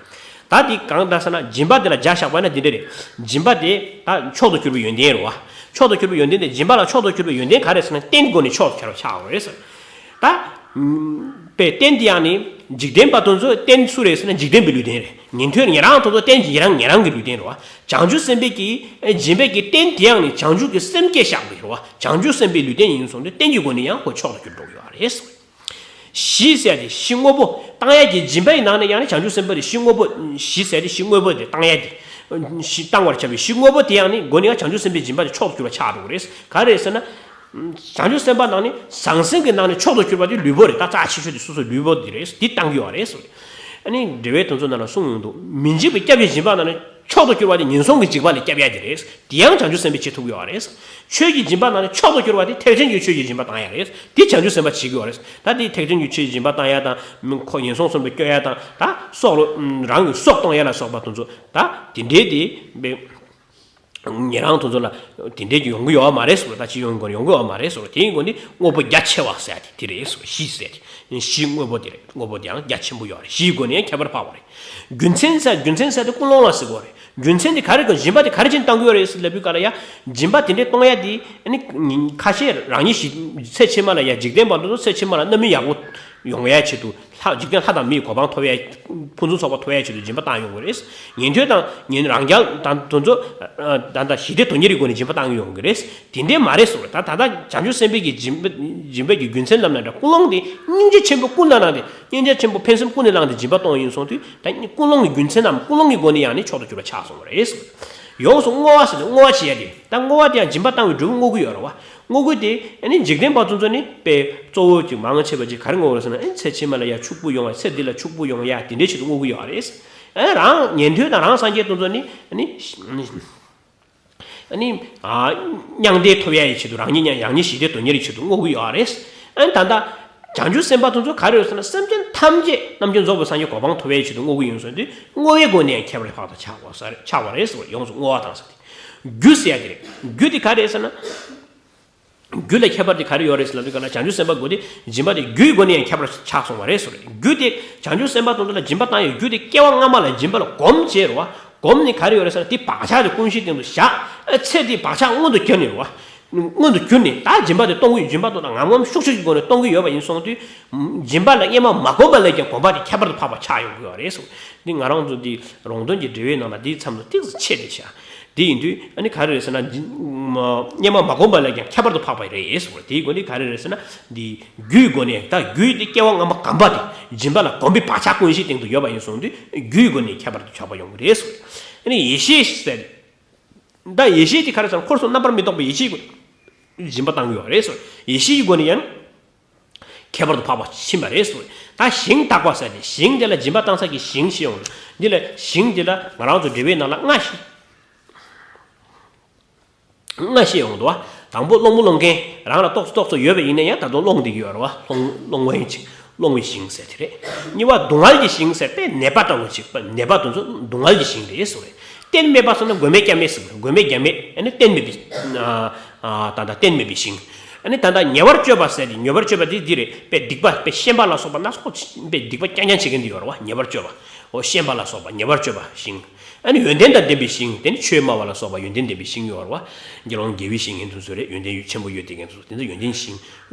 ད་དེ་གང་ལྟར་ཟེར་ན་སྦྱིན་པ་དེ་ལ་བརྒྱ་བཞག་པ་ན་འདི་འདྲ་རེད། སྦྱིན་པ་དེ་ད་མཆོག་ཏུ་གྱུར་པའི་ཡོན་ཏན་རེད་བ། མཆོག་ཏུ་གྱུར་པའི་ཡོན་ཏན་དེ་སྦྱིན་པ་ལ་མཆོག་ཏུ་གྱུར་པའི་ཡོན་ཏན་ག་རེ་ཟེར་ན་རྟེན་སྒོ་ནས་མཆོག་ཏུ་གྱུར་པ་ཆགས་དགོས་རེད་ཟེར། ད། པའི་རྟེན་དེ་ཡང་ནི། འཇིག་རྟེན་པ་དེ་ཚོ་རྟེན་སུ་རེད་ཟེར་ན་འཇིག་རྟེན་པའི་ལུས་རྟེན་རེད། ཉན་ཐོས་ཉན་རང་དེ་ཚོ་རྟེན་ཉན་རང་ཉན་རང་གི་ལུས་རྟེན་རེད་བ། བྱང་ཆུབ་སེམས་དཔའི་གི་སྦྱིན་པའི་གི་རྟེན་དེ་ཡང་ནི་བྱང་ཆུབ་ཀྱི་སེམས་བསྐྱེད་བཞག་པའི་རེད་བ། བྱང་ཆུབ་སེམས་དཔའི་ལུས་རྟེན་ཡིན་སོང་དུས་རྟེན་གྱི་སྒོ་ནས་ཡང་ཁོ་མཆོག་ཏུ་གྱུར་འགྲོ་གི་ཡོད་རེད། གཞི་ཟེར་ཏེ་གཞི་དངོས་པོ་བཏང་ཡས་ཀྱི་སྦྱིན་པ་ཡི་ནང་ནས་ཡང་ནི་བྱང་ཆུབ་སེམས་དཔའ་དེ་གཞི་དངོས་པོ། གཞི་ཟེར་ཏེ་གཞི་དངོས་པོ་དེ་བཏང་ཡས་དེ། གཞི་བཏང་བར་བྱ་བའི་གཞི་དངོས་པོ་དེ་ཡང་ནི་སྒོ་ནས་ཡང་བྱང་ཆུབ་སེམས་དཔའི་སྦྱིན་པ་དེ་མཆོག་ཏུ་གྱུར་པ་ཆགས་འགྲོ་གི་རེད། ག་རེ་ཟེར་ན། བྱང་ཆུབ་སེམས་དཔའ་ནང་ནས་ཟང་ཟིང་གི་ནང་ནས་མཆོག་ཏུ་གྱུར་པ་དེ་ལུས་པོ་རེད། ད་རྩ་ཆེ་ཤོས་དེ་སོ་སོའི་ལུས་པོ་དེ་རེད། དེ་བཏང་གི་ཡོད་རེད་ཟེར། ཨ་ནི་འགྲེལ་པའི་དོན་ཚོ་ནང་ལ་གསུངས་ཡོང་འདུག། མི་འཇིགས་པའི་སྐྱབས་ཀྱི་སྦྱིན་པ་ནང་ནས་མཆོག་ཏུ་གྱུར་པ་དེ་ངན་སོང་གི་འཇིགས་པ་ལས་སྐྱབས་ཡ་དེ་རེད། དེ་ཡང་བྱང་ཆུབ་སེམས་དཔས་བྱེད་ཐུབ་ཀྱི་ཡོད་རེད། ཆོས་ཀྱི་སྦྱིན་པ་ནང་ནས་མཆོག་ཏུ་གྱུར་པ་དེ་ཐེག་ཆེན་གྱི་ཆོས་ཀྱི་སྦྱིན་པ་བཏང་ཡ་རེད། དེ་བྱང་ཆུབ་སེམས་དཔས་བྱེད་ཀྱི་ཡོད་རེད། ད་དེ་ཐེག་ཆེན་གྱི་ཆོས་ཀྱི་སྦྱིན་པ་བཏང་ཡ་དང་། ཁོ་ངན་སོང་གསུམ་པ་སྐྱོབ་ཡ་དང་། ད་སྲོག་ལ་རང་གི་སྲོག་གཏོང་ཡ་ལ་སོགས་པ་དེ་ཚོ་ད་དེ་འདྲའི་དེ། ཉན་རང་དེ་ཚོ་ལ་དེ་འདྲའི་ཀྱི་ཡོང་གི་ཡོད་མ་རེད་ཟེར་བ། ད་ཅི་ཡོང་གི་ཡོང་གི་ཡོད་མ་རེད་ཟེར་བ། དེའི་སྒོ་ནས་དངོས་པོ་རྒྱ་ཆེ་བ་ཟེར་ཡ་དེ་དེ་རེད་ཟེར་བ། གཞི་ཟེར་ཡ་དེ་གཞི་དངོས་པོ་དེ་རེད། དངོས་པོ་དེའང་རྒྱ་ཆེན་པོ་ཡོད་རེད། གཞིའི་སྒོ་ནས་ཁྱད་པར་འཕགས་པ་རེད། རྒྱུ་མཚན་ཟེར། རྒྱུ་མཚན་ཟེར་དེ་ཀུན་སློང་ལ་ཟེར་གོ་རེད། རྒྱུ་མཚན་དེ་ག་རེ་གི་སྦྱིན་པ་དེ་ག་རེ་བྱས་ནས་བཏང་གི་ཡོད་རེད་ཟེར་ལབ་དུས་ག་ལ་ཡ། སྦྱིན་པ་དེ་འདྲའི་གཏོང་ཡ་དེ་ཨ་ནི་ཁ་ཤས་རང་ཉིད་ཞིག་ཚེ་ཕྱི་མ་ལ་ཡ། འཇིག་རྟེན་པ་དེ་ཚོ་ཚེ་ཕྱི་མ་ལ་རྣམ་སྨིན་ཡག་པོ་ཡོང་ཡ་ཆེད་དུ། ལྷ་འཇིག་རྟེན་ལྷ་དང་མིའི་གོ་འཕང་ཐོབ་ཡ། ཕུན་སུམ་ཚོགས་པ་ཐོབ་ཡ་ཆེད་དུ་སྦྱིན་པ་བཏང་ཡོང་གི་རེད། ཉན་ཐོས་དང་ཉན་རང་རྒྱལ་དང་དེ་ཚོ་ད་ལྟ་ཞི་བདེ་དོན་གཉེར་གྱི་སྒོ་ནས་སྦྱིན་པ་བཏང་ཡོང་གི་རེད། དེ་འདྲའི་མ་རེད་ཟེར་བ། ད་ད་ལྟ་བྱང་ཆུབ་སེམས་དཔའི་གི་སྦྱིན་པ་སྦྱིན་པའི་གི་རྒྱུ་མཚན་ལབ་ན་འདྲ། ཀུན་སློང་དེ་སྙིང་རྗེ་ཆེན་པོ་ཀུན་ནས་བསླངས་ཏེ། སྙིང་རྗེ་ཆེན་པོ་ཕན་སེམས་ཀུན་ནས་བསླངས་ཏེ་སྦྱིན་པ་གཏོང་ཡིན་སོང་དུས། ད་ཀུན་སློང་གི་རྒྱུ་མཚན་ནམ་ཀུན་སློང་གི་སྒོ་ནས་ཡང་ནི་མཆོག་ཏུ་གྱུར་པ་ཆགས་སོང་བ་རེད། ཡོངས་སུ་བསྔོ་བ་ཟེར་ཏེ་བསྔོ་བ་བྱེད་ཡ་དེ། ད་བསྔོ་བ་དེ་ཡང་སྦྱིན་པ་བཏང་བའི་འབྲས་བུ་བསྔོ་གི་ཡོད་རེད་བ། བསྔོ་རྒྱུ་དེ་ཨ་ནི་འཇིག་རྟེན་པ་ཚོ་ཚོ་ནི་དཔེ་གཙོ་བོ་ཅིག་མང་ཆེ་བ་ཅིག་ག་རེ་བསྔོ་བ་རེད་ཟེར་ན། ཨ་ནི་ཚེ་ཕྱི་མ་ལ་ཡ་ཕྱུག་པོ་ཡོང་བ། ཚེ་འདི་ལ་ཕྱུག་པོ་ཡོང་ཡ་དེ་འདྲའི་ཆེད་དུ་བསྔོ་གི་ཡོད་རེད། ཨ་རང་ཉན་ཐོས་དང་རང་སངས་རྒྱས་དེ་ཚོ་ནི་ཨ་ནི་ ཨ་ནི་ཨ་མྱང་འདས་ཐོབ་ཡ་ཡི་ཆེད་དུ། རང་ཉིད་མྱང་རང་ཉིད་ཞི་བདེ་དོན་གཉེར་གྱི་ཆེད་དུ་བསྔོ་གི་ཡོད་རེད། ཨ་ནི་ད་ལྟ་བྱང་ཆུབ་སེམས་དཔའ་དེ་ཚོ་ག་རེ་ཡོད་ཟེར་ན། སེམས་ཅན་ཐམས་ཅད་རྣམ་མཁྱེན་རྫོགས་པའི་སངས་རྒྱས་གོ་འཕང་ཐོབ་ཡའི་ཆེད་དུ་བསྔོ་གི་ཡིན་ཟེར་དུས། བསྔོ་བའི་སྒོ་ནས་ཡང་ཁྱད་པར་འཕགས་པ་ཆགས་པ་ཆགས་པ་རེད་ཟེར་བ། ཡོངས་སུ་བསྔོ་བ་དང་ཟེར་ཏེ། རྒྱུ་ཟེར་ཡ་དེ་རེད། རྒྱུ་དེ་ག་རེ་ཟེར་ན། རྒྱུ་ལ་ཁྱད་པར་དེ་ག་རེ་ཡོད་རེད་ཟེར་ལབ་དུས་ག་ལ། བྱང་ཆུབ་སེམས་དཔའ་དགུ་དེ་སྦྱིན་པ་དེ་རྒྱུའི་སྒོ་ནས་ཡང་ཁྱད་པར་ཆགས་སོང་བ་རེད་ཟེར་བ་རེད། རྒྱུ་དེ་བྱང་ཆུབ་སེམས་དཔའ་དེ་ཚོ་ལ་སྦྱིན་པ་བཏང་ཡོད། རྒྱུ་དེ་སྐྱེ་བ་སྔ་མ་ལ་སྦྱིན་པ་ལ་གོམས་བྱས་རེད་བ། གོམས་ནས་ག་རེ་ཡོད་རེད་ཟེར་ན། དེ་བག་ཆགས་དེ་ཀུན་གཞིའི་སྟེང་དུ་བཞག་ཨ། ཚེ་འདིའི་བག་ཆགས་མངོན་དུ་གྱུར་ནས་རེད་བ། མངོན་དུ་གྱུར་ནས་ད་སྦྱིན་པ་དེ་གཏོང་གི་ཡོད། སྦྱིན་པ་དེ་ད་ངམ་ངམ་ཤུགས་ཤུགས་ཀྱི་སྒོ་ནས་གཏོང་གི་ཡོད་པ་ཡིན་སོང་དུས། སྦྱིན་པ་ལ་སྔོན་མ་མ་གོམས་པ་ལས་ཀྱང་གོམས་པ་དེ་ཁྱད་པར་དུ་འཕགས་པ་ཆགས་ཡོང་གི་ཡོད་རེད་ཟེར། འདི་ང་རང་ཚོ་འདི་རོང་སྟོན་གྱི་འགྲེལ་པའི་ནང་ལ་འདིའི་མཚམས་སུ་ཏོག་ཙམ་ཆད་བསྡད་ཤག་དེ་ཡིན་དུས་ཨ་ནི་ག་རེ་རེད་ཟེར་ན། སྔོན་མ་མ་གོམས་པ་ལས་ཀྱང་ཁྱད་པར་དུ་འཕགས་པ་རེད་ཟེར་བ། དེའི་སྒོ་ནས་ག་རེ་རེད་ཟེར་ན། འདི་རྒྱུའི་སྒོ་ནས། ད་རྒྱུ་དེ་སྐྱེ་བ་སྔ་མ་གོམས་པ་དེ་སྦྱིན་པ་ལ་གོམས་པའི་བག་ཆགས་ཀུན་གཞིའི་སྟེང་དུ་ཡོད་པ་ཡིན་སོང་དུས། རྒྱུའི་སྒོ་ནས་ཁྱད་པར་དུ་འཕགས་པ་ཡོང་གི་རེད་ཟེར། ཨ་ནི་ཡེ་ཤེས་ཟེར། ད་ཡེ་ཤེས་དེ་ག་རེ་ཟེར་ན། འཁོར་གསུམ་རྣམ་པར་མི་རྟོག་པའི་ཡེ་ཤེས་ཀྱི་སྒོ་ནས་སྦྱིན་པ་བཏང་གི་ཡོད་རེད་ཟེར། ཡེ་ཤེས་ཀྱི་སྒོ་ནས་ཡང་ཁྱད་པར་དུ་འཕགས་པ་ཕྱིན་པ་རེད་ཟེར། ད་ཞིང་དག་པ་ཟེར་ཏེ། ཞིང་དེ་ལ་སྦྱིན་པ་བཏང་ས་ཀྱི་ཞིང་ཞེས་ཡོང་། འདི་ལ་ཞིང་འདི་ལ་ང་རང་ཚོ་འགྲེལ་པའི་ནང་ལ་ལྔ་ཞིག་ལྔ་ཞེས་ཡོང་འདུག་བ། དང་པོ་སློང་མོ་སློང་མཁན། རང་ལ་ཏོག་ཙམ་ཏོག་ཙམ་ཡོད་པ་ཡིན་ན་ཡང་ད་དུང་སློང་བསྡད་ཀྱི་ཡོད་རེད་བ། སློང་སློང་བའི་ཞིང་། སློང་བའི་ཞིང་ཟེར་དེ་རེད། གཉིས་པ་སྡུག་བསྔལ་གྱི་ཞིང་ཟེར་ཏེ། ནད་པ་འདྲ་བོ་ཅིག་ནད་པ་དེ་ཚོ་སྡུག་བསྔལ་གྱི་ཞིང་རེད་ཟེར་བ་རེད། རྟེན་མེད་པ་ཟེར་ན་མགོན་མེད་རྒྱ་མེད་ཟེར་བ་རེད། མགོན་མེད་རྒྱ་མེད། ཨ་ནི་རྟེན་མེད་པའི་ཨ་ཨ་ད་ལྟ་རྟེན་མེད་པའི་ཞིང་། ཨ་ནི་ད་ལྟ་ཉེ་བར་སྤྱོད་པ་ཟེར་ཏེ། ཉེ་བར་སྤྱོད་པ་དེ་འདི་རེད། དཔེ་སྡིག་པ། དཔེ་ཤན་པ་ལ་སོགས་པ་སྣ་ཚོགས། དཔེ་སྡིག་པ་རྐྱང་རྐྱང་བྱེད་མཁན་དེ་ཡོད་རེད་བ། ཉེ་བར་སྤྱོད་པ། འོ་ཤན་པ་ལ་སོགས་པ་ཉེ་བར་སྤྱོད་པ་ཞིང་། ཨ་ནི་ཡོན་ཏན་དང་ལྡན་པའི་ཞིང་། དེ་ནི་ཆོས་སྨྲ་བ་ལ་སོགས་པ་ཡོན་ཏན་ལྡན་པའི་ཞིང་ཡོད་རེད་བ། དགེ་སློང་དགེ་བའི་བཤེས་གཉེན་དེ་ཚོ་རེད། ཡོན་ཏན་ཆེན་པོ་ཡོད་བསྡད་མཁན་དེ་ཚོ། དེ་ཚོ་ཡོན་ཏན་ཞིང་།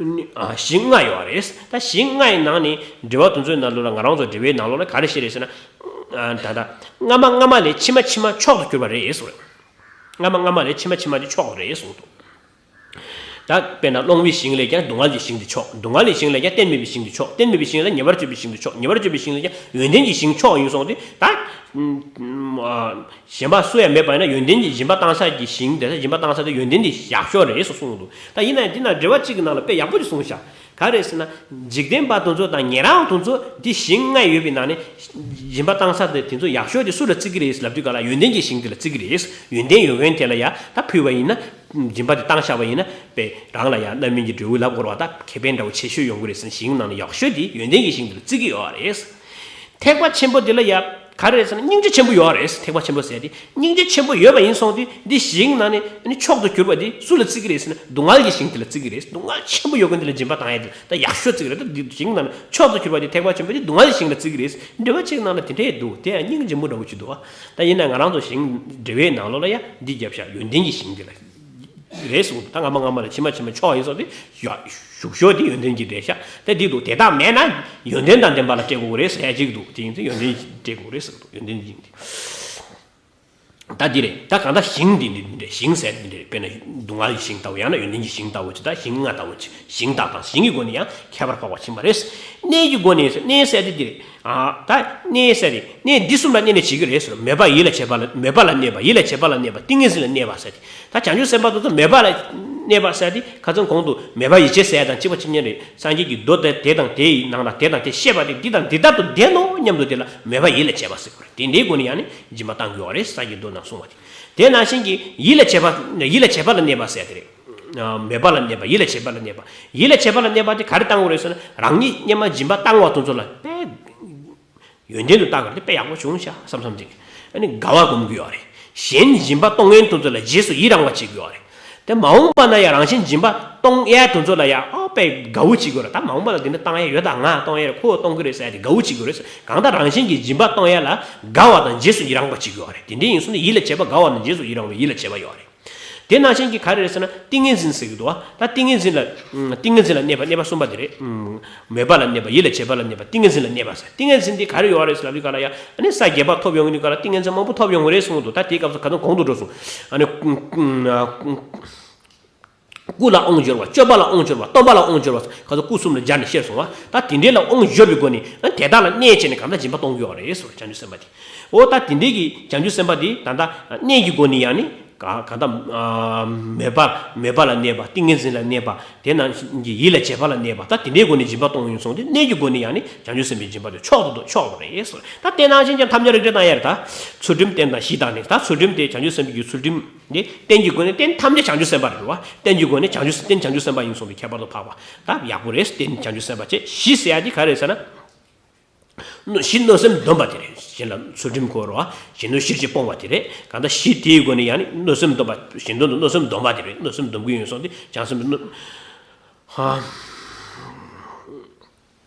ཨ་ཞིང་ལྔ་ཡོད་རེད། ད་ཞིང་ལྔ་ཡི་ནང་ནས་འགྲེལ་པ་དེ་ཚོའི་ནང་ལོགས་ལ། ང་རང་ཚོ་འགྲེལ་པའི་ནང་ལོགས་ལ་ག་རེ་བཤད་རེད་ཟེར་ན། ཨ་ད་ལྟ་སྔ་མ་སྔ་མ་ལས་ཕྱི་མ་ཕྱི་མ་མཆོག་ཏུ་གྱུར་པ་རེད་ཟེར་བ་རེད། སྔ་མ་སྔ་མ་ལས་ཕྱི་མ་ཕྱི་མ་དེ་མཆོག་རེད་གསུངས་འདུག་ད་དཔེར་ན་སློང་བའི་ཞིང་ལས་ཀྱང་སྡུག་བསྔལ་གྱི་ཞིང་དེ་མཆོག་སྡུག་བསྔལ་གྱི་ཞིང་ལས་ཀྱང་རྟེན་མེད་པའི་ཞིང་དེ་མཆོག་རྟེན་མེད་པའི་ཞིང་ལས་ཉེ་བར་སྤྱོད་པའི་ཞིང་དེ་མཆོག་ཉེ་བར་སྤྱོད་པའི་ཞིང་ལས་ཀྱང་ཡོན་ཏན་གྱི་ཞིང་མཆོག་ཡིན་སོང་སྟེ། ད་གཞན་པ་སུ་ཡང་མེད་པ་ཡིན་ན། ཡོན་ཏན་གྱི་སྦྱིན་པ་བཏང་ས་ཀྱི་ཞིང་དེ། སྦྱིན་པ་བཏང་ས་དེ་ཡོན་ཏན་གྱི་ཡག་ཤོས་རེད་གསུངས་འདུག་ད་ཡིན་ན་ཡང་འདི་ན་འགྲེལ་པ་གཅིག་གི་ནང་ལ་དཔེ་ཡག་པོ་ཅིག་གསུངས་ཤག་ག་རེ་ཟེར་ན། འཇིག་རྟེན་པ་དེ་ཚོ་དང་ཉན་རང་དེ་ཚོ་འདི་ཞིང་ལྔ་ཡོད་པའི་ནང་ནས་སྦྱིན་པ་བཏང་ས་དེ། དེ་ཚོ་ཡག་ཤོས་དེ་སུ་ལ་བརྩི་གི་རེད་ལབ་དུས་ག་ལ། ཡོན་ཏན་གྱི་ཞིང་དེ་ལ་བརྩི་གི་རེད། ཡོན་ཏན་ཡོད་མཁན་དེ་ལ་ཡ་ད་ཕུལ་བ་ཡིན་ན། སྦྱིན་པ་དེ་བཏང་བཞག་པ་ཡིན་ན། དཔེ་རང་ལ་ཡ་རྣམ་སྨིན་གྱི་འབྲས་བུ་ལབ་དགོས་རེད་བ། ད་ཁེ་ཕན་འདྲ་བོ་ཆེ་ཤོས་ཡོང་གི་རེད་ཟེར་ནས། ཞིང་ནང་ནས་ཡག་ཤོས་དེ་ཡོན་ཏན་གྱི་ཞིང་དེ་ལ་བརྩི་གི་ཡོད་རེད། ཐེག་པ་ཆེན་པོ་འདི་ལ་ཡ་ག་རེ་རེད་ཟེར་ན། སྙིང་རྗེ་ཆེན་པོ་ཡོད་རེད། ཐེག་པ་ཆེན་པོ་ཟེར་དེ་སྙིང་རྗེ་ཆེན་པོ་ཡོད་པ་ཡིན་སོང་དུས། འདི་ཞིང་ནང་ནས་ནི་མཆོག་ཏུ་གྱུར་པ་འདི་སུ་ལ་བརྩི་གི་རེད་ཟེར་ན། སྡུག་བསྔལ་གྱི་ཞིང་དེ་ལ་བརྩི་གི་རེད། སྡུག་བསྔལ་ཆེན་པོ་ཡོད་མཁན་དེ་ལ་སྦྱིན་པ་བཏང་ཡ་དེ་ད་ཡག་ཤོས་བརྩི་གི་རེད། ད་འདི་ཞིང་ནང་ནས་མཆོག་ཏུ་གྱུར་པ་འདི་ཐེག་པ་ཆེན་པོ་འདི་སྡུག་བསྔལ་གྱི་ཞིང་ལ་བརྩི་གི་རེད། འགྲེལ་པ་གཅིག་ནང་ལ་དེ་འདྲས་འདུག་དེ་ཡང་སྙིང་རྗེ་མོ་འདྲ་བོ་ཅིག་འདུག་བ། ད་ཡིན་ན་ང་རང་ཚོ་ཞིང་འགྲེལ་པའི་ནང་ལོགས་ལ་ཡ་འདི་བརྒྱབ་ཤག་ཡོན་ཏན་གྱི་ཞིང་དེ་ལ། རེད་གསུངས་འདུག་ད་སྔ་མ་སྔ་མ་ལ་ཕྱི་མ་ཕྱི་མ་མཆོག་ཡིན་སོགས་དེ་ཞུ་ཞུ་ཞོར་དེ་ཡོན་ཏན་གྱི་འགྲེལ་བཤད་དེ་འདི་འདུག་དེ་དག་མེད་ན་ཡོན་ཏན་དང་ལྡན་པ་ལ་སྤྲད་དགོས་རེད་ཟེར་ཡ་གཅིག་འདུག་དེ་ཡིན་ཚེ་ཡོན་ཏན་སྤྲད་དགོས་རེད་ཟེར་འདུག་ཡོན་ཏན་གྱི་འདི། ད་འདི་རེད། ད་གང་ལྟར་ཞིང་འདི་འདི་འདི་རེད། ཞིང་ཟེར་འདི་འདི་རེད། དཔེར་ན་སྡུག་བསྔལ་གྱི་ཞིང་ལྟ་བུ། ཡང་ན་ཡོན་ཏན་གྱི་ཞིང་ལྟ་བུ་ཅིག་ད་ཞིང་ལྔ་ལྟ་བུ་ཅིག་ཞིང་དག་དང་ཞིང་གི་སྒོ་ནས་ཡང་ཁྱད་པར་འཕགས་པ་ཕྱིན་པ་རེད། གནས་ཀྱི་སྒོ་ནས་ཟེར། གནས་ཟེར་འདི་འདི་རེད། ཨ། ད་གནས་ཟེར་ཏེ་གནས་འདི་གསུམ་ལ་གནས་ནས་བྱེད་ཀྱི་རེད་ཟེར། མོས་པ་ཡིད་ལ་བྱེད་པ་ལ། མོས་པ་ལ་གནས་པ། ཡིད་ལ་བྱེད་པ་ལ་གནས་པ། ཏིང་ངེ་འཛིན་ལ་གནས་པ་ཟེར་ཏེ། ད་བྱང་ཆུབ་སེམས་དཔའ་དེ་ཚོ་མོས་པ་ལ་གནས་པ་ཟེར་ཏེ། ཁ་སང་གོང་དུ་མོས་པ་ཡིད་བྱེད་ཟེར་ཡ་དང་གཅིག་པ་གཅིག་རྐྱང་རེད། སངས་རྒྱས་ཀྱི་མདོ་དེ་དེ་དང་དེའི་ནང་ལ་དེ་དང་དེ་བཤད་པ་དེ་འདི་དང་འདི་ལྟར་དུ་བདེན་ནོ་སྙམ་དུ་དེ་ལ་མོས་པ་ཡིད་ལ་བྱེད་པ་ཟེར་བ་རེད། དེ་འདྲའི་སྒོ་ནས་ཡང་ནི་སྦྱིན་པ་བཏང་དགོས་པ་རེད། སངས་རྒྱས་མདོ་ནང་གསུངས་པ་དེ། དེ་ནང་བཞིན་གྱི་ཡིད་ལ་བྱེད་པ། ཡིད་ལ་བྱེད་པ་ལ་གནས་པ་ཟེར་ཡ་དེ་རེད། མོས་པ་ལ་གནས་པ། ཡིད་ལ་བྱེད་པ་ལ་གནས་པ། ཡིད་ལ་བྱེད་པ་ལ་གནས་པ་དེ་ག་རེ་བཏང་དགོས་རེད་ཟེར་ན། རང་ཉིད་སྔོན་མ་སྦྱིན་པ་བཏང་བ་དེ་ཚོ་ལ་དཔེ་ཡོན་ཏན་དུ་བཏང་བ་དེ་དཔེ་ཡག་པོ་བྱུང་ཤག་བསམ་བསམ་ཅིག་ཨ་ནི་དགའ་བ་སྒོམ་གྱི་ཡོད་རེད། གཞན་སྦྱིན་པ་གཏོང་མཁན་དེ་ཚོ་ལ་རྗེས་སུ་ཡི་རང་བ་བྱེད་ཀྱི་ཡོད་རེད། དེ་མ་འོངས་པ་ན་ཡང་རང་བཞིན་སྦྱིན་པ་གཏོང་ཡ་དེ་ཚོ་ལ་ཡང་ཨོ་དཔེ་དགའ་བོ་བྱེད་ཀྱི་ཡོད་རེད། ད་མ་འོངས་པ་ལ་དེ་འདྲ་བཏང་ཡ་ཡོད། ད་ང་གཏོང་ཡ་རེད། ཁོ་གཏོང་གི་རེད་ཟེར་ཡ་དེ་དགའ་བོ་བྱེད་ཀྱི་ཡོད་རེད། གང་ལྟར་རང་བཞིན་གྱིས་སྦྱིན་པ་གཏོང་ཡ་ལ་དགའ་བ་དང་རྗེས་སུ་ཡི་རང་བ་བྱེད་ཀྱི་ཡོད་རེད། དེ་འདྲ་ཡིན་སོང་ན་ཡིད་ལ་བྱེད་པ། དགའ་བ་དང་རྗེས་སུ་ཡི་རང་བའི་ཡིད་ལ་བྱེད་པ་ཡོད་རེད། དེ་ནང་བཞིན་གྱི་ག་རེ་རེད་ཟེར་ན། ཏིང་ངེ་འཛིན་ཟེར་གྱི་འདུག་བ། ད་ཏིང་ངེ་འཛིན་ལ། ཏིང་ངེ་འཛིན་ལ་གནས་པ། གནས་པ་གསུམ་པ་དེ་རེད། མོས་པ་ལ་གནས་པ། ཡིད་ལ་བྱེད་པ་ལ་གནས་པ། ཏིང་ངེ་འཛིན་ལ་གནས་པ་ཟེར། ཏིང་ངེ་འཛིན་དེ་ག་རེ་ཡོད་རེད་ཟེར་ལབ་དུས་ག་ལ་ཡ། ཨ་ནི་ས་བརྒྱད་པ་ཐོབ་ཡོང་གི་དུས་ག་ལ་ཏིང་ངེ་འཛིན་མང་པོ་ཐོབ་ཡོང་གི་རེད་གསུངས་འདུག་ད་དེའི་སྐབས་སུ་ཁ་སང་གོང་དུ་འགྲོ་སོང་། ཨ་ནི་སྐུ་ལ་དབང་སྦྱོར་བ། སྤྱོད་པ་ལ་དབང་སྦྱོར་བ། སྟོན་པ་ལ་དབང་སྦྱོར་བ། ཁ་སང་སྐུ་གསུམ་ལ་སྦྱར་ནས་བཤད་སོང་བ། ད་དེ་འདྲའི་ལ་དབང་སྦྱོར་བའི་སྒོ་ནས། ཨ་ནི་དེ་དག་ལ་གནས་བྱས་ནས་གང་ལྟར་སྦྱིན་པ་གཏོང་གི་ཡོད་རེད་ཟེར། བྱང་ཆུབ་སེམས་དཔའ་དེ། འོ་ད་དེ་འདྲའི་གི་བྱང་ཆུབ་སེམས་དཔའ་དེ་ད་ལྟ་གནས་ཀྱི་སྒོ་ནས་ཡང་ནི། ག་ག་ད་མོས་པ་མོས་པ་ལ་གནས་པ། ཏིང་ངེ་འཛིན་ལ་གནས་པ། དེ་ནང་བཞིན་གྱི་ཡིད་ལ་བྱེད་པ་ལ་གནས་པ། ད་དེ་འདྲའི་སྒོ་ནས་སྦྱིན་པ་གཏོང་ཡོང་སོང་དུས་གནས་ཀྱི་སྒོ་ནས་ཡང་ནི་བྱང་ཆུབ་སེམས་དཔའི་སྦྱིན་པ་དེ་མཆོག་ཏུ་མཆོག་ཏུ་རེད་ཟེར། ད་དེ་ནང་བཞིན་ཀྱང་ཐམས་ཅད་རིགས་འགྲེ་བཏང་ཡ་རེད། ད་ཚུལ་ཁྲིམས་རྟེན་དང་བཞི་དང་ནི། ད་ཚུལ་ཁྲིམས་དེ་བྱང་ཆུབ་སེམས་དཔའི་ཚུལ་ཁྲིམས་དེ་རྟེན་གྱི་སྒོ་ནས་རྟེན་ཐམས་ཅད་བྱང་ཆུབ་སེམས་དཔའ་རེད་བ། རྟེན་གྱི་སྒོ་ནས་བྱང་ཆུབ་རྟེན་བྱང་ཆུབ་སེམས་དཔའ་ཡིན་སོང་དུས་ཁྱད་པར་དུ་འཕགས་པ། ད་ཡག་པོ་རེད། རྟེན་བྱང་ཆུབ་སེམས་དཔའ་བྱས། བཞི་ཟེར་ཡ་དེ་ག་རེད་ཟེར་ན། གཞི་གནོད་སེམས་སྡོམ་པ་དེ་རེད། གཞན་ལ་ཚུལ་ཁྲིམས་སྒོ་རུ་བ་གཞན་གནོད་གཞིར་བྱས་སྤོང་བ་དེ་རེད། གང་ལྟར་གཞི་དེའི་སྒོ་ནས་ཡང་ནི་གནོད་སེམས་སྡོམ་པ། གཞན་དོན་དུ་གནོད་སེམས་སྡོམ་པ་དེ་རེད། གནོད་སེམས་སྡོམ་གྱི་ཡོད་སོང་དེ་བྱང་སེམས་ཀྱི་གནོད། ཧ།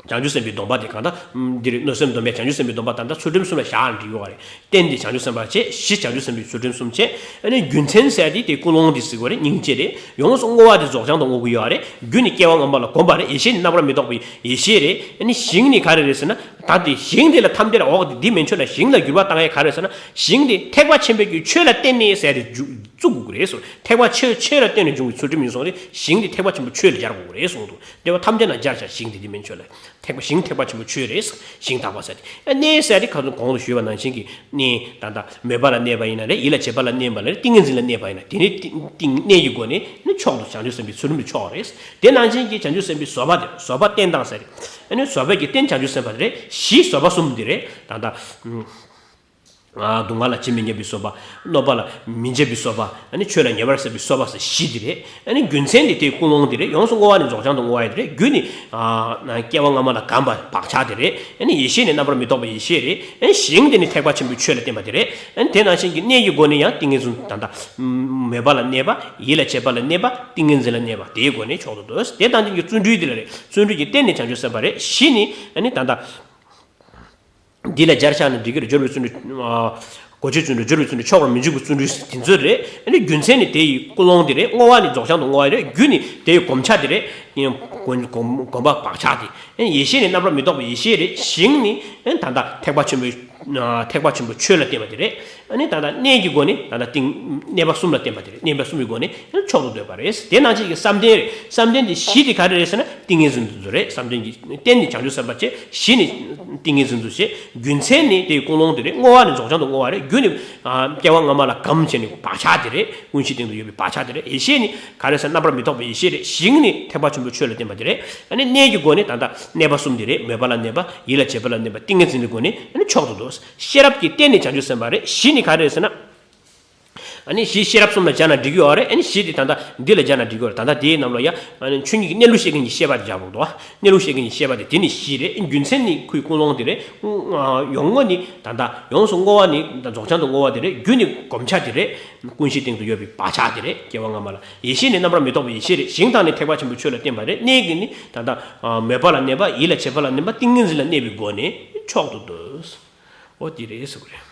བྱང་ཆུབ་སེམས་དཔའི་སྡོམ་པ་དེ་གང་ལྟར་འདི་རེད། གནོད་སེམས་སྡོམ་པའི་བྱང་ཆུབ་སེམས་དཔའི་སྡོམ་པ་ད་ལྟ་ཚུལ་ཁྲིམས་གསུམ་ལ་བཞག་འགྲིག་ཡོད་རེད། རྟེན་དེ་བྱང་ཆུབ་སེམས་དཔའ་བྱས། གཞི་བྱང་ཆུབ་སེམས་དཔའི་ཚུལ་ཁྲིམས་གསུམ་བྱས། ཨ་ནི་རྒྱུ་མཚན་ཟེར་དེ་དེ་ཀུན་སློང་དེ་ཟེར་དགོས་རེད། སྙིང་རྗེ་རེད། ཡོངས་སུ་བསྔོ་བ་དེ་རྫོགས་བྱང་དུ་བསྔོ་གི་ཡོད་རེད། རྒྱུ་ནི་སྐྱེ་བ་སྔ་མ་ལ་གོམས་པ་རེད། ཡེ་ཤེས་ནི་རྣམ་པར་མི་རྟོག་པའི་ཡེ་ཤེས་རེད། ཨ་ནི་ཞིང་ནི་ག་རེ་རེད་ཟེར་ན། ད་དེ་ཞིང་དེ་ལ་ཐམས་ཅད་ལ་འོག་དེ་འདི་མན་ཆོད་ལ་ཞིང་ལ་འགྱུར་བ་བཏང་ཡས་ག་རེ་ཟེར་ན། ཞིང་དེ་ཐེག་པ་ཆེན་པོའི་གི་ཆོས་ལ་བརྟེན་ནས་ཟེར་དེ་འཇུ་བཙུགས་དགོས་ཀྱི་རེད་གསུངས། ཐེག་པ་ཆོས་ཆོས་ལ་བརྟེན་ནས་འབྱུང་བའི་ཚུལ་ཁྲིམས་ཡིན་སོང་རེད། ཞིང་དེ་ཐེག་པ་ཆེན་པོའི་ཆོས་ལ་སྦྱར་དགོས་ཀྱི་རེད་གསུངས་འདུག། འདི་བ་ཐམས་ཅད་ལ་སྦྱར་བྱ། ཞིང་དེ་འདི་མན་ཆོད་ལ། ཐེག་པ་ཞིང་ཐེག་པ་ཆེན་པོའི་ཆོས་རེད། ཞིང་ཐེག་པ་ཟེར་དེ། གནས་ཟེར་དེ་ཁ་སང་གོང་དུ་ཞུས་པ་ནང་བཞིན་གྱི་གནས་ད་ལྟ་མོས་པ་ལ་གནས་པ་ཡིན་ན་རེད། ཡིད་ལ་བྱེད་པ་ལ་གནས་པ་ལ་རེད། ཏིང་ངེ་འཛིན་ལ་གནས་པ་ཡིན་ན། དེ་ནི་ཏིང་ཏིང་གནས་ཀྱི་སྒོ་ནས་ནི་མཆོག་ཏུ་བྱང་ཆུབ་སེམས་དཔའི་ཚུལ་ཁྲིམས་དེ་མཆོག་རེད། དེ་ནང་བཞིན་གྱི་བྱང་ཆུབ་སེམས་དཔའི་བཟོད་པ་དེ། བཟོད་པ་རྟེན་དང་ཟེར་དེ། ཨ་ནི་བཟོད་པའི་གི་རྟེན་བྱང་ཆུབ་སེམས་དཔའ་དེ་རེད། གཞི་བཟོད་པ་གསུམ་དེ་རེད། ད་ལྟ་ཨ་སྡུག་བསྔལ་ལ་ཇི་མི་སྙམ་པའི་བཟོད་པ། གནོད་པ་ལ་མི་འཇིགས་པའི་བཟོད་པ། ཨ་ནི་ཆོས་ལ་ཉེ་བར་བསྲེ་བའི་བཟོད་པ་ཟེར་བཞི་དེ་རེད། ཨ་ནི་རྒྱུ་མཚན་དེ་དེའི་ཀུན་སློང་དེ་རེད། ཡོངས་སུ་བསྔོ་བ་ནི་རྫོགས་བྱང་དུ་བསྔོ་བ་ཡིན་དེ་རེད། རྒྱུ་ནི་ཨ་སྐྱེ་བ་སྔ་མ་ལ་གོམས་པ་བག་ཆགས་དེ་རེད། ཨ་ནི་ཡེ་ཤེས་ནི་རྣམ་པར་མི་རྟོག་པའི་ཡེ་ཤེས་རེད། ཨ་ནི་ཞིང་དེ་ནི་ཐེག་པ་ཆེན་པོའི་ཆོས་ལ་བརྟེན་པ་དེ་རེད། ཨ་ནི་དེ་ནང་བཞིན་གྱི་གནས་ཀྱི་སྒོ་ནས་ཡང་ཏིང་ངེ་འཛིན་ད་ལྟ་མོས་པ་ལ་གནས་པ། ཡིད་ལ་བྱེད་པ་ལ་གནས་པ། ཏིང་ངེ་འཛིན་ལ་གནས་པ། དེའི་སྒོ་ནས་མཆོག་ཏུ་འདོད། དེ་དང་ལྡན་གྱི་བརྩོན་འགྲུས་དེ་ལ་རེད། བརྩོན་འགྲུས་ཀྱི་རྟེན་ནི་བྱང་ཆུབ་སེམས་དཔའ་རེད། གཞི་ནི་ཨ་ནི་ད་ལྟ་འདི་ལ་སྦྱར་བཞག་ན་འགྲིག་གི་རེད། སྦྱོར་བའི་བརྩོན་འགྲུས། ཨ་གོ་ཆོད་བརྩོན་འགྲུས། སྦྱོར་བའི་བརྩོན་འགྲུས། ཆོག་པར་མི་འཇུག་པའི་བརྩོན་འགྲུས་དེ་ཚོ་རེད། ཨ་ནི་རྒྱུ་མཚན་ནི་དེ་ཡི་ཀུན་སློང་དེ་རེད། བསྔོ་བ་ནི་རྫོགས་བྱང་དུ་བསྔོ་བ་རེད། རྒྱུ་ནི་དེ་ཡི་གོམས་ཆ་དེ་རེད། གོམས་གོམས་པ་བག་ཆགས་དེ། ཡེ་ཤེས་ནི་རྣམ་པར་མི་རྟོག་པའི་ཡེ་ཤེས་རེད། ཞིང་ནི་ད་ལྟ་ཐེག་པ་ཆེན་པོའི་ཐེག་པ་ཆེན་པོའི་ཆོས་ལ་བརྟེན་པ་དེ་རེད། ཨ་ནི་ད་ལྟ་གནས་ཀྱི་སྒོ་ནས་ད་ལྟ་ཏིང་གནས་པ་གསུམ་ལ་བརྟེན་པ་དེ་རེད། གནས་པ་གསུམ་གྱི་སྒོ་ནས་མཆོག་ཏུ་འདོད་པ་རེད། དེ་ནང་བཞིན་གྱི་བསམ་གཏན་རེད། བསམ་གཏན་དེ་གཞི་དེ་ག་རེ་རེད་ཟེར་ན་ཏིང་ངེ་འཛིན་དེ་ཚོ་རེད། བསམ་གཏན་གྱི་རྟེན་ནི་བྱང་ཆུབ་སེམས་དཔའ་བྱས། གཞི་ནི་ཏིང་ངེ་འཛིན་དེ་ཚོ་བྱས། རྒྱུ་མཚན་ནི་དེའི་ཀུན་སློང་དེ་རེད། བསྔོ་བ་ནི་རྫོགས་བྱང་དུ་བསྔོ་བ་རེད། རྒྱུ་ནི་ཨ་སྐྱེ་བ་སྔ་མ་ལ་གོམས་བྱས་ནས་བག་ཆགས་དེ་རེད། ཀུན་གཞིའི་སྟེང་དུ་ཡོད་པའི་བག་ཆགས་དེ་རེད། ཡེ་ཤེས་ནི་ག་རེ་ཟེར་ན་རྣམ་པར་མི་རྟོག་པའི་ཡེ་ཤེས་རེད། ཞིང་ནི་ཐེག་པ་ཆེན་པོའི་ཆོས་ལ་བརྟེན་པ་དེ་རེད། ཨ་ནི་གནས་ཀྱི་སྒོ་ནས་ད་ལྟ་གནས་པ་གསུམ་དེ་རེད། མོས་པ་ལ་གནས་པ། ཡིད་ལ་བྱེད་པ་ལ་གནས་པ། ཏིང་ངེ་འཛིན་གྱི་སྒོ་ནས་ཨ་ནི་མཆོག་ཏུ་འདོད། ཤེས་རབ་ཀྱི་རྟེན་ནི་བྱང་ཆུབ་སེམས་དཔའ་རེད། གཞི་ནི་ག་རེ་ཟེར་ན། ཨ་ནི་གཞི་ཤེས་རབ་གསུམ་ལ་སྦྱར་ན་འགྲིག་གི་ཡོད་རེད། ཨ་ནི་གཞི་དེ་ད་ལྟ་འདི་ལ་སྦྱར་ན་འགྲིག་གི་ཡོད་རེད། ད་ལྟ་དེའི་ནང་ལ་ཡ་ཨ་ནི་ཆོས་ཉིད་ཀྱི་གནས་ལུགས་ཤེས་མཁན་གྱི་ཤེས་པ་དེ་སྦྱར་དགོས་འདུག། གནས་ལུགས་ཤེས་མཁན་གྱི་ཤེས་པ་དེ་དེ་ནི་གཞི་རེད། རྒྱུ་མཚན་ནི་ཁོའི་ཀུན་སློང་དེ་རེད། ཡོངས་བསྔོ་ནི་ད་ལྟ་ཡོངས་སུ་བསྔོ་བ་ནི་རྫོགས་བྱང་དུ་བསྔོ་བ་དེ་རེད། རྒྱུ་ནི་གོམས་ཆ་དེ་རེད། ཀུན་གཞིའི་སྟེང་དུ་ཡོད་པའི་བག་ཆགས་དེ་རེད། སྐྱེ་བ་སྔ་མ་ལ། ཡེ་ཤེས་ནི་རྣམ་པར་མི་རྟོག་པའི་ཡེ་ཤེས་རེད། ཞིང་དང་ནི་ཐེག་པ་ཆེན་པོའི་ཆོས་ལ་བརྟེན་པ་རེད། གནས་ཀྱི་ནི་ད་ལྟ་མོས་པ་ལ་གནས་པ། ཡིད་ལ་བྱེད་པ་ལ་གནས་པ། ཏིང་ངེ་འཛིན་ལ་གནས་པའི་སྒོ་ནས་མཆོག་ཏུ་འདོད། འོ་དེ་རེད་ཟེར་གི་རེད།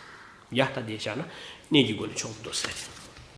ཡ་ད་དེ་བཞག་ན་གནས་ཀྱི་སྒོ་ནས་མཆོག་ཏུ་འདོད་ཟེར།